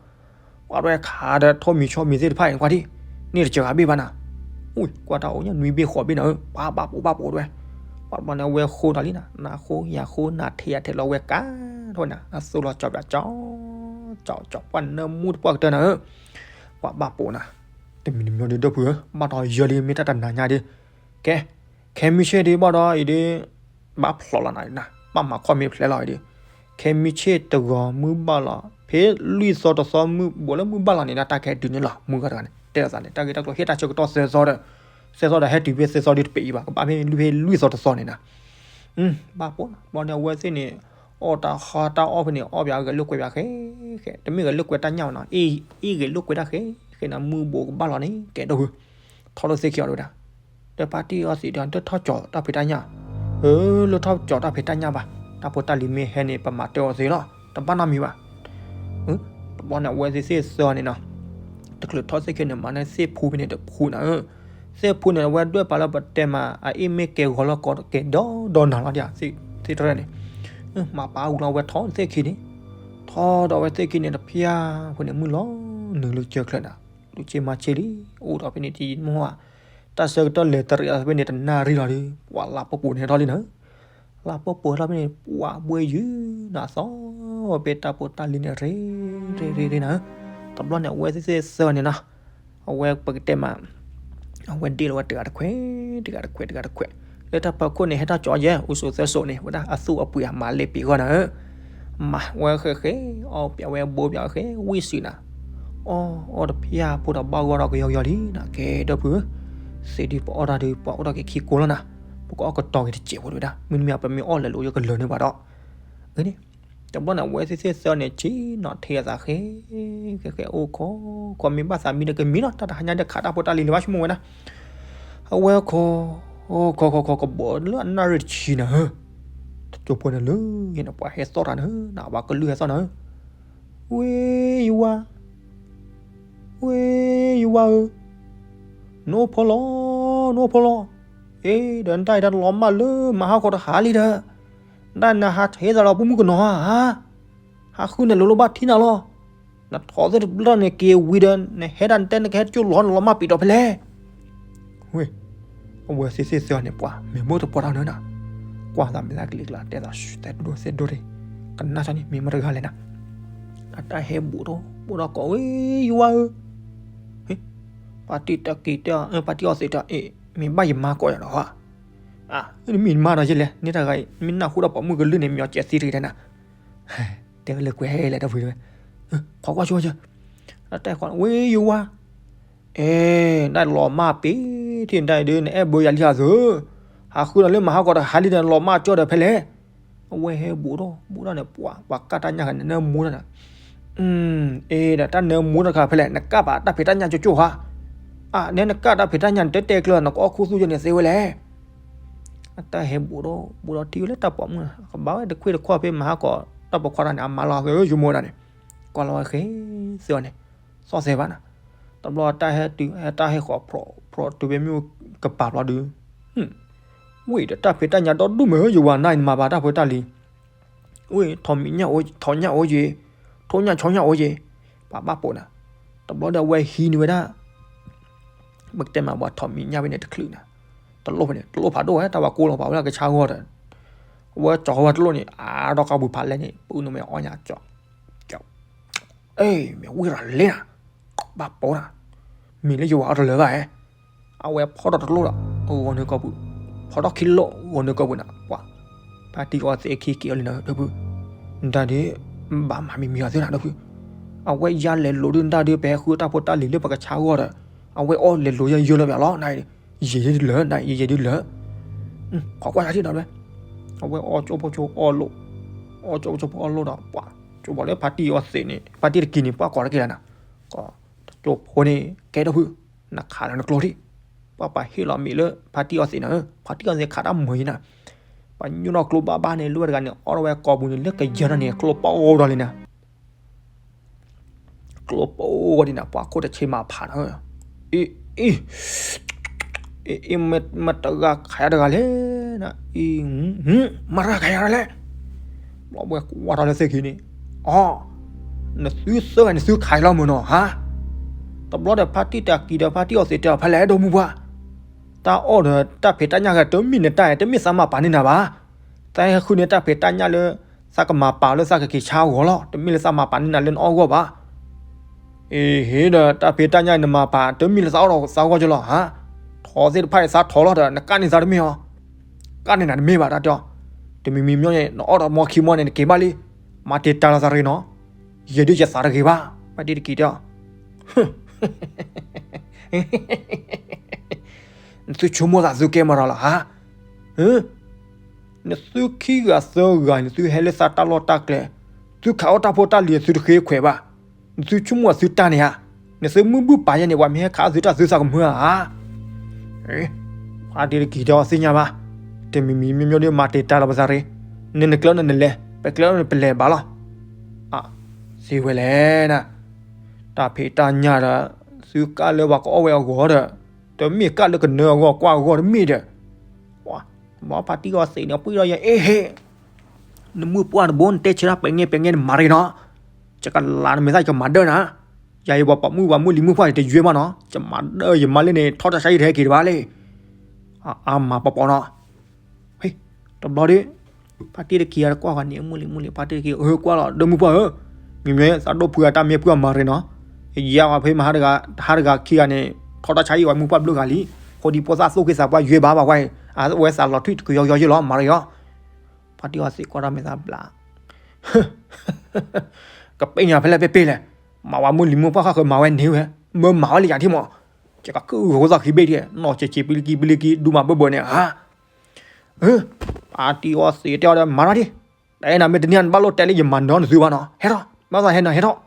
ပှၤဒွဲခးဒီးထိၣ်မံၤဆီမံၤသ့ၣ်တဖၣ်အံၤ ကွၢ်ထံၣ် န့ၢ်တစှၤဂၤဘ့ၣ်ဘၣ်နၤ အူၣ် ကွၢ်တၢ်အိၣ်ညါနွံဘ့ၣ်ဃိးဘ့ၣ်နၤဧၢ ပှၤဘၣ်ပိာ်ဘၣ်ပိာ်ဒွဲ ပှၤတဘျီန့ၣ် အဝဲဃိတၢ်လံနၤ နၤဃိယၤဃိ နၤထဲယၤထဲလီၤဝဲကါထီၣ်နၤ အသိလီၤကၠီၤပၠးကၠီၤ ကၠီၤကၠီၤ ပှၤနၢမူတပှၢ်ကတၢၢ်နၤဧၢ ပှၤဘၣ်ပိာ်နၤ တမံၤတမံၤဒီးဒီပုၢ်ဧၢ ဘၣ်ဒီးယၢလံမ့ၢ်တၢ်တနၤညါဒီး ကဲ ခဲမုၢ်ဆ့ၣ်ဒ်ဘၣ်ဒီးအံၤဒီး ဘၣ်ဖျိးလီၤနၤ ဘၣ်မၤခီၣ်မ့ၢ်ဖျဲးလီၤအံၤဒီး ခဲမုၢ်ဆ့ၣ်တဂီၤမုၢ်ဘၣ်လီၤ ဖဲလွံၢ်သီတသီမုၢ်ဘူးလၢမုၢ်ဘၣ်လီၤန့ၣ် တၢ်ကဟဲတုၤန့ၣ်လီၤ မုၢ်ဂၤတဂၤန့ၣ် တဲလိာ်သးန့ၣ် တၢ်ဂ့ၢ်တၢ်ကျိၤဟ့ၣ်တၢ်ဆၢကတီၢ်သၢသီဒီး သၢသီဒီးဟဲတုၤဖဲသၢသီဒ်တပ့ၤအံၤဘၣ် ကဘၣ်ဖဲလွံၢ်ဖဲလွံၢ်သီတသီန့ၣ်နၤ ဘၣ်ပိာ် ဘျီန့ၣ် အဝဲသ့ၣ်န့ၣ် အီၣ်တၢ်ဟါတၢ်အီၣ်ဖဲန့ၣ် အီၣ်ပၠးဂဲၤလိာ်ကွဲပၠးဃဲ ဃဲ တမ့ၢ်ဂဲၤလိာ်ကွဲတၢ်ညၣ်ဘၣ်နီၤ အ့ၣ်ဂဲၤလိာ်ကွဲတၢ်ဃဲ ဃဲနၤ မုၢ်ဘူးကဘၣ်လီၤန့ၣ် ကဲဒီပုၢ် ထီၣ်လၢသ့ၣ်ခံအီၤတဲဝဲဒၣ် ဒီးဖါတံၢ်အီသံးဒီး တထီၣ်ကၠီၤတၢ်ဖံးတၢ်ညၣ် အၢ လၢထီၣ်ကၠီၤတၢ်ဖံးတၢ်ညၣ်ဘၣ် တၢ်ဖိတၢ်လံၤမ့ၢ်ဟဲန့ၣ် ပမၤတၢ်အီၤသ့လီၤ တဘၣ်နီတမံၤဘၣ် တဘျီန့ၣ် အဝဲသ့ၣ်သ့ၣ်သၢအီၤန့ၣ်နီၤ တချုးထီၣ်သ့ၣ်ခံန့ၣ် မၤန့ၢ်သ့ၣ်ဖူဖဲန့ၣ်တဖူနၤဧၢ သ့ၣ်ဖူန့ၣ် အဝဲဒွဲၣ်ပာ်လၢပတဲမး အအ့ၣ်မ့ၢ်ကဲဂီၤလီၤကီးကဲဒီဒီနၤလီၤဒ် သ့ၣ်ထီၣ်န့ၣ် မၤပာ်အူလီၤဝဲထီၣ်သ့ၣ်ခံန့ၣ် ထီၣ်ဒီးဝဲသ့ၣ်ခံန့ၣ် တဖျါဖဲန့ၣ် မုၢ်လီၤနုာ်လၢကၢချၢနၤ လူၤဆ့မၤဆ့လံ အိၣ်ဒီးဖဲန့ၣ်တမီၢ်ဧါ တၢ်ဆၢကတီၢ်လဲၤတရံးအီၤဖဲန့ၣ် တနၣ်ရံၣ်လီၤဒီး ပှၤလၢပှဲၤပူၤန့ၣ်ထီၣ်လံနၤ လၢပှဲၤပူၤထီၣ်ဖဲန့ၣ် ပှၤဘှ့ယုၢ်နၤသီ ဖဲတၢ်ဖိတၢ်လံၤန့ၣ် ရ့ရ့ရ့ရ့နၤ တဘျီန့ၣ် အဝဲသ့ၣ်သ့ၣ်သၢန့ၣ်နီၤ အဝဲပကတဲမး အဝဲဒ့ၣ်လီၤဝဲတဂၤတခွဲး တဂၤတခွဲး တဂၤတခွဲး လၢတၢ်ဖီခိၣ်န့ၣ် ဟဲထီၣ်ကၠီယဲၢ် အူစိၤသၢစိၤန့ၣ် ဝဲဒၣ်အသူၣ်အပှ့ၤအမၤလ့ပံၤဂီၢ်နၤဧၢ မၤဝဲဃဲဃဲ အီၣ်ပၠးဝဲဘိပၠးဃဲ ဝံၣ်စံးနၤ အီၣ်အီၣ်တဖျါဖိဒီးဘၣ်ဂီၢ်ဒီးကယီကယီလံနၤ ကဲဒီပုၢ် သ့ၣ်ဒုးပအီၣ်တၢ်ဒုး ပှၤအိၣ်ဒီးက့ၤခံကိလီၤနၤ ပကအီၣ်ကတီၤက့ၤတစဲးဖိတဝဲဒၣ် မ့တမ့ၢ်ပမ့ၢ်အီၣ်လဲၤလိာ်ယကလၢာ်န့ၢ်ပှၤဒီး အန့ၣ် တဘျီန့ၣ် အဝဲသ့ၣ်သ့ၣ်သၢန့ၣ် ဆ့နီၤထဲအသးဃဲ ဃဲဃဲအိၣ်ခိးခိး မ့ၢ်ဘၣ်သးမံဒီးကမံလီၤ တၢ်တဟါညါဒီးခးတၢ်ဖိတၢ်လံၤလၢၤဘၣ်ဆိကမိၣ်ဝဲဒၣ် အဝဲခိး ခိးခိးခိးခိး ကဘီလၢအနၣ်ရံၣ်တဆံနၤဧၢ တကၠိဖိန့ၣ်လၢယဲန့ၣ် ပှၤဟဲသီၣ်တၢ်နၤဧၢ နပှၤကလုၢ်ဟဲသီၣ်နၤဧၢ ဝ့ၢ်ယဝါ ဝ့ၢ်ယဝါဧၢ နအိၣ်ဖီလီၤ နအိၣ်ဖီလီၤ အ့ ဒီးနတၢ်အံၤတၢ်လီၤမၢ်လၢမၤဟးဂီၤတဟါလံဒီး နတၢ်နဟးထဲသးလီၤ ပိာ်မုၣ်ကနီၤဧါ ဟးဃုနၤလိၤလိၤဘၣ်ထံနၤလီၤ နထိးသ့ၣ်တဘျီန့ၣ်က့ၤဝံၤဒီး နဟဲဒၣ်နတဲနကဟဲကၠိလီၤနလီၤမၢ်ပံာ်တီၤဖဲလဲၣ် ဝ့ၢ် အဝဲသ့ၣ်သ့ၣ်သၢန့ၣ် ပှၤမ့ၢ်မိၢ်တပှၢ်တၢ်နၤနၤ ကွၢ်သးမဲာ်သၣ်ကလံၤကျါ တဲသးသဲဒိၣ်သဲဒိၣ်တ့ၢ် ကနၣ်ထီၣ်န့ၣ်မ့ၢ်မတဂၤလဲၣ်နၤ အတၢ်ဟဲဘူးထီၣ်ဘူးထီၣ်ကိးဝဲ ယဝါဧၢ ဖါတံၢ်တၢ်က့ၤတဲ ဖါတံၢ်အီသံးတဲ အ့ မ့ၢ်ဘၣ်ယမါကိးယၤဒီးဟါ အ မ့ၢ်နမါဒီးယဲလဲၣ် န့ၢ်တၢ်ဂၤအံၤ မ့ၢ်နၢ်ဟူဒီးပိာ်မုၣ်ကလုၢ်န့ၣ် မျော်ကျဲသံတဂ့ၤတဲနၤ တဲဝဲလၢကွဲးဟဲလဲၣ်ဒီပုၢ်ဝဲၢ် ခိးကွၢ်ဆိဝဲ အတၢ်ခိးဝဲယဝါ အဲ နလီၤမၢ်ပ့ၤ ထံၣ်နတၢ်အံၤဒီး နအဲၣ်ဘၢယၤလံဟးသု ဟးဃုနၤလၢမၤဟးဂီၤတဟါလံဒီး နလီၤမၢ်ကၠီဒီးဖဲလဲၣ် အဝဲဟဲဘူးထီၣ်ဘူးထီၣ်န့ၣ် ပှၤ ပှၤကၢ်တၢ်ညၣ်ဃဲန့ၣ် နၢမူတၢ်နၤ အ့ ဒီးတၢ်နၢမူတခါဖဲလဲၣ် နကၢ်ပာ်တၢ်ဖံးတၢ်ညၣ်ကၠိကၠိဟါ အ နဲနကၢ်တၢ်ဖံးတၢ်ညၣ်န့ၣ် တဲတဲကျၢၤ နကအီၣ်ခူသူၣ်ယဲန့ၣ်သ့ဝဲလဲၣ် အတၢ်ဟဲဘူးဒီး ဘူးဒီးထံၣ်ဝဲလၢတၢ်ပိာ်မုၣ်န့ၣ် ကဘၣ်ဝဲတခွ့ၣ်တခွါဖဲမဟါကီး တၢ်ပိာ်ခွါတၢ်န့ၣ် အမါလီၤဃဲၤယမိၢ်ဒၣ်န့ၣ် ကွၢ်လီၤဝဲဃဲၤသ့အီၤန့ၣ် သီၣ်သဲးဘၣ်နၤ. တဘျီတၢ်ဟဲတုၤ တၢ်ဟဲဃီၤဖျိးတုၤဖဲမ့ၢ်ကပၤဘျီဒုး ဝ့ၢ်ဒီးတၢ်ဖံးတၢ်ညၣ်ဒီဒူၣ်မ့ၢ်ဧၢ ယဝၤနၤအံၤနမၤဘၣ်တၢ်ဖိတၢ်လံၤ ဝ့ၢ် ထီၣ်မံၤညၣ်အိၣ် ထီၣ်ညၣ်အိၣ်ယ့ၤ ထိၣ်ညၣ်ဆီညၣ်အိၣ်ယ့ၤ ပှၤဘၣ်ပိာ်နၤ. တဘျီဒီးအဝဲဟံးန့ၢ်ဝဲဒၣ် ပကတဲမးပှၤထီၣ်မံၤညၣ်ဖဲန့ၣ်တချုးနၤ တလိၣ်ဖဲန့ၣ် တလိၣ်ဖးဒိၣ်ဝဲ တၢ်ဝဲကိးလီၤပာ်ဝဲဒၣ်ကဆါဂီၢ်ဒီး အဝဲကၠီၤဝဲတလိၣ်န့ၣ် အါဒီးကီၢ်ပူၤဖးလဲၢ်န့ၣ် ပူၤနမဲာ်အီၣ်ညါကၠီၤ အ့ မ့ၢ်ဝံၣ်ရၤလဲၣ်နၤ ဘၣ်ပိာ်နၤ မ့ၢ်လၢယဝၤအီၣ်တလၢာ်ဘၣ်ဧါ. အဝဲဖီၣ်ထီၣ်တလိၣ်ဒီး ဂီၤနုာ်ကီၢ်ပူၤ ဖီၣ်ထီၣ်ခံလိၣ် ဂီၤနုာ်ကီၢ်ပူၤနၤ ပှၤ ဖါတံၢ်အီသံးခံက့ၤအီၤလံနၤ ဒီပုၢ် နတၢ်ဒုး ဘၣ်မၤမံၤမံၤအီၤသ့နၤ ဒီပုၢ် အဝဲယါလဲၤလိာ်ဒုးနတၢ်ဒုး ပဟဲဃုတၢ်ဖိတၢ်လံၤလၢပကဆါဂီၢ်ဒီး အဝဲအီၣ်လဲၤလိာ်ယဲယိလၢပျးလီၤ န ယဲဒုးလၢာ် န ယဲဒုးလၢာ် ခိးကွၢ်တၢ်ထံၣ်ဒီးဝဲ အဝဲအီၣ်ကၠိဖိကၠိအီၣ်လိၣ် အီၣ်ကၠိဖိကၠိအီၣ်လိၣ်ဒီး ပှၤ ကၠိဘၣ်လၢဖါတံၢ်အီသံးန့ၣ် ဖါတံၢ်တကံၤန့ၣ် ပှၤကိးတက့ၢ်လၢနၤ ကၠိဖိန့ၣ် ကဲဒီပုၢ် နခးလၢနကျိထံၣ် ပှၤပှၤဟ့ၣ်လီၤမံၤလၢ ဖါတံၢ်အီသံးနၤ ဖါတံၢ်အီသံးခးတၢ်မုာ်ယံနၤ ပှၤညိၣ်နီၢ်ကျိဘၣ်ဘၣ်န့ၣ် လၢဝဲတဂၤန့ၣ် အီၣ်ထီၣ်ဝဲကိာ်ပူၤန့ၣ် လၢကယၢၢ်နီၢ်န့ၣ် ကျိပအိၣ်ဒီးလံနၤ ကျိပအိၣ်ဂီၤဒံးနၤ ပှၤခိၣ်တဆ့မၤဖးနၤ အံၤ အံၤ အံၤ မတဂၤခးယၤတဂၤလဲၣ် န အံၤ မတဂၤခးယၤတဂၤလဲၣ် ဘျီဝဲကွၢ်ထီၣ်လၢသ့ၣ်ခံန့ၣ် အီ နသုသၢဂၤန့ၣ် သုခးလီၤမုၢ်နီၤ ဟါ တဘျီဒီးဖါတံၢ်တၢ်ကံၤဒီးဖါတံၢ်အီသံးတဲအီၤ ဖဲလဲၣ်ဒိၣ်မုၢ်ပှၢ် တၢ်အီၣ်ဒီးတၢ်ဖံးတၢ်ညၣ်ဂ့ၤ တမ့ၢ်နတၢ် တမ့ၢ်သးမၤပာ်န့ၢ်နၤဘၣ် သးဟဲဃုန့ၢ်တၢ်ဖံးတၢ်ညၣ်လၢ သးကမၤပာ်လၢသးကက့ၤဆါအဂီၢ်လီၤ တမ့ၢ်လၢသးမၤပာ်န့ၢ်နၤလၢနအီၣ်ဂီၢ်ဘၣ် အ့ဟ့ဒီး တၢ်ဖံးတၢ်ညၣ်နမၤပာ် တမ့ၢ်လၢသးအီၣ်ဒီးသးဂီၢ်ကလီၤ ဟါ ထိးသ့ၣ်တဖၣ်အံၤသးထိးလီၤဒီး နကၣ်န့ၢ်သးတမ့ၢ်အီၤ ကၣ်န့ၢ်နၤတမ့ၢ်ဘၣ်တၢ်တဲအီၤ တမံၤမံၤမ့ၢ်န့ၣ် နအီၣ်ဒီးမီခံမီန့ၣ် နက့ၤဘၣ်လံ မၤတံာ်တာ်လီၤသးရ့နီၤ ယဲဒုးယသးတဂ့ၤဘၣ် ဖါတံၢ်တကံၤတဲအီၤ နသုဆိကမိၣ်သးသုကဲမၤရၤလီၤဟါ နသုခံဂၤသၢဂၤန့ၣ် သုဟဲလၢသးတၢ်လီၢ်တၢ်ကျဲ, သုခးအီၣ်တၢ်ဖိတၢ်လံၤ သုတဃ့ခွဲးဘၣ်, နသုဆိကမိၣ်သုတၢ်န့ၣ်ဧါ, နသုမုၢ်ဘူၣ်ပာ်ယဲန့ၣ် ပှၤမ့ၢ်ဟဲခးအီၣ်သုတၢ်သုသးကမုာ်ဧါ. ဖါတံၢ်တကံၤတဲအီၤသ့ၣ်ညါဘၣ်, တမံၤမံၤမ့ၢ်မ့ၢ်ဒီးမၤတံာ်တာ်လီၤပသးရ့, နနကျၢၤနနလဲၤ, ပကျၢၤနပလဲၤဘၣ်လီၤ. အါ, စံးဝဲလဲၣ်န, တၢ်ဖံးတၢ်ညၣ်ဒီး သုကၣ်လၢပှၤကအီၣ်ဝဲအဂီၢ်ဒီး, တမ့ၢ်ကၣ်လၢကနၢအဂီၢ်ကွၢ်အဂီၢ်တမ့ၢ်ဒီး, ပှၤ, ဘၣ်ဖါတံၢ်အီၤသ့ၣ်န့ၣ် ပှံၢ်ဒီးယဲအ့ၣ်ဟ့ၣ်, နမုၢ်ပှၢ်တဘိနတဲဆၢတၢ်ပဲာ်ငဲာ်ပဲာ်ငဲာ်နမၤရ့နီၤ, ယကလၤနမဲာ်သၣ်ယကမၤဒၢနၤ, ယၤယပှၤပိာ်မုၣ်ပှၤမုၢ်လံၤမုၢ်ပှၢ်န့ၣ် တယွဲမးနီၤ, ယမၤဒၢယမၤလၢန့ၣ် ထီၣ်တၢ်ဆါဟံၣ်တဟဲက့ၤတဘၣ်လံ, အါမးပီၤပီၤနီၤ. ဟ့ၣ်, တဘျီဒီး, ဖါတံၢ်တကံၤအတကွၢ်ဂၤန့ၣ် မုၢ်လံၤမုၢ်လံၤ ဖါတံၢ်တကံၤ အၢကွၢ်လီၤ ဒီမုၢ်ပှၢ်ဧၢ, မ့မ့ၢ်သးဒိၣ်ဖုအတၢ်မ့ၢ်ပှၢ်မၤရ့နီၤ, ယၤဝဲဖဲမဟါတဂၤ ဟါတဂၤခံဂၤန့ၣ် ထီၣ်တၢ်ဆါဟံၣ်ဝဲမုၢ်ပှၢ်ဘျုးဂၤလံ, ဃိဒံဖိသၣ်သိၣ်ဃ့သးပှၢ်ယွဲဘၣ်ဘၣ်ဝဲ, အဝဲသးလီၤထွံၣ်တကယီယီယဲလီၤ မၤရ့အီၤ. ဖါတံၢ်အီၤသ့ၣ်ကွၢ်တၢ်မဲာ်သၣ်ဘျး ကပ့ၢ်ညါဖဲလဲၣ်ပ့ၢ်ပ့ၢ်လဲၣ်, မၤဝဲမုၢ်လံၤမုၢ်ပှၢ်ဃၣ်ဃၢၤမၤဝဲန့ၢ်ဝဲ, မၢမၤဝဲလၢယၤထံၣ်မး, ယကကုၢ်ဂီၤသီၣ်ခံဘ့ၣ်ဒံး, နီၢ်က့ၤက့ၤပလံကံပလံကံ ဒူမၤဘၢဘၢန့ၣ်ဧါ. ဖါတံၢ်အီၤသ့ၣ်တဲအီၤဒီး မၤထီၣ်ဒံး, တအဲၣ်နၤမ့ၢ်တန့ၢ်နဘၣ်လိၣ်တဲလၢယမၤနၢၤနသုဘၣ်နီၤ, ဟဲထီၣ်, ဘၣ်သးဟဲနီၤ ဟဲထီၣ်.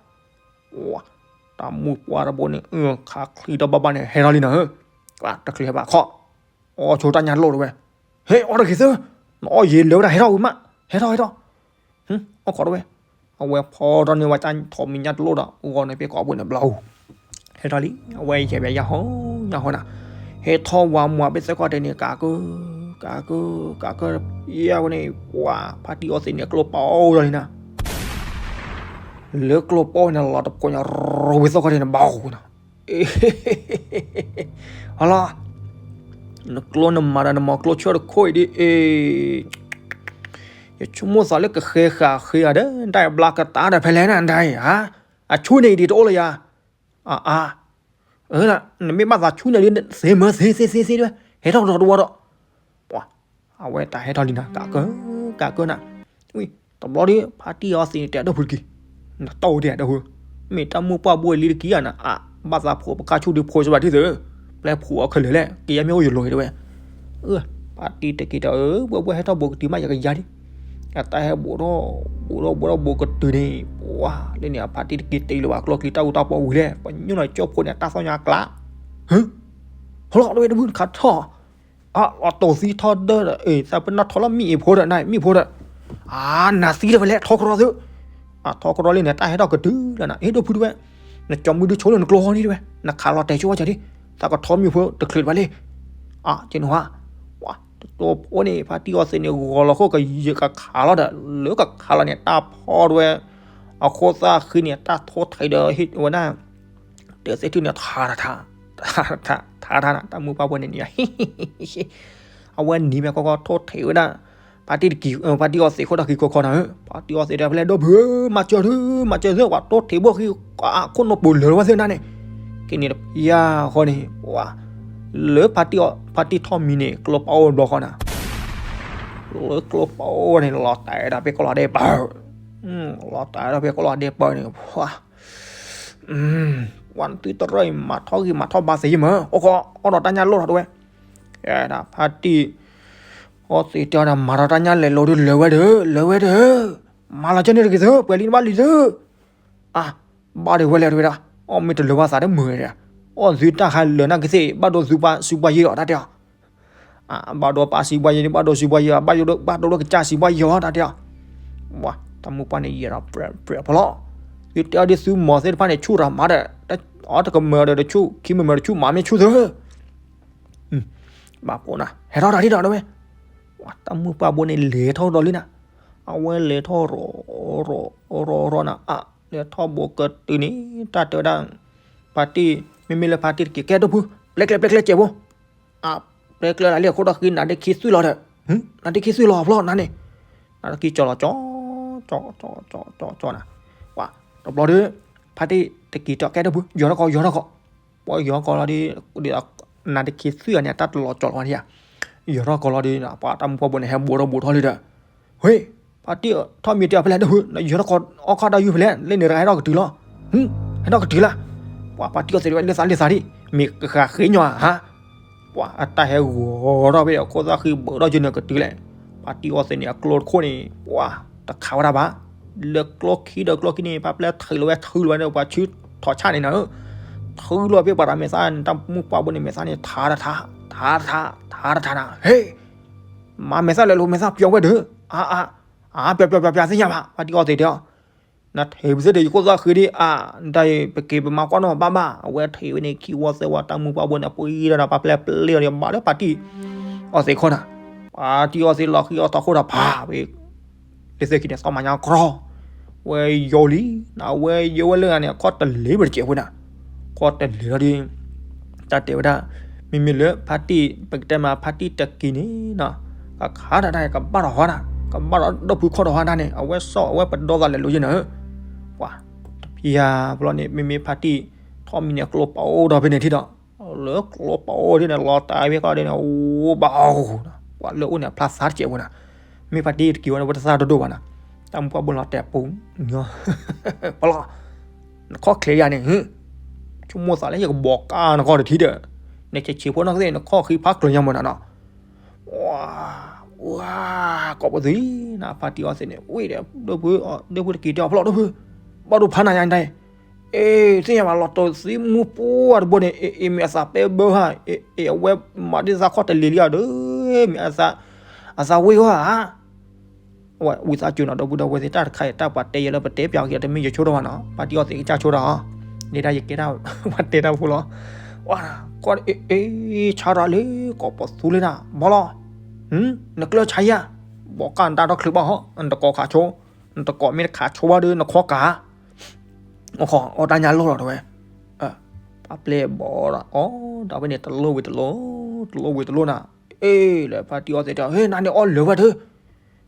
တၢ်မုၢ်ပှၢ်တဘိန့ၣ် ခးချံဒီးဘၣ်ဘၣ်န့ၣ် ဟဲထီၣ်လံနီၤဧၢ, တချုးဟဲဘၣ်ခီၣ် အီၣ်ဆိတၢ်ညၣ်လိၣ်တဝဲ, ဟဲအီၣ်တဂ့ၤသၢ, နအီၣ်ယဲလၢာ်ဝဲဒၣ် ဟဲထီၣ်ဝံၤမး, ဟဲထီၣ်ဟဲထီၣ်, အီၣ်ခိးတဝဲ, အဝဲဖီထီၣ်န့ၢ်ဝဲတၢ်ထီၣ်မံၤညၣ်တလိၣ်ဒီး ဂီၤန့ၣ်ဖဲကိးပူၤန့ၣ်ဘျီ, ဟဲထီၣ်လံ, အဝဲယဲၢ်ဘၣ်ယၤဟီ, ယၤဟီနၤ, ဟဲထီၣ်ဝၤမွၤဖဲသၢခီၣ်ထံးန့ၣ် ကးကၢ, ကးကၢ, ကးကၢ, ယဲၢ်ဝဲန့ၣ်, ပှၤ, ဖါတံၢ်အီၤသ့ၣ်န့ၣ် ကျိပအိၣ်ဒီးလံနၤ လၢကျိပအိၣ်န့ၣ် လီၤတဖိညါရိဝံသီၣ်ခီၣ်ထံးန့ၣ် ဘၣ်ဃူနၤ, ဟလီၤ, နကျိနမၤဒီးနမၤကျိဆၢတခိၣ်အံၤဒ်အံၤ, ယဆိကမိၣ်သးလၢကဃဲဃာ်ဃ့ဂၤဒီး တၢ်ဘျါကတၢၢ်ဒီးဖဲလဲၣ်နၤ တၢ်အံၤဧါ, အဆူန့ၣ်အံၤဒ်တအိၣ်လၢယၤ, အါ, နမ့ၢ်ဘၣ်သးဆူန့ၣ်ဒ်သ့မၢသ့သ့သ့သ့, ဟဲထီၣ်ဒီးတဝီဒီး အဝဲတၢ်ဟဲထီၣ်လံနၤ ကးကၢ, ကးကၢနၤ, ဝံၤ, တဘျီဒီး ဖါတံၢ်အီၤသ့ၣ်န့ၣ် တဲအဒိၣ်ဖုတက့ၢ်, နတၢ်အိၣ်ဒံးအဒိၣ်ဖု, မ့ၢ်တၢ်မိၢ်ပှၢ်ဘိအလံတက့ၢ်ဧါနၤ အါ, ဘၣ်သးဖိးပခါဆူၣ်ဒုးဖိစဘၣ်ထံၣ်သု, ပျဲဖိးအီၤခဲလၢာ်လဲၣ် က့ၤယါမ့ၢ်အိၣ်ယလိၤအံၤတဝဲ, ဖါတံၢ်တက့ၢ်ဒီး အၢ ဘှဲဘှဲဟဲထီၣ်ဘူးကတုၤမး ယကယါဒံး, အတၢ်ဟဲဘူးဒီး, ဘူးဒီး ဘူးဒီးဘူးကတုၤန့ၣ်, ပှၤ, လၢန့ၣ်အဖါတံၢ်တက့ၢ်တ့ၢ်လၢၤဘၣ်ကျိချံတၢ်အူတၢ်ပီဝံၤလဲၣ် ပှၤညိၣ်နီၤကၠိဖိန့ၣ် အတၢ်သီၣ်ညါအကျါ, ဟၢ, ဟလီၤတဝဲတမုၢ်တခါထီၣ်, အလီၤတိၢ်သံထီၣ်ဒၢဒီး အ့ၣ် သးပ့ၤနီၣ်ထီၣ်လီၤမံအ့ၣ်ဖိဒီး နမံဖိဒီး အနၤသံတဖဲလဲၣ် ထီၣ်ကရီသု, အထီၣ်ကရီလံန့ၣ် တၢ်ဟဲထီၣ်ကတုၤလီၤနၤ အ့ၣ် ဒိၣ်ဖုတဝဲ, နကၠီမုၢ်ဒုဆိလၢနကျိဟီန့ၣ်တဝဲ, နခးလီၤတဲာ်ဆိဝဲကၠီဒံး, သးကထီၣ်မံဖိတချုးတဘၣ်လံ, အက့နဝါ, ဝါ တတိၢ်ဖိန့ၣ် ဖါတံၢ်အီသံးန့ၣ် ဂီၤလီၤခိၣ်ကယဲၢ်ကခးလီၤဒီး လၢကခးလီၤန့ၣ် တၢ်ဖီတဝဲ, အခိၣ်သၣ်ဃံန့ၣ် တၢ်ထိၣ်ထံးဒီးဟ့ၣ်ဝဲဒၣ် တဲသ့ၣ်ထူၣ်န့ၣ် ထါထါ ထါထါ ထါထါနၤ တၢ်မုၢ်ပှၢ်ဖိန့ၣ်န့ၣ်, အဝဲနံၤမ့ၢ်ကီကီထိၣ်ထံးဝဲဒၣ်, ဖါတံၢ်တကံၢ် ဖါတံၢ်အီသံးခိၣ်ဒီးဃံခိၣ်ခီနၤဧၢ, ဖါတံၢ်အီသံးတဲဖဲလဲၣ် ဒိၣ်ဖုဧၢ, မၤစၢၤသု, မၤစၢၤသု, ပှၤထိၣ်ထံးဘိဃံ, ခိၣ်နူာ်ပူၤလၢာ်ဝဲသ့ၣ်နၤန့ၣ်, က့န့ၣ်တဖျါဃီန့ၣ်, ဝါ, လၢဖါတံၢ်အီ, ဖါတံၢ်ထီၣ်မံန့ၣ် ကျိပအိၣ်ဘျီဃီနၤ လၢကျိပအိၣ်န့ၣ် လီၤတဲာ်ဒီးဖဲကီၢ်လီၤဒဲးပၢၢ်, လီၤတဲာ်ဒီးဖဲကီၢ်လီၤဒဲးပၢၢ်န့ၣ်, ပှၤ, ပှၤနသုတရၢၢ်အံၤ မၤထီၣ်ဂံၢ်မၤထီၣ်ဘါသ့ယမၢ်, အိၣ်ခိး အိၣ်ဒီးတၢ်ညၣ်လိၣ်ထီၣ်တဝဲ, ဖါတံၢ်, အီသံးတဲအီၤဒီး မၤထီၣ်တၢ်ညၣ်လဲၤလိၤဒုး လၢာ်ဝဲဒီး လၢာ်ဝဲဒီး, မၤလီၤကၢန့ၢ်တဂ့ၤသု ပှဲၤလံနဘၣ်လံသု အါ, ဘၣ်ဒိဝဲလဲၣ်တဝဲဒၣ်, အီၣ်မ့ၢ်တလၢာ်ဘၣ်သးတမုာ်ဒၣ်, အီၣ်သုတၢ်ခါလၢာ်နာ်က့သ့ၣ် ဘၣ်ဒိသုပှၤစံးပှၤယံာ်အီၤတၢ်တဲအီၤ, ဘၣ်ဒိပှၤစံးပှၤယံာ်န့ၣ် ဘၣ်ဒိစံးပှၤယံာ်အီၤ ဘၣ်ဒိဒိကစၢ်စံးပှၤယံာ်အီၤတၢ်တဲအီၤ, ဝါ, တၢ်မုၢ်ပှၢ်န့ၣ်ယဲၢ်ဒီးပြဲးပြဲးဖီလီၤ, သုတဲအီၤဒ်သုမီၤသ့ၣ်တဖၣ်န့ၣ် ဆူၣ်တၢ်မၤဒီး, အီၣ်တကမၢၢ်ဒီးတဆူၣ် ခံမၢၢ်မၢၢ်တဆူၣ် မၤမ့ၢ်ဆူၣ်သု ဘၣ်ပိာ်နၤ ဟဲထီၣ်တၢ်ဒ်ဒီးတဝဲ, ဝါ တၢ်မုၢ်ပှၢ်ဘိန့ၣ်လဲၤထီၣ်ဒီးလံနၤ, အဝဲလဲၤထီၣ်ရီၤ, ရီၤ, ရီၤ, ရီၤနၤ, အါ, လဲၤထီၣ်ဘိကတုၤန့ၣ် တၢ်တဲဝဲဒၣ်, ဖါတံၢ်, မ့မ့ၢ်လၢဖါတံၢ်တက့ၢ် ကဲဒိၣ်ဖု, ပျဲကျဲ ပျဲကျဲစဲးဖိ, အါ, ပျဲကျဲလၢလံအခိၣ်ဒီးဃံ နၤဒ့ခံသွံၣ်လီၤဒီး, နၤဒ့ခံသွံၣ်လီၤဖျီနၤန့ၣ်, နၤဒ့ခံကၠီၤလီၤကၠီၤ, ကၠီၤ, ကၠီၤ, ကၠီၤနၤ, ဝါ, တဘျီဒီး, ဖါတံၢ်တက့ၢ်တီၢ်ကဲဒိၣ်ဖု ယီၤထီၣ်ကီး ယီၤထီၣ်ကီး ပှၤယီၤကီးလီၤဒီး, နၤတခံသွံၣ်အန့ၣ်တၢ်တလီၤကၠီၤလီၤဒံးဧါ, ယီၤထီၣ်ကီးလီၤဒီး ပှၤတၢ်မုၢ်ပှၢ်ဘိန့ၣ် ဟဲဘူးထီၣ်ဘူးထီၣ်လံဒီး, ဝ့, ဖါတံၢ်ထီၣ်မံၤတဲအီၤဖဲလဲၣ်ဒိၣ်ဖု နယီၤထီၣ်ကီးအီၣ်ခီၣ်တၢ်ယုၢ်ဖဲလဲၣ် လၢန့ၣ်တဂၤဟဲထီၣ်ကတုၤလီၤ, ဟ, ဟဲထီၣ်ကတုၤလၢ, ပှၤဖါတံၢ်အီသံးဒ်ဝဲလၢသးလၢသးဒံး မ့ၢ်ကဃာ်ဃ့ညီဧါ ပှၤအတၢ်ဟဲဂီၤထီၣ်ဖဲအခိၣ်သၣ်ဃံဘၢထီၣ်ယုၢ်န့ၣ်ကတုၤလဲၣ်, ဖါတံၢ်အီသံးန့ၣ် အကျိတခိၣ်န့ၣ် ပှၤတခးဝဲဒၣ်ဘၣ်, လၢကျိခံဒီးကျိခံန့ၣ် ဖါပျဲၢ်ထုးလီၤဝဲ ထုးလီၤဝဲဒီးပှၤဆူထီၣ်ဆၣ်န့ၣ်နၤဧၢ, ထုးလီၤဖဲပှၤတၢ်မဲာ်သၣ်န့ၣ် တၢ်မုၢ်ပှၢ်ဘိန့ၣ်မဲာ်သၣ်န့ၣ် ထါတထါ, ထါတထါ, ထါတထါနၤ, ဟ့, မၤမဲာ်သၣ်လဲၤလိာ်မဲာ်သၣ်ပျီဝဲဒီး, အါ, အါ, အါ, ပျီပျီပျီပျီသ့ၣ်ညါဘၣ် ဖါတံၢ်အီသံးတဲအီၤ နထဲပစ့ၢ်ဒီးယခိၣ်သၣ်ဃံဒံးအါ, တၢ်အံၤပက့ၤပမၤကွၢ်နီၣ်ဘၣ်ဘၣ်, အဝဲထဲဝဲန့ၣ်ခံဝီသၢဝီ တၢ်မုၢ်ပှၢ်ဘိန့ၣ် ပှံၤဒီးနၤ ပှၤပျဲၢ်ပျဲၢ်အီၤန့ၣ် ဘၣ်လၢဖါတံၢ်အီသံးခီနၤ, ဖါတံၢ်အီသံးလီၤဃံအီထီၣ်ခိၣ်ဒီးဖးဝဲ, လၢသ့ၣ်ခံန့ၣ် သီမၤညါကြီ, ဝဲယိလံ, နဝဲယိဝဲလၢဂၤန့ၣ် အခီၣ်တလ့ၤဝဲတစဲးဖိနၤ, အခီၣ်တလ့ၤလီၤဒီး တၢ်တဲဝဲဒၣ်, မ့မ့ၢ်လၢဖါတံၢ် ပကတဲမးဖါတံၢ်တက့ၢ်န့ၣ်, ကခးတၢ်တၢ်ကဘၣ်ထီၣ်ဟီဒၣ်, ကဘၣ်ထီၣ်ဒိၣ်ဖုခီၣ်ထီၣ်ဟီဒၣ်န့ၣ် အဝဲစီၣ်အဝဲပဒီသးလဲၤလိၤယဲၢ်နၤဧၢ, ပှၤ, တဖျါဘျီန့ၣ် မ့မ့ၢ်ဖါတံၢ်ထီၣ်မံၤန့ၣ် ကျိပအိၣ်ဒီးဖဲန့ၣ်ထံၣ်ဒီး, လၢကျိပအိၣ်ဒ်န့ၣ် လီၤတၢ်ဖဲကီၢ်ဒ်န့ၣ် အိၣ်ဘၣ်အီၤ, ပှၤလၢအိၣ်န့ၣ် အဖျါသးတစဲးဖိနၤ, မ့ၢ်ဖါတံၢ်တက့ၢ်ဝဲန့ၣ် ဝဲတသးဒိၣ်ဒိၣ်ဘၣ်နၤ, တၢ်မုၢ်ပှၢ်ဘိလီၤတဲာ်ပူၤ, ပလီၤ, နခီၣ်ချ့ယၤန့ၣ်, ဆိကမိၣ်သးလၢယကဘီးကၢ်နခီၣ်တထံၣ်ဒီး, နဆဲးဆံးဖိနီၢ်ကသ့ၣ် နခီၣ်ဃံဖးကျၢၤညါမၢ်နၤနီၤ, ဝါ, ဝါ, ကိးပသူနၤ ဖါတံၢ်အီသံးန့ၣ် ဝ့ၢ်ဒီး ဒိၣ်ဖု, ဒိၣ်ဖုတက့ၢ်တဲအီၤဖျီၣ်ဒိၣ်ဖု, ဘၣ်ဒိဖးနၤညါတၢ်အံၤ, အ့ သ့ၣ်ညါဘၣ် လီၤတိၢ်သံမူပှၢ်တဘိန့ၣ် အ့ အ့ မ့ၢ်အသးပဲဘၢဟါ, အ့ အဝဲမၤဒ်သးခီၣ်တလ့ၤလံဧါဒီး, မ့ၢ်အသး, အသးဝ့ၢ်ဧါ, ဝံသးစူၤနီၤ ဒီပုၢ်ဒီဝဲၢ်သ့ၣ် တၢ်တခါအံၤ တၢ်ပှၤတဲယဲလၢပတဲပၠးက့ၤ တမ့ၢ်ယဆိထီၣ်ဘၣ်နီၤ, ဖါတံၢ်အီသံးကစၢ်ဆိထီၣ်, ဒ်တၢ်ယကဲတၢ်, ပှၤတဲတၢ်ဖိလီၤ, ဝါ, ကွၢ် အ့ အ့ ဆါတၢ်လံ ကိးပသူလံနၤ ဘီလီၤ, နကျၢၢ်ဆါယၤ, ဘီကၢ်နတၢ်ထီၣ်ချုးဘၣ်ဟီ, နတကိးခးဆိ, နတကိးမ့ၢ်တခးဆိဘၣ်ဒီး နခီၣ်ကး အီၣ်တၢ်ညၣ်လိၢ်လီၤတဝဲ, ပှၤပျဲၢ်ဘီဒီး အီၣ်ဒီးဖဲန့ၣ် တလိၣ်ဝံၤတလိၣ်, တလိၣ်ဝံၤတလိၣ်နၤ, အ့ လၢဖါတံၢ်အီသံးတဲ ဟ့ၣ် နၤန့ၣ်အီၣ်လၢာ်ဝဲဒီး,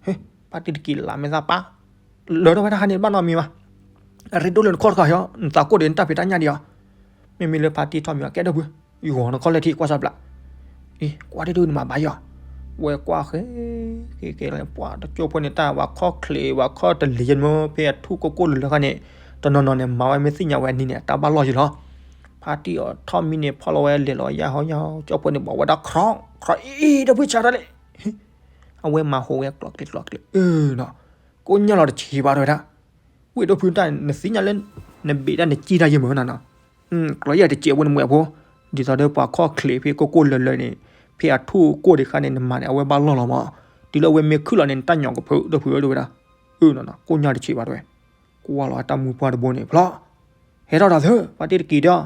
ဟ့ၣ် ဖါတံၢ်တက့ၢ်လၢမ့ၢ်သးပၢ်, လၢာ်ထီၣ်ဝဲတၢ်ခါန့ၣ် ဘၣ်နီတမံၤဘၣ်, အရ့ဒိၣ်လၢနခီၣ်တခါဟီ, နသးကိၢ်ဒီးနတၢ်ဖံးတၢ်ညၣ်ဒံးအီၤ, မ့မ့ၢ်လၢဖါတံၢ်ထီၣ်မံၤအီၤ ကဲဒိၣ်ဖု, ယဂီၤနခီၣ်လဲၣ်ထံၣ်ကွၢ်စၢ်ဘျး, အ့ ကွၢ်ဒၣ်ဒိၣ်နမၤဘၣ်ယီၤ, ဝဲကွၢ်ဃဲ, ဃဲဃဲလၢပှၤတကၠိၢ်ဖိန့ၣ် တၢ်ဝဲခီၣ်ချ့ဝဲခီၣ်တလ့ၤယဲၢ်မၢ ဖဲအထူၣ်ကိၢ်ကိၢ်လၢာ်လၢာ်ခါန့ၣ်, တနီၤနီၤန့ၣ် မၤဝဲမ့ၢ်သ့ၣ်ညါဝဲအနံၤန့ၣ် အတၢ်ဘၣ်လီၢ်ယံၤလီၤ, ဖါတံၢ်အီထီၣ်မံၤန့ၣ် ဖီၣ်လီၤဝဲလဲၤလီၤယၢ်ဟီယၢ်ဟီ ကၠိၢ်ဖိန့ၣ် ဘၣ်ဝဲဒၣ်ခြီ, ခြီ အ့ ဒီပုၢ်ဆါတၢ်လဲၣ်, အဝဲမၤဟူးဝဲကျိးကျ့ကျိးကျ့, အၢနီၤ, ကိၣ်ညၣ်လီၤတဆံးဘၣ်တဲဝဲဒၣ်, ဝ့ၢ်ဒီပုၢ်တၢ် နသ့ၣ်ညါလၢ နဘ့ၣ်တၢ်နစံၣ်တၢ်ယဲၢ်မၢနီၤနီၤ, ကျိးယဲၢ်တစဲးဖိန့ၣ်မွဲဖိ, ဒ်သိးဒီးပှၤခီၣ်ချ့ဖဲကိၢ်ကိၢ်လၢာ်လၢာ်န့ၣ်, ဖဲ ဖဲအထူၣ်ကိၢ်ဒံးခါန့ၣ် နမၤန့ၣ် အဝဲဘၣ်လီၢ်လီၤမး, တုၤလၢအဝဲမ့ၢ်ခုၣ်လီၤန့ၣ် နတၢ်ညိးကဖုးဒီးဖုးဝဲဒၣ်ဝဲဒၣ်, အၢနီၤနီၤ ကိၢ်ညါတဆံးဘၣ်တဲဝဲ, ကွၢ်လီၤအတၢ်မူပှၢ်တဘိန့ၣ် ဖျီ ဟဲထီၣ်တၢ်သၢ ပှၤတံၤတက့ၤဒီး,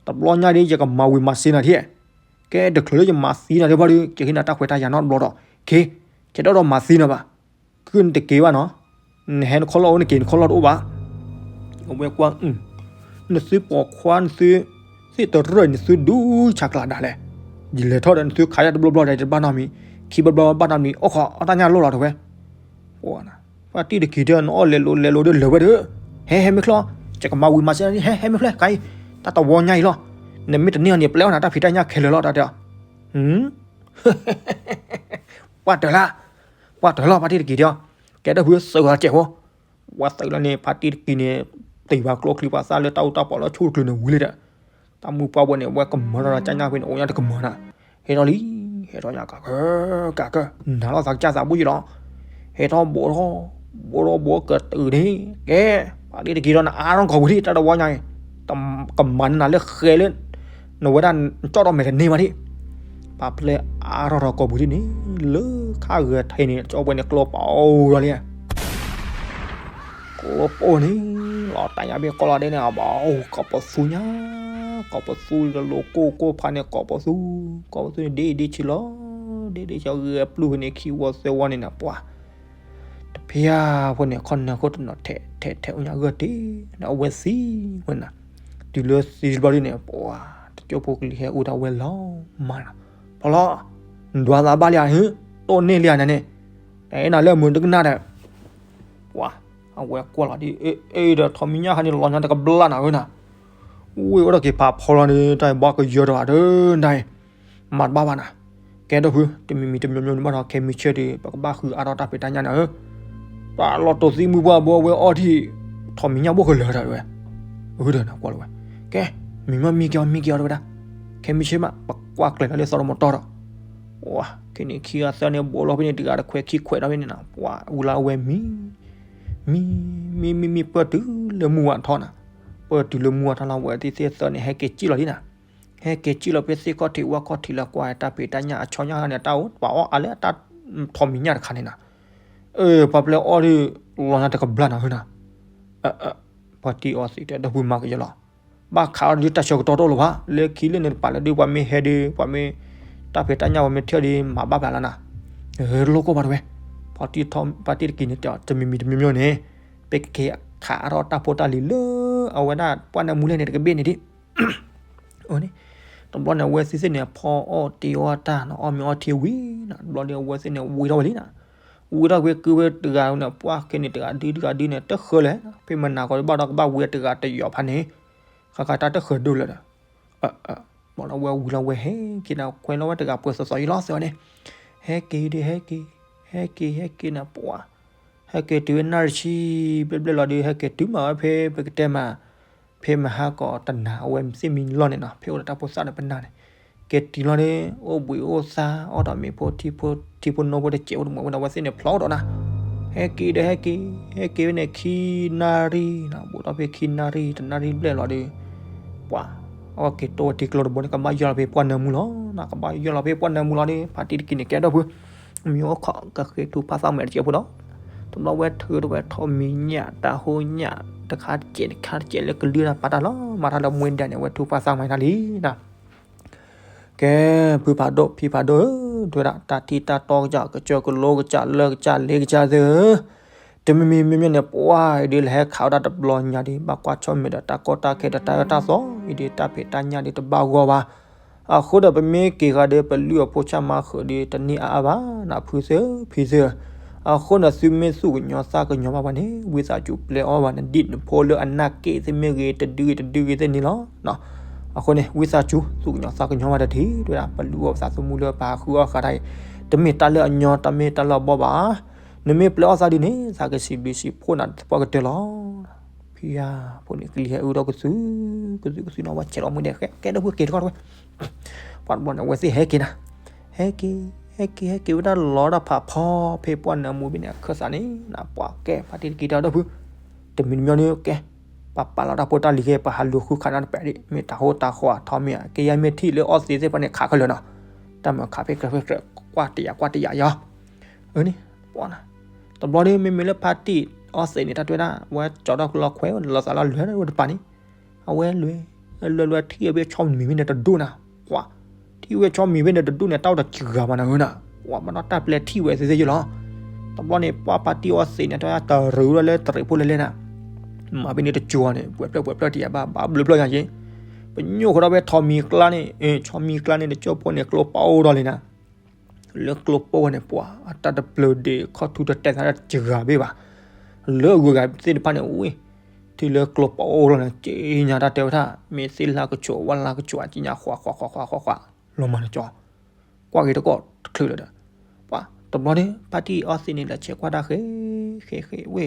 တဘျီညါဒ်ယကမၤဝံၤမၤစ့နၤထံၣ်, ကဲတချုးလၢယမၤသံနၤဒ်ဘၣ်ဒီး ကဟ့ၣ်နၤတၢ်ခွဲးတၢ်ယာ်နီတဘျီဒီး, ကဲ, ကဲဒီးဒီးမၤသံနၤဘၣ်, ခုနတက့ၤဘၣ်နီၤ, နဟဲနခီၣ်လီၢ်အိၣ်နက့ၤနခီၣ်လီၢ်တအိၣ်ဘၣ်, အဝဲကွၢ်, နသုပိာ်ခွါနသု, သ့ၣ်တရၢၢ်နသုဒူဆးကျးဒၣ်လဲာ်, ယလဲၤထီၣ်ဒီးနသုခးယၤတဘျီဘျီဒီးတဘၣ်နီတမံၤ, ခံဘျီဘျီဘၣ်နီတမံၤ အိၣ်ခိးအီၣ်တၢ်ညၣ်လိၣ်လီၤတဲဝဲ ပှၤတံၤတက့ၤဒီး နအီၣ်လဲၤလိၤလဲၤလိၤဒီးလၢာ်ဝဲဒီး, ဟဲဟဲမ့ၢ်ချီ, ယကမၤဝံၤမၤစ့နၤထံၣ် ဟဲဟဲမ့ၢ်ဖျဲၣ်ခါအံၤ, တၢ်တဝီညါအံၤလီၤ, နမ့ၢ်တန့ၢ်အီၤန့ၣ် ပျဲအီၣ်နၤတၢ်ဖံးတၢ်ညၣ်ခဲလၢာ်လီၤ တၢ်တဲအီၤ, ပှၢ်တၢၢ်လၢ, ပှၢ်တၢၢ်လီၤ ပှၤတံၤတက့ၤဒီး, ကဲဒီးဖုစၢၤအီၤစဲးဖိ, ဝဲသုးလီၤန့ၣ် ဖါတံၤတက့ၤန့ၣ်, တ့ၢ်ဘၣ်ကျိချံပှၤသၣ်လၢတၢ်အူတၢ်ပီးလၢဆိၣ်တချုးန့ၣ်ဝံၤလံဒီး, တၢ်မုၢ်ပှၢ်ဝဲန့ၣ် ဝဲကမၤထီၣ်ဒီးကၠၢ်ညၣ်ဖဲန့ၣ် အိၣ်ညါတကမၤနၤ, ဟဲထီၣ်လံ, ဟဲထီၣ်ညါကကၢ, ကကၢ, နၤလီၤသးကစၢ်သးဘူၣ်ယံလီၤ, ဟဲထီၣ်ဘိးထီၣ်, ဘိးထီၣ်ဘိးကတုၤန့ၣ်, ကဲ, ဖါတံၤတက့ၤဒီးနအါထီၣ်ကီၢ်ပူၤဒံး တၢ်တဝီညါအံၤ, ကမၤန့ၢ်နၤလၢဃဲလၢ, နဝဲဒၣ်နကၠီၣ်ထီၣ်မဲာ်တန့ၢ်ဘၣ်ဒံး, ပာ်ဖျဲးအါထီၣ်ထီၣ်ကီၢ်ပူၤဒံးန့ၣ်, လၢခါဂဲၤထံးန့ၣ် ကၠီၣ်ဝဲန့ၣ်ကျိပာ်အိၣ်လီၤလံ ကျိပာ်အိၣ်န့ၣ်, လီၤတၢ်ညါဘ့ၣ်ကီၢ်လီၤဒဲးန့ၣ် အဘၣ်အိၣ်ကီၢ်ပသူညါ, ကီၢ်ပသူတလိၤကိၢ်ကိၢ်ဖးန့ၣ် ကီၢ်ပသူ, ကီၢ်ပသူန့ၣ် ဒ့ဒ့ဆံးလီၤ, ဒ့ဒ့ဆံးဂဲၤပျုၢ်ဖဲန့ၣ် ခံဝီသၢဝီန့ၣ်နၤ ပှၤ, တဖျၢၣ်ဖိန့ၣ် ခီၣ်နၢခိၣ်တနီၤထဲးထဲးထဲးအိၣ်ညါဂၢၢ်တ့ၢ်, အဝဲသံဝဲနၤ, တုၤလၢသံတဘျီဒ်န့ၣ် ပှၤ, တကၠိဖိကလံၤဟဲအူတၢ်ဝဲလီၤမးနီၤ, ဖီလီၤ, နဒွးသးဘၣ်လံဧါ, တိၢ်န့ၢ်လံဧါနၤန့ၣ်, နအဲၣ်နၤလၢအမုာ်တကနၣ်ဒီး ပှၤ, အဝဲကွၢ်လီၤဒ်အ့ၣ်ဒီး ထီးမံၤညၣ်ခါန့ၣ် လီၤညါတကဘျၣ်နၤဧၢနၤ, ဝ့ၢ်အိၣ်ဒီးက့ၤဖးဖီလီၤန့ၣ် တၢ်ဘၣ်ကယၢၤဒီးဒၣ်နၤအံၤ, မၤတဘၣ်ဘၣ်နၤ, ကဲဒီးဖု တမံၤမံၤတမံၤမံၤန့ၣ်ဘၣ်ဒီး ခဲမုၢ်ဆ့ၣ်ဒီး ပကဘၣ်ဃုအါထီၣ်တၢ်ဖံးတၢ်ညၣ်န့ၣ်ဧၢ, ပှၤလီၤတိာ်သံမုၢ်ပှၢ်ဘိဝဲအီထံၣ်, ထီးမံၤညၣ်ဘိၣ်ကလၢၤဒီးဝဲ, အဃိဒီးနၤကွၢ်လီၤဝဲ, ကဲ, မံၤမ့ၢ်မံက့ၤအီၤမံက့ၤအီၤတဲဝဲဒၣ်, ခဲမုၢ်ဆ့ၣ်မး ပကွၢ်ကျဲၤလီၤလၢသီတမီၤတီဒီး ပှၤ, ခဲန့ၣ်ခံဂၤသၢန့ၣ် ဘိးလီၤဖဲန့ၣ် တဂၤတခွဲးခံခွဲးဒီးဖဲန့ၣ်နၤ ပှၤအူလၢအဝဲမံ, မံ, မံမံမံပၢၢ်တုၤလၢမုၢ်ဝါထီနၤ, ပၢၢ်တုၤလၢမုၢ်ဝါထီလီၤ ဝဲသ့ၣ်သၢန့ၣ် ဟဲက့ၤစံၣ်လီၤလံနၤ, ဟဲက့ၤစံၣ်လီၤဖဲသ့ၣ်ခီၣ်ထံးဝၣ်ခီၣ်ထံးလၢကွၢ် တၢ်ဖံးတၢ်ညၣ်အဆီညါန့ၣ် တၢ်အိၣ်ပှၤအီၣ်အါလၢတၢ်ထီးမံၤညၣ်တခါန့ၣ်နၤ, အၢ ပှၤပျဲအီၣ်ဒုး လီၤညါတကဘျၣ်နၤဧၢနၤ, ပှၤတံၤအီၤသံးတဲဒီပုၢ်မၤကယဲလီၤ ဘၣ်ခးအီၤဒုးတၢ်ဆၢကတီၢ်တအိၣ်လၢၤဘၣ်, လၢခံလၢန့ၣ်တပာ်လၢဒုး ပှၤမ့ၢ်ဟဲဒုး ပှၤမ့ၢ် တၢ်ဖံးတၢ်ညၣ်ပှၤမ့ၢ်ထံၣ်အီၤဒုး မၤဘၣ်ဖျါလီၤနၤ, လိၣ်ကိၢ်ဘၣ်တဲဝဲ, ပှၤတံၤထီၣ်ပှၤတံၤတက့ၤန့ၣ် တမံၤမံၤတမံၤမံၤန့ၣ်, ပကက့ၤခးအါထီၣ်တၢ်ဖိတၢ်လံၤလၢ အဝဲဒၣ်ပှၢ်နၢမူလဲၣ်န့ၣ် တကဘ့ၣ်န့ၣ်ဒံး န့ၣ်, တဘျီန့ၣ် အဝဲသ့ၣ်သ့ၣ်န့ၣ် ဖီအီၣ်တ့အီၣ်တၢ်န့ၣ် အီၣ်မ့ၤအီထံဝံၤနၤ, တဘျီန့ၣ် အဝဲသ့ၣ်န့ၣ် ဝံထီၣ်ဝဲလံနၤ, ဝံထီၣ်ဝဲကုဝဲတဂၤန့ၣ် ပှၢ်ခဲန့ၣ် တဂၤဒုတဂၤဒုန့ၣ် တဃၢလဲၣ်, ဖဲမနၤကီးဘၣ်ဒီးကဘၣ်ဝံတဂၤတယီၤဖးန့ၣ်, ဃၣ်ဃၣ်တၢ်တဃၢဒိၣ်လၢၤဒီး, ဘၣ်ဒီးဝဲဝံၤလီၤဝဲဟဲက့ၤနၤ ခွဲးလီၤဝဲတဂၤပှဲၤသီသီအံၤလီၤ သၢဝဲန့ၣ်, ဟဲက့ၤဒုး ဟဲက့ၤ, ဟဲက့ၤ ဟဲက့ၤနၤ ပှၢ်, ဟဲက့ၤတုၤဝဲနၣ်ရံၣ်ဆံဘျဲၣ်ဘျဲၣ်လီၤဒုး ဟဲက့ၤတုၤမးဝဲဖဲပကတဲမး ဖဲမဟါကီးတနၤ အဝဲသ့ၣ်မံလီၢ်န့ၣ်နီၤ ဖဲအိၣ်ဒီးတၢ်ဖိသၣ်ဒီးပနၢ်န့ၣ်, က့ၤတုၤလီၤန့ၣ် အိၣ်ဘှံးအိၣ်သါ အီၣ်ဒီးမ့ၤဖိထံဖိ ထံဖိနီဖိတစဲးအိၣ်တမံၤဝဲဒီး အဝဲသ့ၣ်န့ၣ်ဖျီအိၣ်ဒီးနၤ, ဟဲက့ၤဒီးဟဲက့ၤ ဟဲက့ၤဝဲန့ၣ် ခံနၣ်ရံၣ်နီၤ ဘူးထီၣ်ဖဲခံနၣ်ရံၣ် တနၣ်ရံၣ်ဘျဲၣ်လီၤဒီး ပှၢ်, အဝဲက့ၤတိၢ်ဝဲထံကျိတဘိန့ၣ် ကဘၣ်ယီၢ်လီၤဖဲပှၢ်နၢမူလီၤ, ကဘၣ်ယီၢ်လီၤဖဲပှၢ်နၢမူလီၤဒီး ဖါတံၤတက့ၤန့ၣ် ကဲဒီပုၢ် မ့ၢ်အိၣ်ခိးကဃ့ထုကဖၣ်သၣ်မုာ်တစဲးဖိဒီး, တဘျီဝဲထုးထီၣ်ဝဲထီးမံၤညၣ် တၢ်ဟိညၣ် တခါတစဲးတခါတစဲးလၢကလုၢ်တၢ်ပာ်တၢ်လီၤ မၤတၢ်လၢမွဲဒၣ်န့ၣ် အဝဲထုကဖၣ်သၣ်မုာ်တၢ်လံနၤ, ကဲ, ဖုဖးဒိၣ် ဖံဖးဒိၣ်ဧၢ, တဲဝဲဒၣ် တၢ်ထံၣ်တၢ်တီကစၢ် ကစၢၢ်ကလိကစၢ် လၢကစၢ် လ့ကစၢ်သ့ၣ်ဧၢ, တမံၤမံၤမ့မ့ၢ်န့ၣ် ပှၢ်အံၤဒုး လဲၤဟဲခးဝဲဒၣ်တဘျီညါဒီး ဘၣ်ကွၢ်ဆီၣ်မဲာ်ဒီးတၢ်ကီတၢ်ခဲဒီးတၢ်အၢတၢ်သီအံၤဒီး တၢ်ဖံးတၢ်ညၣ်ဒီးတဘၣ်ဂီၢ်ဘၣ်. အဃိဒီးပမ့ၢ်က့ၤဃီၤဒီး ပလုၢ်အဖိဆၣ်မၤဃုာ်ဒီး တန့ၢ်အါအါဘၣ် နဖုသ့ၣ်ဖံသ့ၣ်ဧၢ, အဃိန့ၣ် သုမ့ၢ်သူၣ်ကညီၤသးကညီၤဘၣ်ပှၤန့ၣ် ဝံသးစူၤပျဲအီၣ်ဘၣ်နဒံၣ်နဖိလၢအနၢ်က့ၣ်သ့ၣ်မ့ၢ်ဂ့ၤ တဒုဂ့ၤတဒုဂ့ၤသ့ၣ်န့ၣ်လီၤ. အဃိန့ၣ် ဝံသးစူၤ သူၣ်ကညီၤသးကညီၤဘၣ်တထံး တဲဝဲဒၣ်ပလုၢ်အီၣ်ပသးသမူလၢပဟးဃုအီၣ်ဃာ်တၢ်အံၤ တမ့ၢ်တၢ်လၢအညီ တမ့ၢ်တၢ်လၢအဘီၣ်ဘၣ်. နမ့ၢ်ပျဲအီၣ်သးဒ်န့ၣ် သးကစံးဘျုးစံးဖှိၣ်နၤသပှၢ်ကတၢၢ်လီၤ. ဖံယါဖိန့ၣ် ကလံၤဟဲအုၣ်ထီၣ်ကသူ, ကသူကသူနီၤ ဝဲဆဲးလီၤမုၢ်ဒဲး ကဲဒီပုၢ်က့ၤတကီၢ်တဝဲ ပှၤတဘျီန့ၣ် အဝဲသ့ၣ်ဟဲက့ၤနၤ, ဟဲက့ၤ ဟဲက့ၤ ဟဲက့ၤဝဲဒၣ်လီၤတၢ်ဖးဖီ ဖဲပှၢ်နၢမူဘ့ၣ်န့ၣ် အခၢၣ်သးန့ၣ် နပှၢ်ကဲ ဖါတံၤတက့ၤတၢ်ဒီပုၢ်, တမံၤတမံၤန့ၣ်ကဲ, ပပာ်လီၤတၢ်ဖိတၢ်လံၤကဲ ပဟးလူၤဃုခးနၤတပဲာ်ဒံး မ့ၢ်တၢ်ဟိတၢ်ဃီအထီမ့ၢ်ဧါ ကယဲၢ်မ့ၢ်ထံၣ်လၢအီၣ်သ့သ့ၣ်တဖၣ်န့ၣ် ခးခဲလၢာ်နီၤ, တ တၢ်မၤခးဖဲကြၢးဖဲကြၢး ကွၢ်တယာ်ကွၢ်တယာ်ယီၤ, အန့ၣ်, ပှၤနၤ, တဘျီဒီး မ့မ့ၢ်လၢဖါတံၢ်အီသံးန့ၣ် တၢ်တဲဝဲဒၣ် ဝဲကၠီထီၣ်ကလီခွဲး လီၤသးလီၤလွဲၢ်ဝဲတပၤန့ၣ်, အဝဲလွဲၢ်, လွဲၢ်လွဲၢ်ထံၣ်ဝဲဖဲဆီမံၤဖဲန့ၣ်တဒူၣ်နၤ, ပှၤ, ထံၣ်ဝဲဆီမံၤဖဲန့ၣ်တဒူၣ်န့ၣ် တၢ်အိၣ်တစှၤဘၣ်နၤဧၢနၤ, ပှၤဘၣ်ဒီးတၢ်ပျဲထံၣ်ဝဲသ့သ့ယလီၤ, တဘျီန့ၣ် ပှၤဖါတံၢ်အီသံးန့ၣ် တၢ်တရူးဝဲလၢတရံးဖိလဲၣ်လဲၣ်နၤ, မၤဖဲန့ၣ်တကၠီၤန့ၣ် ပှဲၤဖျၢၣ်ပှဲၤဖျၢၣ်တယာ်ဘၣ် ဘၣ်ဘျုးဖျၢၣ်ညါက့ၤ, ပညိၣ်ဃီဒီးဖဲဆီမံၤကျါန့ၣ်, ဆီမံၤကျါန့ၣ် တကၠိဖိန့ၣ် ကျိပိၢ်ဒီးလံနၤ လၢကျိပိၢ်ဝဲန့ၣ် ပှၤအတၢ်တပျၢၤဒံး ခီၣ်ထူတတဲသးတစှၤဘ့ၣ်ဘၣ်, လၢအဂုၤအဂၤသ့ၣ်တဖၣ်န့ၣ် ဝံၤ, ထံၣ်လၢကျိပိၢ်လီၤန့ၣ် က့ညါတၢ်တဲဝဲဒၣ် မ့ၢ်သ့ၣ်လၢကဆိးဝဲလၢကဆိး က့ညါ ဃွးဃွးဃွးဃွးဃွးဃွး လီၤမၢ်န့ၣ်ကၠီ ကွၢ်က့ၤတကိးတချုးလၢၤဒီး, ပှၤတဘျီန့ၣ် ဖါတံၢ်အီသံးန့ၣ် လဲၤဆဲးကွၢ်တၢ်ဃဲ, ဃဲဃဲဝဲ,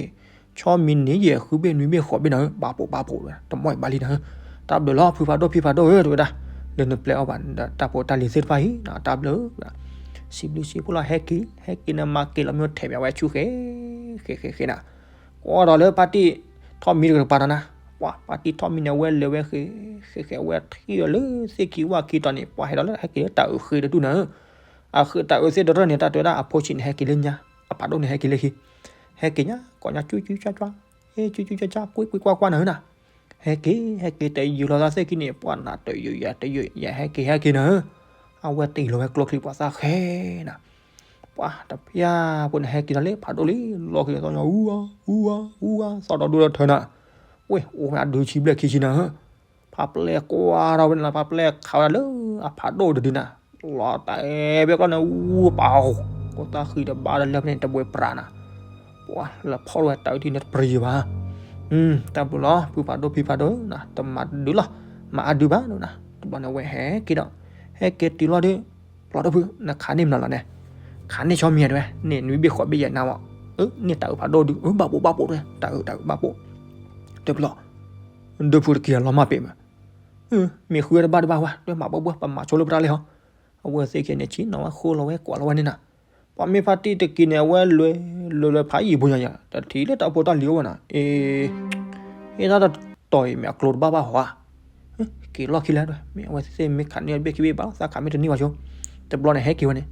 ဆီမံၤန့ၣ်ယဲၢ်ဃုဘ့ၣ်နွံဘ့ၣ်ဃိးဘ့ၣ်နၤဧၢ, ဘၣ်ပိာ်ဘၣ်ပိာ်ဝဲ တမီၢ်အံၤဘၣ်လံနၤဧၢ, တၢ်ဘျုးလီၤ ဖုဖးဒိၣ်ဖံဖးဒိၣ်ဧၢ တဲဝဲဒၣ်, လၢနပျဲအီၣ်ဘၣ်တၢ်ဖိတၢ်လံၤသ့ၣ်တဖၣ်အံၤ တၢ်ဘျုး, စံးဘျုးစံးဖှိၣ်လီၤ ဟဲက့ၤ ဟဲက့ၤန့ၣ် မၤက့ၤလီၤမ့ၢ်ထဲးမ့ၢ်ဝဲဆူၣ်ဃဲ, ဃဲဃဲဃဲနၤ, ကွၢ်ဒီးလၢဖါတံၢ်ထီၣ်မံၤတကပၤဒီးနၤ, ပှၤဖါတံၢ်ထီၣ်မံၤန့ၣ် အဝဲလဲၤဝဲဃဲ, ဃဲဃဲအဝဲထံၣ်အီၤလၢသ့ၣ်ခံဝၣ်ခံတီၤန့ၣ် ပှၤဟဲဒီးလၢဟဲက့ၤလၢတၢ်အုးဃ့တဒူၣ်နၤဧၢ အဃ့တၢ်အုးသ့ၣ်တရၢၢ်န့ၣ် တၢ်တဲဝဲဒၣ်အဖိဆံးန့ၣ် ဟဲက့ၤလၢညါ, အဖးဒိၣ်န့ၣ် ဟဲက့ၤလၢဟံၣ်, ဟဲက့ၤညါ ကိးညါ ကၠူကၠူကၠါကၠါ, ဟဲကၠူကၠူကၠါကၠါ ကွံကွံကွၢ်ကွၢ်နၤဧၢနၤ, ဟဲက့ၤ ဟဲက့ၤ တယုာ်လီၤသးသ့ၣ်ခံန့ၣ် ပှၤနၤတယုာ်ယၤတယုာ်ယၤ ဟဲက့ၤ ဟဲက့ၤနၤဧၢ, အဝဲတ့ၢ်လီၤဝဲကျိချံပှၤသၣ်ဃဲနၤ ပှၤတဖၣ်ဖိန့ၣ် ဟဲက့ၤဒီးလၢဖးဒိၣ်လံ လီၤက့ၤသီၣ်ညီ အူအါ အူအါ အူအါ သီၣ်ဒီဒူၣ်ဒီထၢနၤ, ဝဲ အိၣ်ဖဲအဒုဆံဘျဲၣ်ခံဆံနၤဧၢ, ဖးပျဲၢ်ကွၢ်ထီၣ်ဝဲန့ၣ်လီၤ ဖးပျဲၢ်ခးဝဲဒၣ်လၢအဖးဒိၣ်တဒုနၤ, လီၤတဲာ်ဖဲကျီၢ်န့ၣ် အူပာ် ကိးသၣ်ဃံတဘၣ်ဒီးလၢဖဲန့ၣ် တဘှဲပြးနၤ, ပှၤလၢဖီၣ်ဝဲတၢ်အုးထံန့ၣ်တပြံၤဘၣ်, တၢ်ဘျုးလီၤ ဖုဖးဒိၣ်ဖံဖးဒိၣ်နၤ တမၤဒုလီၤ, မၤအဒုဘၣ်နၤ, တဘျီန့ၣ် အဝဲဟဲက့ၤဒီး ဟဲက့ၤတုၤလီၤဒီး ပျီဒိၣ်ဖု နခးန့ၢ်မနုၤလီၤန့ၣ်, ခးန့ၢ်ဆီမံၤဧါတဲဝဲ, န့ၢ်နွံဘ့ၣ်ဃိးဘ့ၣ်ယဲၢ်နၤဝဲ, န့ၢ်တၢ်အုးဖးဒိၣ်ဒု အၢ ဘၣ်ပိာ်ဘၣ်ပိာ်တဲ တၢ်အုးတၢ်အုးဘၣ်ပိာ်, တဘျီ ဒိၣ်ဖုတက့ၤလီၤမၢ်ပ့ၤမး, မ့ၢ်ဃုဝဲတဘၣ်တဘၣ်ဝဲ တဲမၤဘၣ်ဘၣ် ပမၤဆိလၢပတၢ်လဲၣ်ဟီ, အဝဲသ့ၣ်ခံန့ၣ် ဆံးနီၤဝဲဃိလီၤဝဲကွၢ်လီၤဝဲန့ၣ်နၤ, ပှၤမ့ၢ်ဖါတံၢ်တက့ၤန့ၣ် အဝဲလဲၤ လဲၤလၢဖးယံာ်ဖိညါယၤ တထံၣ်လၢတၢ်ဖိတၢ်လံၤအိၣ်ဝဲနၤ, အ့ အ့ တၢ်တတီၤအံၤမ့ၢ်အကျိၤတဘၣ်ဘၣ်ဟီဧါ, က့ၤလီၢ်ခံလဲၣ်တဲဝဲ, မ့ၢ်အဝဲသ့ၣ်မ့ၢ်ခးန့ၢ်ဘ့ၣ်ခံဘ့ၣ်ဘၣ်လီၤ သးခးမ့ၢ်တန့ၢ်ဘၣ်ဆိ, တဘျီန့ၣ် ဟဲက့ၤဝဲန့ၣ်,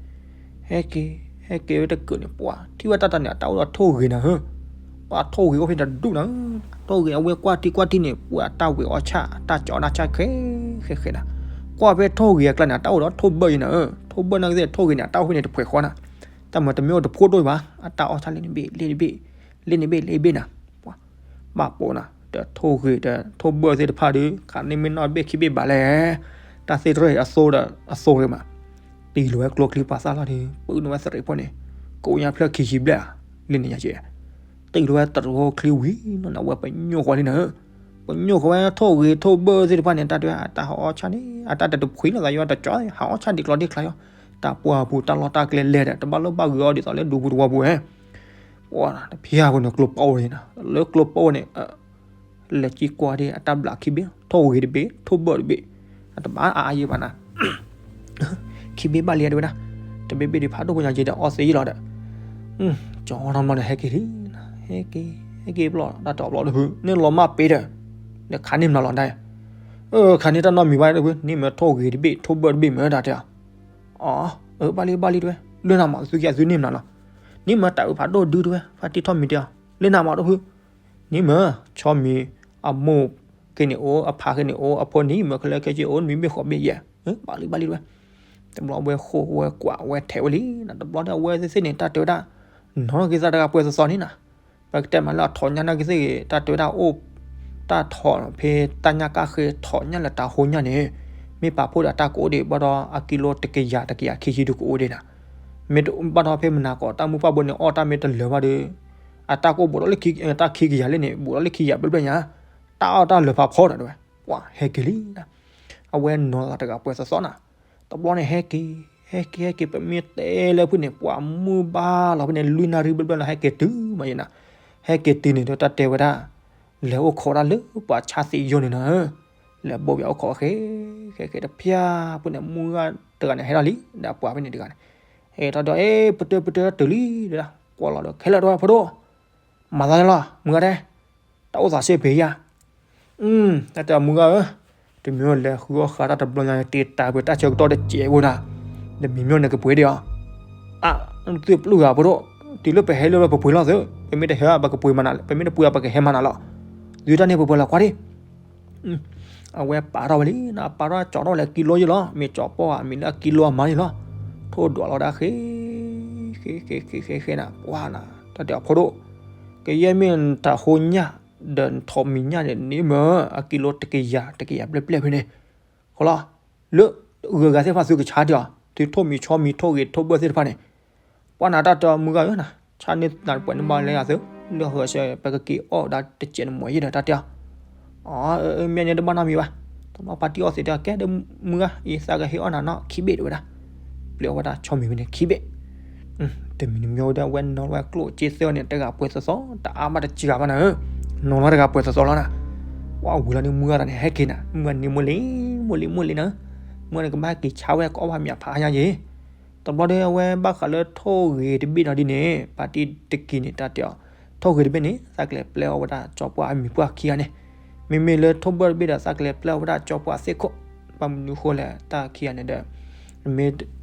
ဟဲက့ၤ ဟဲက့ၤဝဲတကုာ်န့ၣ် ပှၤထံၣ်ဝဲတၢ်တၢ်န့ၣ် အတၢ်အိၣ်ဒီးထိၣ်ဂ့ၤနၤဧၢ, ပှၤထိၣ်ဂ့ၤအိၣ်ဖဲန့ၣ်တဒူၣ်နၤဧၢ, ထိၣ်ဂ့ၤအဝဲကွၢ်ထံကွၢ်ထံန့ၣ် ပှၤတၢ်ဝံၤအီၣ်ဆၣ် တၢ်ကၠီတၢ်ဆၣ်ခဲဃဲဃဲနၤ, ကွၢ်ဖဲထိၣ်ဂ့ၤအကျါန့ၣ် အတၢ်အိၣ်ဒီးထိၣ်ဘၢၣ်ယဲနၤဧၢ, ထိၣ်ဘၢၣ်နာ်က့သ့ၣ်ထိၣ်ဂ့ၤန့ၣ် အတၢ်အိၣ်ဖဲန့ၣ်တဖှဲးဃီနၤ, တၢ်မၤတမ့ၢ်အိၣ်တဖှိၣ်ဒိၣ်ဘၣ်, အတၢ်အီၣ်ဆၣ်လ့န့ၣ်ဘ့ၣ်လ့န့ၣ်ဘ့ၣ်, လ့န့ၣ်ဘ့ၣ်လ့ဘ့ၣ်နၤ, ပှၤ ဘၣ်ပိာ်နၤ ဒီးထိၣ်ဂ့ၤဒီးထိၣ်ဘၢၣ်သ့ၣ်တဖၣ်ဒီး ခးန့ၢ်မ့ၢ်နီၢ်ဘ့ၣ်ခံဘ့ၣ်ဘၣ်လဲၣ်, တၢ်သ့ၣ်တရၢၢ်အံၤအသိဒီးအသိဂ့ၤမး, တ့ၢ်လီၤဝဲကျိချံပှၤသၣ်လီၤဒီး ပုၢ်နဝဲသရံးဖိန့ၣ် ကိးညါဖျၢၣ်ခံဆံဘျဲၣ်ဧါ, လ့န့ၣ်ညါက့ တ့ၢ်လီၤဝဲတရူးဖိချံဝံၤနီၤ အဝဲပညိၣ်ဃီလံနၤဧၢ, ပညိၣ်ဃီဝဲထိၣ်ဂ့ၤထိၣ်ဘၢၣ်သ့ၣ်တဖၣ်န့ၣ် တၢ်တဲအတၢ်ဟးအီၣ်ဆၣ်န့ၣ် အတၢ်တတဖှံလီၤသးယွၤတကၠီ ဟးအီၣ်ဆၣ်ဒံးကျီဒံးချါယွၤ, တၢ်ပှၢ်ပူၤတၢ်လီၢ်တၢ်ကျဲလဲၣ်ဒီး တဘၣ်လၢဘၣ်ဂုာ်အီၤဒ်သိးလၢဒူပူၤတဝီပူၤဧါ ပှၤတဖၣ်ဖိန့ၣ်ကျိပိၢ်န့ၣ်နၤ လၢကျိပိၢ်န့ၣ် လဲၤကံကွၢ်ဒံးအတၢ်ဘျးခံဘ့ၣ် ထိၣ်ဂ့ၤတဘ့ၣ် ထိၣ်ဘၢၣ်တဘ့ၣ်, အတဘၣ်အါအါယံၤဘၣ်နၤ, ခံဘ့ၣ်ဘၣ်လံတဲဝဲဒၣ်, တဘ့ၣ်ဘ့ၣ်ဒံးဖးဒိၣ်ဖိညါက့ဒီးအီသံးယံၤလီၤဒီး, ကၠီထီၣ်မီၢ်ဒီးဟဲက့ၤလံ, ဟဲက့ၤ ဟဲက့ၤဘျီ တၢ်တဘျီတဖု န့ၣ်လီၤမၢ်ပ့ၤဒီး, နခးန့ၢ်မနုၤလီၤဒၣ်, ခးန့ၢ်တၢ်နီတမံၤဘၣ်တဲဝဲ န့ၢ်မ့ၢ်ထိၣ်ဂ့ၤတဘ့ၣ် ထိၣ်ဘၢၣ်တဘ့ၣ်မ့ၢ်တၢ်တဲအီၤ အၢ ဘၣ်လံဘၣ်လံတဲဝဲ, လၢနၤမး သုက့ၤသုန့ၢ်မနုၤလီၤ, န့ၢ်မ့ၢ်တၢ်အုးဖးဒိၣ်ဒုတဲဝဲ ဖါတံၢ်ထီၣ်မံၤတဲအီၤ လၢနၤမးတဖု, န့ၢ်မ့ၢ် ဆီမံၤ အမိၢ်က့န့ၣ်အိၣ် အဖါက့န့ၣ်အိၣ် အဖိန့ၣ်မ့ၢ်ခဲလၢာ်ခဲဆ့အိၣ် နွံဘ့ၣ်ဃိးဘ့ၣ်ယဲၢ်, ဘၣ်လံဘၣ်လံတဲဝဲ, တဘျီဝဲဃိဝဲကွၢ်ဝဲထဲးဝဲလံနၤ တဘျီန့ၣ် အဝဲသ့ၣ်သ့ၣ်န့ၣ် တၢ်တဲဝဲဒၣ် နီၢ်က့ၤသးတဂၤပှဲၤသီသီန့ၣ်နၤ ပကတဲမးလၢအထီၣ်ညၣ်နာ်က့သ့ၣ်ဂ့ၤ တၢ်တဲဝဲဒၣ်အိၣ် တၢ်ထီၣ်ဖဲတၢ်ညၣ်ကၣ်ဃ့ထီၣ်ညၣ်လၢတၢ်ဟိညၣ်န့ၣ် မ့ၢ်ပာ်ဖှိၣ်ဒီးတၢ်ကအိၣ်ဒံး ဘၣ်ဒီးအကံလိတကယၤတကယၤခံဆံဒုကအိၣ်ဒံးနၤ, မ့ၢ်ဘၣ်ဒီးဖဲမနၤကီး တၢ်မုၢ်ပှၢ်ဘိန့ၣ် အီၣ်တၢ်မ့ၢ်တလၢာ်ဘၣ်ဒီး အတၢ်ကအိၣ်ဘူးဒီးလၢ တၢ်ခံကယၤလၢန့ၣ် ဘူးဒီးလၢခံကယၤဘျဲၣ်ဘျဲၣ်ညါ, တၢ်အီၣ်တၢ်လၢာ်ဖးဖီဒီးတဲဝဲ, ပှၤဟဲက့ၤလံနၤ, အဝဲနီၢ်သးတဂၤပှဲၤသီသီနၤ တဘျီန့ၣ်ဟဲက့ၤ ဟဲက့ၤ ဟဲက့ၤ ပမ့ၢ်တဲလၢဖုန့ၣ် ပှၤမုၢ်ဘၣ်လီၤဖဲန့ၣ် လွံၢ်နၣ်ရံၣ်ဘျဲၣ်ဘျဲၣ်လီၤ ဟဲက့ၤတုၤမးယဲနၤ, ဟဲက့ၤတုၤန့ၣ်ဒီးတၢ်တဲဝဲဒၣ် လဲၤအိၣ်ခိးဒၣ်လၢပှၤဆါသံယိန့ၣ်နၤ, လဲၤဘိးဘၣ်အိၣ်ခိးဃဲ ဃဲ ဃဲတဖၣ်ဖုန့ၣ် မုၢ်ဂၢ်တဂၤန့ၣ် ဟဲထီၣ်လံ ဒီးပှၤဖဲန့ၣ်တဂၤန့ၣ်, ဟဲထီၣ်ဒီး အဲ ပတၢၢ် ပတၢၢ်တုၤလံ တဲဒၣ် ကွၢ်လီၤဒီး ခဲလၢာ်တဲဝဲ ဖိဒိၣ် မၤသးလီၤ မုၢ်ဂၤဒဲး တၢ်အိၣ်သးစ့ၢ်ပှဲၤယၤ, တၢ်တဲမုၢ်ဂၤဧၢ, တမ့ၢ်လဲၤဃုအီၣ်ဃာ်တၢ်တဘျီညါ တ့တၢ်ပှဲၤတၢ်ဆၢကတီၢ်တစဲးဖိနၤ, ဒီးမံၤမၠိၣ်န့ၣ်ကပှ့ၤဒံးအီၤ, အါ, သုပျုၢ်ဂၤဖိဒိၣ်, တုၤလၢပဟဲလၢပပှ့ၤလီၤသု, ပမ့ၢ်တဟဲဘၣ်ပကပှ့ၤမးနၤလဲၣ်, ပမ့ၢ်တပှ့ၤဘၣ်ပကဟဲမးနၤလီၤ, သုတၢ်န့ၣ်ပပှဲၤလီၤကွၢ်ဒံး. အဝဲပာ်ထီၣ်ဝဲလံနၤ, ပာ်ထီၣ်ကၠီထီၣ်ဝဲလၢအကံလိယ့ၣ်လီၤ, မ့ၢ်ကၠီပီၢ်ဧါ, မ့ၢ်လၢအကံလိအမါန့ၣ်လီၤ, ထိၣ်ဒွးလီၤဒၣ်ဃ့, ဃ့ဃ့ဃ့ဃ့ဃ့နၤ, ပှၤနၤ, တၢ်တဲအီၤဖိဒိၣ်, ကယဲၢ်မ့ၢ်နတၢ်ဟိညၣ်, ဒီးနထိးမံၤညၣ်န့ၣ်န့ၣ်မ့ၢ် အကံလိတကယၤ, တကယၤဘျဲၣ်ဘျဲၣ်ဖဲန့ၣ်, ဃီလီၤ, လၢဂုၤဂၤသ့ၣ်တဖၣ်သုကဆါဒံးအီၤ, သုထိၣ်မံၤဆီမံၤထိၣ်ဂ့ၤထိၣ်ဘၢၣ်သ့ၣ်တဖၣ်န့ၣ်, ပှၤနၤတၢ်တဲအီၤမုၢ်ဂၤဧၢနၤ, ဆါန့ၢ်နၤပှဲၤန့ၢ်ဘၣ်လၢယၤသု, လၢဟၢဆၢပကက့ၤအီၣ်ဒၣ်တစဲးနမိၢ်ယ့ၣ်ဒီးတၢ်တဲအီၤ, အီ, မ့ၢ်န့ၣ်တဘၣ်နီတမံၤဘၣ်, တဘျီဖါတံၢ်အီသံးတဲကဲဒီးမုၢ်ဂၤ အံၤသးကဟ့ၣ်အီၣ်နၤနီၢ်ခံဘ့ၣ်တဲဝဲဒၣ်, ပျဲအီၣ်ဝဲဒၣ်ဆီမံၤဖဲန့ၣ်ခံဘ့ၣ် တမံၤတမံၤဝဲဒၣ် ဝဲနီၤလီၤဝဲကျိၣ်စ့သၢန့ၣ် တဂၤပှဲၤသီသီ တအါဘၣ်တစှၤဘၣ်နၤဧၢ, နီၤလီၤတဂၤပှဲၤသီသီလီၤနၤ, ပှၤဝံၤလီၤန့ၣ်မုၢ်ဂၤတၢ်န့ၣ် ဟဲက့ၤနၤ, မုၢ်ဂၤန့ၣ်မိၢ်လံၤ, မိၢ်လံၤ မိၢ်လံၤနၤ, မုၢ်ဂၤန့ၣ် ကဘၣ်က့ၤဆါဝဲကအီၣ်ဘၣ်မ့ၢ်အဖးညါယ့ၣ်, တဘျီဒီးအဝဲဘၣ်ဃးလၢထိၣ်ဂ့ၤတဘ့ၣ်နီၤဒ်န့ၣ် ပၢ်တံၢ်တက့ၤန့ၣ် တၢ်တဲအီၤ, ထိၣ်ဂ့ၤတဘ့ၣ်န့ၣ် သးကလဲၤပျဲအီၣ်ဝဲဒၣ်ကၠီပှၢ်အမံၤပှၢ်ခံဂၤန့ၣ်, မ့မ့ၢ်လၢထိၣ်ဘၢၣ်တဘ့ၣ်ဒီး သးကလဲၤပျဲအီၣ်ဝဲဒၣ်ကၠီပှၢ်သ့ၣ်ခိၣ်, ဘၣ်မနုၤဃိလဲၣ် တၢ်ခံဂၤန့ၣ်ဒီး မ့ၢ်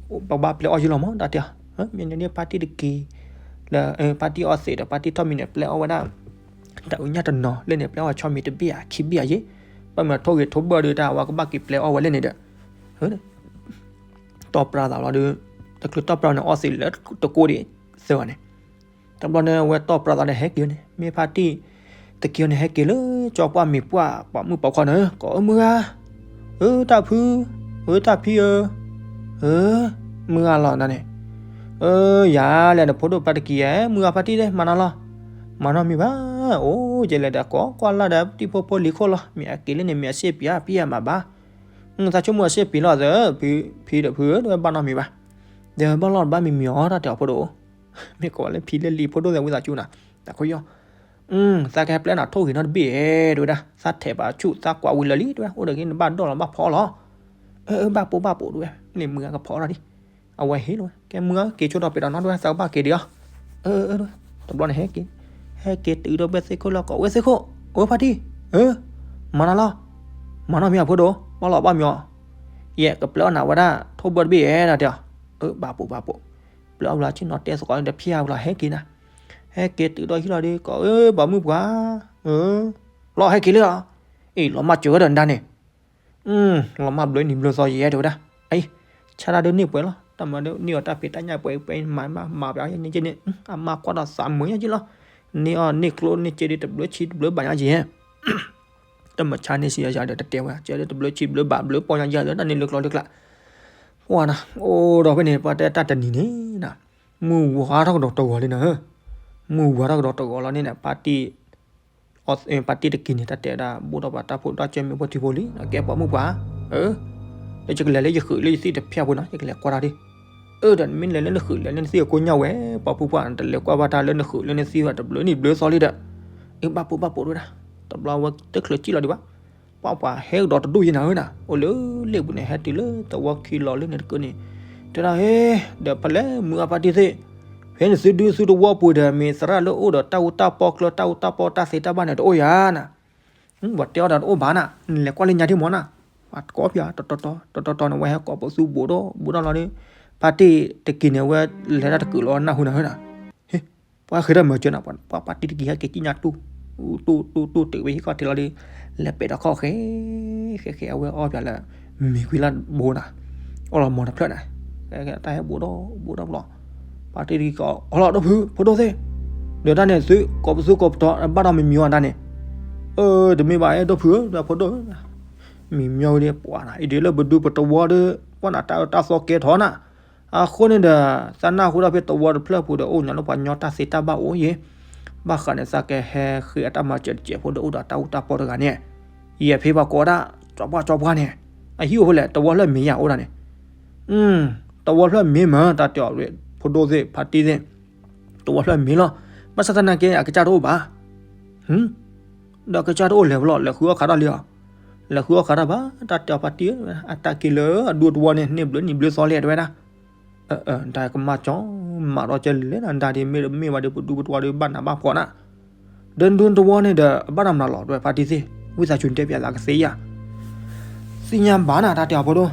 ပဘၣ်ပျဲအီၣ်ယ့ၣ်လီၤမး တၢ်တဲအီၤ, မ့ၢ်န့ၣ်န့ၣ် ပၢ်တံၢ်တက့ၤ လၢ ပၢ်တံၢ်အီသံးဒီး ပၢ်တံၢ်ထီၣ်မံၤန့ၣ် ပျဲအီၣ်ဝဲဒၣ် တၢ်အုၣ်ညၣ်တနီၤလၢန့ၣ် ပျဲအီၣ်ဝဲဆီမံၤတဘ့ၣ်ဧါ ခံဘ့ၣ်ဧါယ့ၣ်, ဘၣ်မနုၤထိၣ်ဂ့ၤထိၣ်ဘၢၣ်ဒီး တၢ်ဝဲကဘၣ်က့ၤပျဲအီၣ်ဝဲလၢန့ၣ်ဒီး တီၢ်ပြးသးလီၤဒီး တချုးတီၢ်ပြးန့ၣ် အီသံးလၢတကိးဒံးသၢဂၤန့ၣ်, တဘျီန့ၣ် အဝဲတီၢ်ပြးသးဒီးဟဲက့ၤန့ၣ် မ့ၢ်ဖါတံၢ်တက့ၤန့ၣ် ဟဲက့ၤလၢကၠီပှၢ်မံၤပှၢ် ပှၤမုၣ်ပှၤခွါန့ၣ် ကိးအၢမုၢ်ဂၤ, အၢတၢ်ဖု, အၢတၢ်ဖံဧၢ, အၢ မုၢ်ဂၤလီၤနၤန့ၣ်, အၢ ယၤလဲၣ်နဖိဒိၣ်ပၢ်တက့ၤဧါ မုၢ်ဂၤဖါတံၢ်သ့ၣ် မၤနီၤလီၤ, မၤနီတမံၤဘၣ်, အိၣ်ယဲလဲၣ်ဒီးကိးကွၢ်လၢ်ဒီးတံၤဖိဖိလံၤခိၣ်လီၤ, မ့ၢ်အက့ၤလၢန့ၣ် မ့ၢ်အစ့ၣ်ပံၤဧါ ပံၤဧါမၤဘၣ် သးဆိကမိၣ်အစ့ၣ်ပံၤလီၤသၢ, ဖံဒီးဖုဧၢ တဝဲဘၣ်နီတမံၤဘၣ်, ဒီးဘၣ်လီၢ်တဘၣ်မံၤမံၤအီၤ တၢ်တဲအီၤဖိဒိၣ်, မ့ၢ်ကိးဝဲလၢဖံလၢလံၤဖိဒိၣ်သဲးဝံသးစူၤနၤ, တၢ်ခိၣ်ယီၢ်, သးကဟဲပျဲနၤထိၣ်ဂ့ၤနီတဘ့ၣ် တဲဝဲဒၣ်, သးထဲးပာ်ဆူၣ် သးကွၢ်ဝံၤလၢာ်လံ တဝဲ အိၣ်ဒီးက့ၤနဘၣ်ဒိၣ်လီၤဘၣ်ဖီလီၤ, အၢ အၢ ဘၣ်ပိာ်ဘၣ်ပိာ်တဝဲ, လံာ်မုၢ်ဂၤကဖီထီၣ်ဒံး, အဝဲဟ့ၣ်လီၤဝဲ ကဲမုၢ်ဂၤက့ၤဆိဒီးပှၤတနီၤတဝဲ သးကဘၣ်က့ၤဒံးအီၤ, အၢ အၢ တဝဲ, တဘျီန့ၣ်ဟဲက့ၤ, ဟဲက့ၤတုၤဒီးဘၢၣ်သ့ၣ်ခိၣ်လၢကိးဝဲသ့ၣ်ခိၣ်, အၢဖါတံၢ်, အၢ မၤနီၤလီၤ, မၤနီတမံၤအဖိဒိၣ် ဘၣ်လီၤဘၣ်မံၤအီၤ, ယဲကပျဲအီၣ်နၤဝဲဒၣ်ထိၣ်ဘၢၣ်တဘ့ၣ်ဧါ တၢ်တဲအီၤ, အၢ ဘၣ်ပိာ်ဘၣ်ပိာ်, ပျဲအီၣ်ဝံၤလီၤဆ့ၣ်နီၤတဲသကိးန့ၣ်တဖျါဝံၤလီၤဟဲက့ၤနၤ, ဟဲက့ၤတုၤဒီးဟံၣ်လီၤဒီး ကိးအၢ ပှၤမုၣ်ပှၢ်, လီၤဟဲက့ၤလံလီၤ, အ့ၣ် လီၤမၢ်စၢၤဝဲဒီးနဒါန့ၣ် လီၤမၢ်ဘျုးနံၤဘျုးသီယဲၢ် တဲဝဲဒၣ်, အံၤ ဆါတၢ်ဒုးန့ၢ်ပှဲၤလီၤ တၢ်မၤဒုးန့ၢ်အီၤတၢ်ဖံးတၢ်ညၣ်ပှဲၤပှဲၤမၤမၤမၤပှၤယဲၢ်န့ၣ်က့န့ၣ် အမါကွၢ်ဒီးသးမုာ်ညါက့လီၤ, န့ၢ်အီၣ်န့ၢ်ကျိန့ၢ်စ့ဒုးတဘျုးဆံတဘျုးဘၣ်ညါယဲၢ် တမၤဆါန့ၢ်စံယၤဒီးတတဲဝဲ ကဲဒုးတဘျုးဆံဘျုးဘၣ်ဘျုးပီညါယဲၢ်လၢတၢ်န့ၣ်လၢကျီလၢကျါ, ပှၤနၤအိၣ်ဒီးဖဲန့ၣ် ပှၤတဲတၢ်တနံၤန့ၣ်နၤ, မုၢ်ဝါထီၣ်ကဒီးတဂီၤလံနၤ, မုၢ်ဝါထီၣ်ကဒီးတဂီၤလီၤန့ၣ်နၤ ပၢ်တံၢ် ပၢ်တံၢ်တက့ၤန့ၣ် တၢ်တဲဝဲဒၣ် ဘူးထီၣ်ပှၤတၢ်ဖိဒၣ်ကၢၢ်မ့ၢ်ဖိထံဖိလံ ကဲပှၤမုၣ်ပှၢ်, အၢ, လၢယကလဲၤလၢယဃုာ်လၢယသံၣ်တဖျၢၣ်ဖိနီၤ ယကလဲၤကွၢ်တၢ်ဒ်, အၢ ဒီးနမ့ၢ်လဲၤလၢနဃုာ်လဲၤလၢနသံၣ်အကိညၣ်ဝဲ, ပှၤမုၣ်ပှၢ် နတလဲၤကွၢ်ဘၣ်တၢ်လၢနဃုာ်လၢနသံၣ်ဘၣ် တဘျုးနံၣ်ဘျုးသီလံဒီး, အၢ ဘၣ်ပိာ်ဘၣ်ပိာ်တဝဲဒၣ်, တဘျီဝဲတချုးကံၣ်လီၤဒံးဘၣ် ပှၤပှၤဟဲကဒီးတဒူၣ်ယဲနၤဧၢနၤ, အိၣ်လၢလ့ၣ်ပူၤန့ၣ် ဟဲတုၤလၢသဝီခံလီၤလၢန့ၣ်တကၢန့ၣ်, တဲဒၣ်ဟ့, ဒီးဖဲလဲၣ်မုၢ်အပၢ်တံၢ်သ့ၣ်, ဖဲန့ၣ်သုဒုသုသဝီပူၤဒီး မ့ၢ်သရၣ်လၢအိၣ်ဒီးတၢ်အူတၢ်ပီကျၢတၢ်အူတၢ်ပီတၢ်သ့တၢ်ဘၣ်န့ၣ် တအိၣ်ယၤနၤ, ပှၤတဲအီၤဒီးတအိၣ်ဘၣ်နၤ, နလဲၤကွၢ်လၢညါဒ်မၢ်နၤ, ပှၤတကိးပၠး တတီတီ တတီတီန့ၣ် ဝဲဟဲကိးပသူဘူးဒီး ဘူးဒီးလီၤဒီး, ပၢ်တံၢ်တက့ၤန့ၣ် ဝဲလဲၤတၢ်တကုာ်လီၤနၢ်ဟူနၤဧၢနၤ, ဟ့ ပှၤဃ့တၢ်မၤစၢၤနၤ, ပှၤပၢ်တံၢ်တက့ၤဟဲက့ၤကံၣ်ညါတူၢ်, တူၢ်တူၢ်တူၢ်တုၤဝဲဟံၣ်ခီၣ်ထံးလီၤဒီး, လဲၤပဲာ်ဒီးခီၣ်ဃဲ, ဃဲဃဲအဝဲအီၣ်ပၠးလၢ, မ့ၤကွံလၢဘိနၤ, အီၣ်လီၤမီၤတဖျၢၣ်နၤ, တၢ်ဟဲဘူးဒီးဘူးဒီးလီၤ, ပၢ်တံၢ်တက့ၤကိးအီၤလီၤဒီးဖု ဖိဒိၣ်သ့ၣ်, ဒီးတၢ်န့ၣ်သုကိးပသူကိးပတီၤဘၣ်ဒီးမ့ၤမံၤအီၤတၢ်န့ၣ်, အၢ တမ့ၢ်ဘၣ်အဲၣ်ဒိၣ်ဖုဧၢ ဒီးဖိဒိၣ်ဧၢ မ့ၤမံၤဝဲဒၣ်ပှၤနၤ အံၤဒ်လၢပဒူပတဝီဒီး ပှၤနၤတၢ်အၢတၢ်သီကဲထီၣ်နၤ, အဃိန့ၣ်ဒီး သးနၢ်ဟူဒၣ်ဖဲတဝီတဖျၢၣ်ပူၤဒီး အိၣ်ညါလၢပှၤညီတၢ်သ့တၢ်ဘၣ်အိၣ်ယဲၢ်, ဘၣ်ဃးန့ၣ်သးကဟဲဃ့အတၢ်မၤစၢၤတစဲးဖိဒီးအိၣ်ဒီးတၢ်အူတၢ်ပီတဂၤန့ၣ်, ယဲၢ်ဖဲပှၤကိးဒၣ် ကၠီပှၢ်ကၠီပှၢ်န့ၣ်, အဟံၣ်အိၣ်ဖဲလဲၣ် တဝီဖျၢၣ်မ့ၤယၤအိၣ်ဒၣ်န့ၣ်, တဝီဖျၢၣ်မ့ၤမ့ၢ် တၢ်တဲအီၤ ဖိဒိၣ်သ့ၣ် ဖါတံၢ်သ့ၣ်, တဝီဖျၢၣ်မ့ၤလီၤ, ဘၣ်ဆၣ်သနာ်က့ အကစၢ်တအိၣ်ဘၣ် ဒီးကစၢ်တအိၣ်လဲၤဝဲလီၤ လဲၤဃုအီၣ်ခးထီၣ်လံဧါ, လဲၤဃုအီၣ်ခးထီၣ်ဘၣ် တၢ်တဲအီၤဖါတံၢ်ဧၢ, အတၢ်က့ၤလၢအဒူတဝီန့ၣ် န့ၢ်ဘျုးနံၤဘျုးသီလံတဲဝဲဒၣ်, တၢ်ကမၣ်ကၠီ မးဒီးကဲလဲၣ်နၤ ဒၣ်ဒ်မ့ၢ်တမ့ၢ်ဘၣ်ဒီး ပဒူပတဝီဒီးဘၣ်နးဘၣ်ဖှီၣ်နၤ ဒီးဒူတဝီန့ၣ်ဒီး အဘၣ်တၢ်မနုၤလီၤ တဲဖါတံၢ်သ့ၣ် ဝံသးစူၤတဲပၠးသးကသ့ဧါ, သ့ၣ်ညါဘၣ်နၤ တၢ်တဲအီၤဖိဒိၣ်,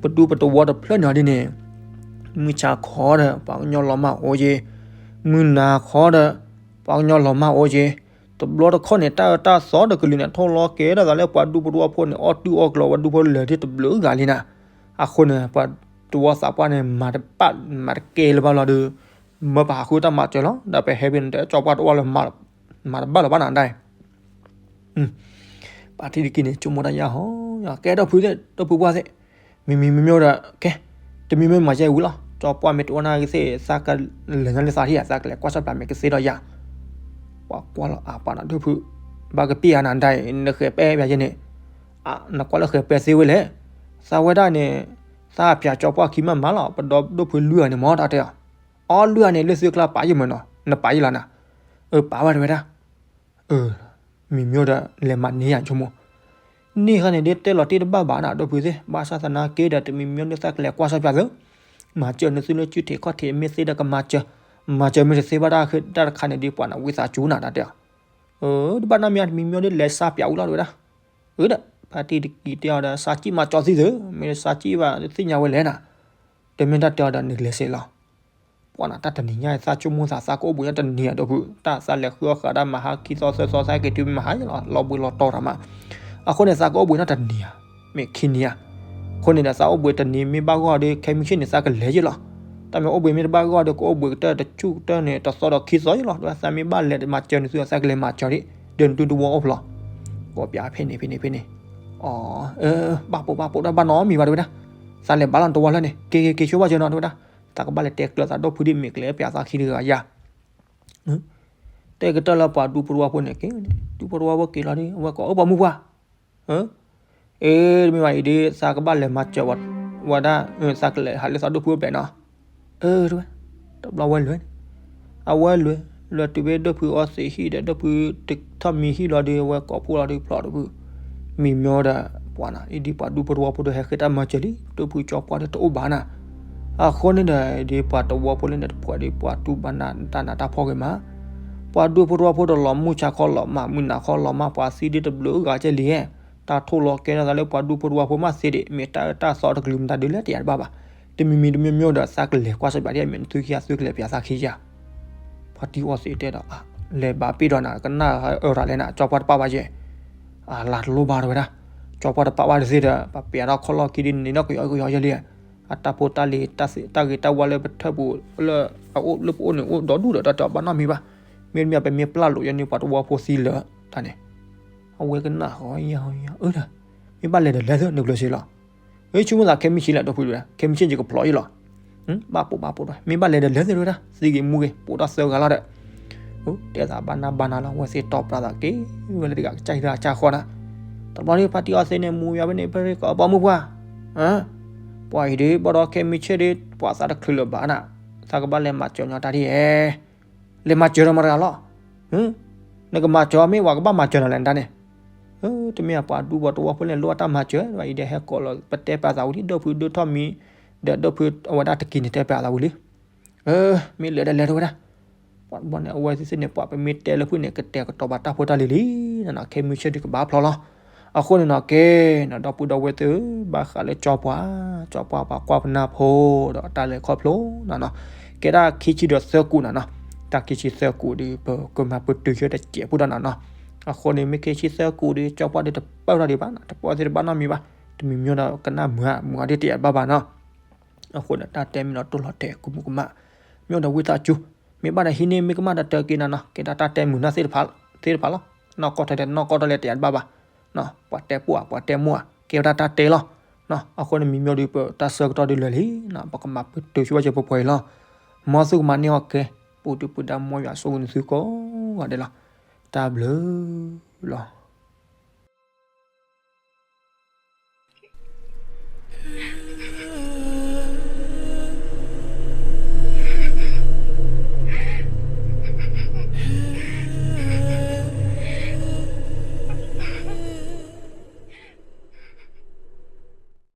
ပဒူပတဝီတဖျၢၣ်န့ၣ်အီၤဒ်န့ၣ် မုၢ်ဆါခီဒီး ပှၤကညီလီၤမၢ်အိၣ်က့ၤ, မုၢ်နၤခီဒီး ပှၤကညီလီၤမၢ်အိၣ်က့ၤ, တဘျီတခီၣ်န့ၣ် တၢ်အၢတၢ်သီတကလုာ်န့ၣ် ထိၣ်လီၤကဲထီၣ်သးလၢပှၤဒူပတဝီဖိန့ၣ် အီၣ်တူၢ်အီၣ်ကျီၤ ပှၤဒူဖိလဲၤဒ်တဘျုးဂၤလံနၤ. အဃိန့ၣ် ပှၤတဝီသးပှၢ်န့ၣ် မၤတဘၣ်မၤတကဲလၢၤဘၣ်လီၤဒီး မၢပဟးဃုတၢ်မၤစၢၤလီၤ. ဒီးပဟဲဖဲန့ၣ် တၢ်ကၠီပှၢ်တအိၣ်လၢၤ မၤတဘၣ်လၢၤဘၣ်နၤဒၣ် ပၢ်ထံၣ်တက့ၢ်န့ၣ် ဆိကမိၣ်တၢ်ယါဟီ, ကဲဒီပုၢ်သ့ၣ် ဒီပုၢ်ပှၢ်သ့ၣ်, မ့မ့ၢ်မ့မ့ၢ်ဒီး ကဲ, တမံၤမ့ၢ်မၤယဲဝံၤလီၤ, ကၠီပှၢ်မ့ၢ်တအိၣ်နာ်က့ၤသ့ၣ် သးကလဲၤညါလၢသးထံၣ်ဧါ, သးကလဲၤကွၢ်ဆၢပျၢ်မ့ၢ်ကသ့ဒီးယၤ, ပှၤကွၢ်လီၤအပှၤနီၤ ဒီပုၢ်, ဘၣ်ကပ့ၢ်အါနၤဒၣ်အံၤ နဃဲၤပဲယၤယဲန့ၣ်, နကွၢ်လၢဃဲၤပဲသ့ဝဲလဲၣ်, သးဝဲဒၣ်န့ၣ်, သးအပျၢ်ကၠီပှၢ်ခံမးမးလီၤ, ပဒီဒီပုၢ်လွံၢ်ဂၤန့ၣ်မ့ၢ်တၢ်တဲအီၤ, အီၤလွံၢ်ဂၤန့ၣ် လၢသုကျါပာ်ယဲၢ်မးနီၤ, နပာ်ယဲၢ်လီၤနၤ, အၢ ပာ်ဝဲတဝဲဒၣ် အၢ, မံၤမ့ၢ်ဒီး လဲၤမၤန့ၢ်ယၤဆိကမိၣ်, န့ၢ်ခါန့ၣ်ဒ်တဲလီၤတ့ၢ်တဘၣ်ဘၣ်နၤ ဒီပုၢ်သ့ၣ်, ဘၣ်ဆၣ်သနာ်က့ဒီး တမံၤမ့ၢ်ဒ်သးကလဲၤကွၢ်ဆၢပျၢ်သ့, မၤစၢၤနသုလၢစုထံးခီၣ်ထံး မ့ၢ်သ့ဒီးကမၤစၢၤ, မၤစၢၤမ့ၢ်တသ့ဘၣ်တၢ်တခါန့ၣ်ဒ်ပှၤန့ၣ် ဝံသးစူၤနၤတၢ်တဲအီၤ, အၢ တဘၣ်နီတမံၤ တမံၤမ့ၢ်ဒ်လဲၤစးပျၢ်ဝံၤလီၤတဝဲဒၣ်, အၢဒီး ဖါတံၢ်တက့ၢ်တဲအီၤဒီး စးကံၣ်မၤကၠီသံသ့, မ့ၢ်စးကံၣ်ဘၣ်သ့ၣ်ညါဝဲလဲၣ်နၤ, တမ့ၢ်တၢ်တဲအီၤဒီးနကလဲၤစ့ၢ်လီၤ ပှၤနၤတၢ်တနံၤညါအံၤ သးဆိကမိၣ်သး သးကအိၣ်ဘှံးနီတနံၤဧါ ဒီပုၢ်, တၢ်သးလဲၤဃုအီၣ်ဃာ်ဒၣ်မဟါခံသီသၢသီ သးက့ၤတုၤမဟါလီၤ လီၤဘှံးလီၤတီၤတၢ်မး, အဃိန့ၣ် သးကအိၣ်ဘှံးနီတနံၤဧါ, မ့ၢ်ခံနံၤဧါ, အဃိန့ၣ်ဒီး သးအိၣ်ဘှံးတနံၤမ့ၢ်ဘၣ်ဂီၢ်ဒီး ခဲမုၢ်ဆ့ၣ်န့ၣ် သးကလဲၤယ့ၣ်လီၤ, တၢ်မ့ၢ်အိၣ်ဘှံးမ့ၢ်တဘၣ်ဂီၢ်ဒီး ကအိၣ်ဘှံးကတၢၢ်တဆူၣ်ကတၢၢ်န့ၣ် တသီဒီးခံသီယ့ၣ်လီၤ, ဒီးသးမ့ၢ်ဘၣ်လဲၤမၤစၢၤနသု သးကလဲၤမၤစၢၤဒ် ဒီးနသုတဝီအိၣ်ဖျိလီၤ, ကိးပၠးဖဲန့ၣ် ဖဲန့ၣ် ဖဲန့ၣ်, အၢ ဘၣ်ပိာ်ဘၣ်ပိာ်တၢ်ဘၣ်နီတမံၤဘၣ်တဝဲဒၣ်, သးလဲၤဘၣ်လီၤနတဝီလၢန့ၣ် က့ၤက့ၤက့ၤဆိဘၣ်စၢၤနီၤတဝဲဒၣ်, သးကဘၣ်လဲၤတဲကျၢၤသးဒီပုၢ်ဒ် မ့ၢ်ကျဲၤပၠးသးခံတဂၤယၤ တဲကတၢၢ်လၢပှၤဒူဖိတဝီဖိန့ၣ်က့ၤ, ဒူဖိတဝီဖိက့ၤလီၤဒီး အဝဲကိးအၢ ပှၤမုၢ်ပှၢ်, အၢ တမ့ၢ်ဘၣ်အံၤဒီး သးကဘၣ်လဲၤမၤစၢၤဝဲဒၣ်, သးကလဲၤဟးလၢသးဒီပုၢ်အိၣ်ဖျဲၣ်နီၤ, အၢ တဝဲ, တဘျီဝဲလဲၤန့ၣ်, အဝဲလဲၤ, လဲၤတုၤဖဲဒီပုၢ်အီသံးဟံၣ်ဒီး ဒီပုၢ်တထီၣ်မံၤဟံၣ်လီၤဒီး အဝဲကိးဖှိၣ်လီၤဒီးဖျိးဒီပုၢ်, မံၤမ့ၢ်ဒီး ပှၤနၤ အံၤဒ်ပှၤဒူဖိတဝီဖိဒီးဟဲဃ့တၢ်မၤစၢၤလံ ဒီပုၢ်ကၠီပှၢ်ဒီးတအိၣ်ဘၣ်နၤ, အဃိန့ၣ်ဒီး ဒ်ပှၤတဝီဖိလၢန့ၣ်တဖှဲးဒီး ပှၤတူၢ်ဘၣ်နၤတၢ်နးတၢ်ဖှီၣ်ဂ့ၤမး, ပှၤဒူဖိတဝီဖိတလီၤမုၢ်ဆါခီလီၤမး မုၢ်နၤခီလီၤမး ပှၤသံဒ်တဘျုးဂၤကဲလံဧါ, တၢ်ထိၣ်လီၤကဲထီၣ်သးလၢပှၤဒူဖိတဝီဖိမးသ့ဒံး မ့ၢ်တၢ်အၢတၢ်သီတကလုာ်မတၤဒုးလၢတယၤတဘၣ်ဘၣ်, တမံၤမံၤတမံၤမံၤဒီး သးကလဲၤကွၢ်စၢ်ပၠးဒ်အမ့ၢ်နသုခံဂၤသုကလဲၤပၠးသးခံယၤ ပှၤတံၤအီသံးတဲဒီး လဲၤဘၣ်ပ့ၢ်ဒီးနၤ ကနၣ်အၢရၤလဲၣ်နၤ ကၠီပှၢ်တပာ်ဘၣ်ယဲၢ်, အလၤတလိၣ်ဘၣ်တဝဲဒၣ်, ကၠီပှၢ်တပာ်ဘၣ်တသ့ဒီး ပှၤပျးထီၣ်ခီၣ်လီၢ်ခံဒ်န့ၣ်ဒီးကယီကယီယဲၢ်လံ, အတၢ်ဖိတၢ်လံၤ တၢ်ဂ့ၤတၢ်ဝါလၢပထၢၣ်ပူၤ လၢအအိၣ်လၢပအိၣ်န့ၣ်အိၣ်ဒီဒူၣ်ဒီး တၢ်တဘၣ်နီတမံၤဘၣ်, မ့တမ့ၢ်ပမ့ၢ်ပျၢ်လိာ်ယဲၢ်န့ၣ် ပှၤတဝီဖိသံလၢာ်တၢ်န့ၣ်, အဝဲကနၣ်ဃီယဲၢ်ဃီယဲၢ် အၢဒီး မ့ၢ်ဘၣ်လဲၤဒီးလဲၤသ့ နကျဲးစ့လီၤ အၢဆိကမိၣ်သးခဲမုၢ်ဆ့ၣ်လၢ ဒီပုၢ်ဝဲဒၣ် ခဲမုၢ်ဆ့ၣ်ယကဖျိးယ့ၢ်လီၤ, ဘၣ်ပိာ်ဘၣ်ပိာ်ဒီး မ့ၢ်ဘၣ်လဲၤဒီးလဲၤသ့ဝဲဒၣ် သံဂ့ၤမူဂ့ၤ ပိာ်ထီၣ်သၢဂၤလီၤဒီး, တဲသးဘၣ်နၤဘၣ်နၤလီၤ ဝဲသ့ၣ်တီၢ်ပြးသးက့ၤဝဲလၢတဂၤကစၢ်ဟံၣ်တဂၤကစၢ်ဃီနၤ, တဘျီဒီး ဖါတံၢ်အီသံးန့ၣ် မူဝဲဖဲန့ၣ် ဖဲကီးပှၤမုၢ်ပှၢ်, ပှၤအံၤဒီး ဘၣ်ဒီးခဲမုၢ်ဆ့ၣ်ဒီး ပှၤသးတချုးလၢၤဘၣ်နၤ, သးကဘၣ်လဲၤမၤစၢၤညီတၢ်ဒ်အံၤ လဲၤမၤစၢၤဒီးမတၤတဂၤလီၤ, နကမၤစၢၤမ့ၢ်ပှၤကဘၣ်မၤစၢၤနၤလဲၣ်နတၢ်န့ၣ်, တမ့ၢ်ပှၤဒူပှၤတဝီဖိလဲၣ် လိၣ်အတၢ်မၤစၢၤ အံၤဒီးဟဲကိးလီၤ ပတဲပာ်သးဝံၤလံ ဒီပုၢ်ဒိၣ်ထီၣ်မံၤ ဒီးဒီပုၢ်အဝဲဒၣ်တက့ၢ်န့ၣ် တဲပာ်သးဝံၤလံ, မ့ၢ်လဲၤဒီးလဲၤတဝဲဒၣ်, ပှၤတဘျီန့ၣ် အဝဲသ့ၣ်န့ၣ် ပှၤပမ့ၢ်တဲလၢဖုၣ်န့ၣ် ကတဲာ်ကတီၤဘၣ်တၢ်ဖိတၢ်လံၤလံနၤနီၤ ခဲမုၢ်ဆ့ၣ်ဒီးကဘၣ်ဖျိးလီၤ, အဃိန့ၣ်နီၤ ကဲနီၤ ဒီပုၢ်ဒီဝဲၢ်သ့ၣ်ဧၢ ဘၣ်ဃးလၢကၠီပှၢ်, ကၠီပှၢ်ပှၤကွၢ်ပနၢ်ဖိ ဒီးတၢ်လဲၤခီဖျိနၤနီၤ, ကဲဒၣ်ခံဆံဒီးသၢကူာ်နၤနီၤ, တၢ်ခံဆံသၢကူာ်ဒီး ပကမၤပတုာ်ဆၢတစဲးဖိဒီးနၤနီၤ, အဃိန့ၣ် မ့ၢ်ခံဆံသၢကူာ်ဒီး ကၠီပှၢ်ဒီးတပၢၢ်ထီၣ်ဒံးဘၣ်နီၤ, တပၢၢ်သ့ၣ်တဘၣ်နီတမံၤဘၣ်, တမံၤမံၤဒီးကနၣ်မုာ်ဧါ မုာ်ဧါဒ်တယၤတဘၣ်ဘၣ်နီၤ အဃိန့ၣ် တၢ်တဲမ့ၢ်လီၤတိၢ်လီၤတဲာ် ကမူးကမၣ်, မ့ၢ်ဒီးဝံသးစူၤ, မ့ၢ်ဘၣ်ဒီးဟံးန့ၢ် မ့ၢ်ကမၣ်ဒီးတၢ်က့ၤနၤနီၤ, ကဲဒၣ်တၢ်တဲမုာ်နၢ်သ့ၣ်တဖၣ်, သ့ၣ်တဖၣ်လီၤ, နီၢ်ကီၢ်ထဲလဲၣ် နီၢ်ကီၢ်ထဲလဲၣ် တယၤတဘၣ်ဘၣ်, ပှၤတဲပှၢ် ပှၤတဲမိၢ်ဧါ ကဲဝဲဒၣ်တၢ်တဲလီၤ, အဃိန့ၣ် မံၤမ့ၢ်ဒီးပတၢ်ဆၢကတီၢ်ဒုးလၢာ်လံ, ပကမၤပတုာ်ဆူဝဲစၢၤပှဲၤပှဲၤအံၤလီၤ, မ်သုကမၤန့ၢ်အီၤကဲ, ပူၤဒုၣ်ပူၤဒါ မ်ယွၤဆိၣ်ဂ့ၤနသုကိးဂၤဒဲးလီၤ, တၢ်ဘျုးလီၤ.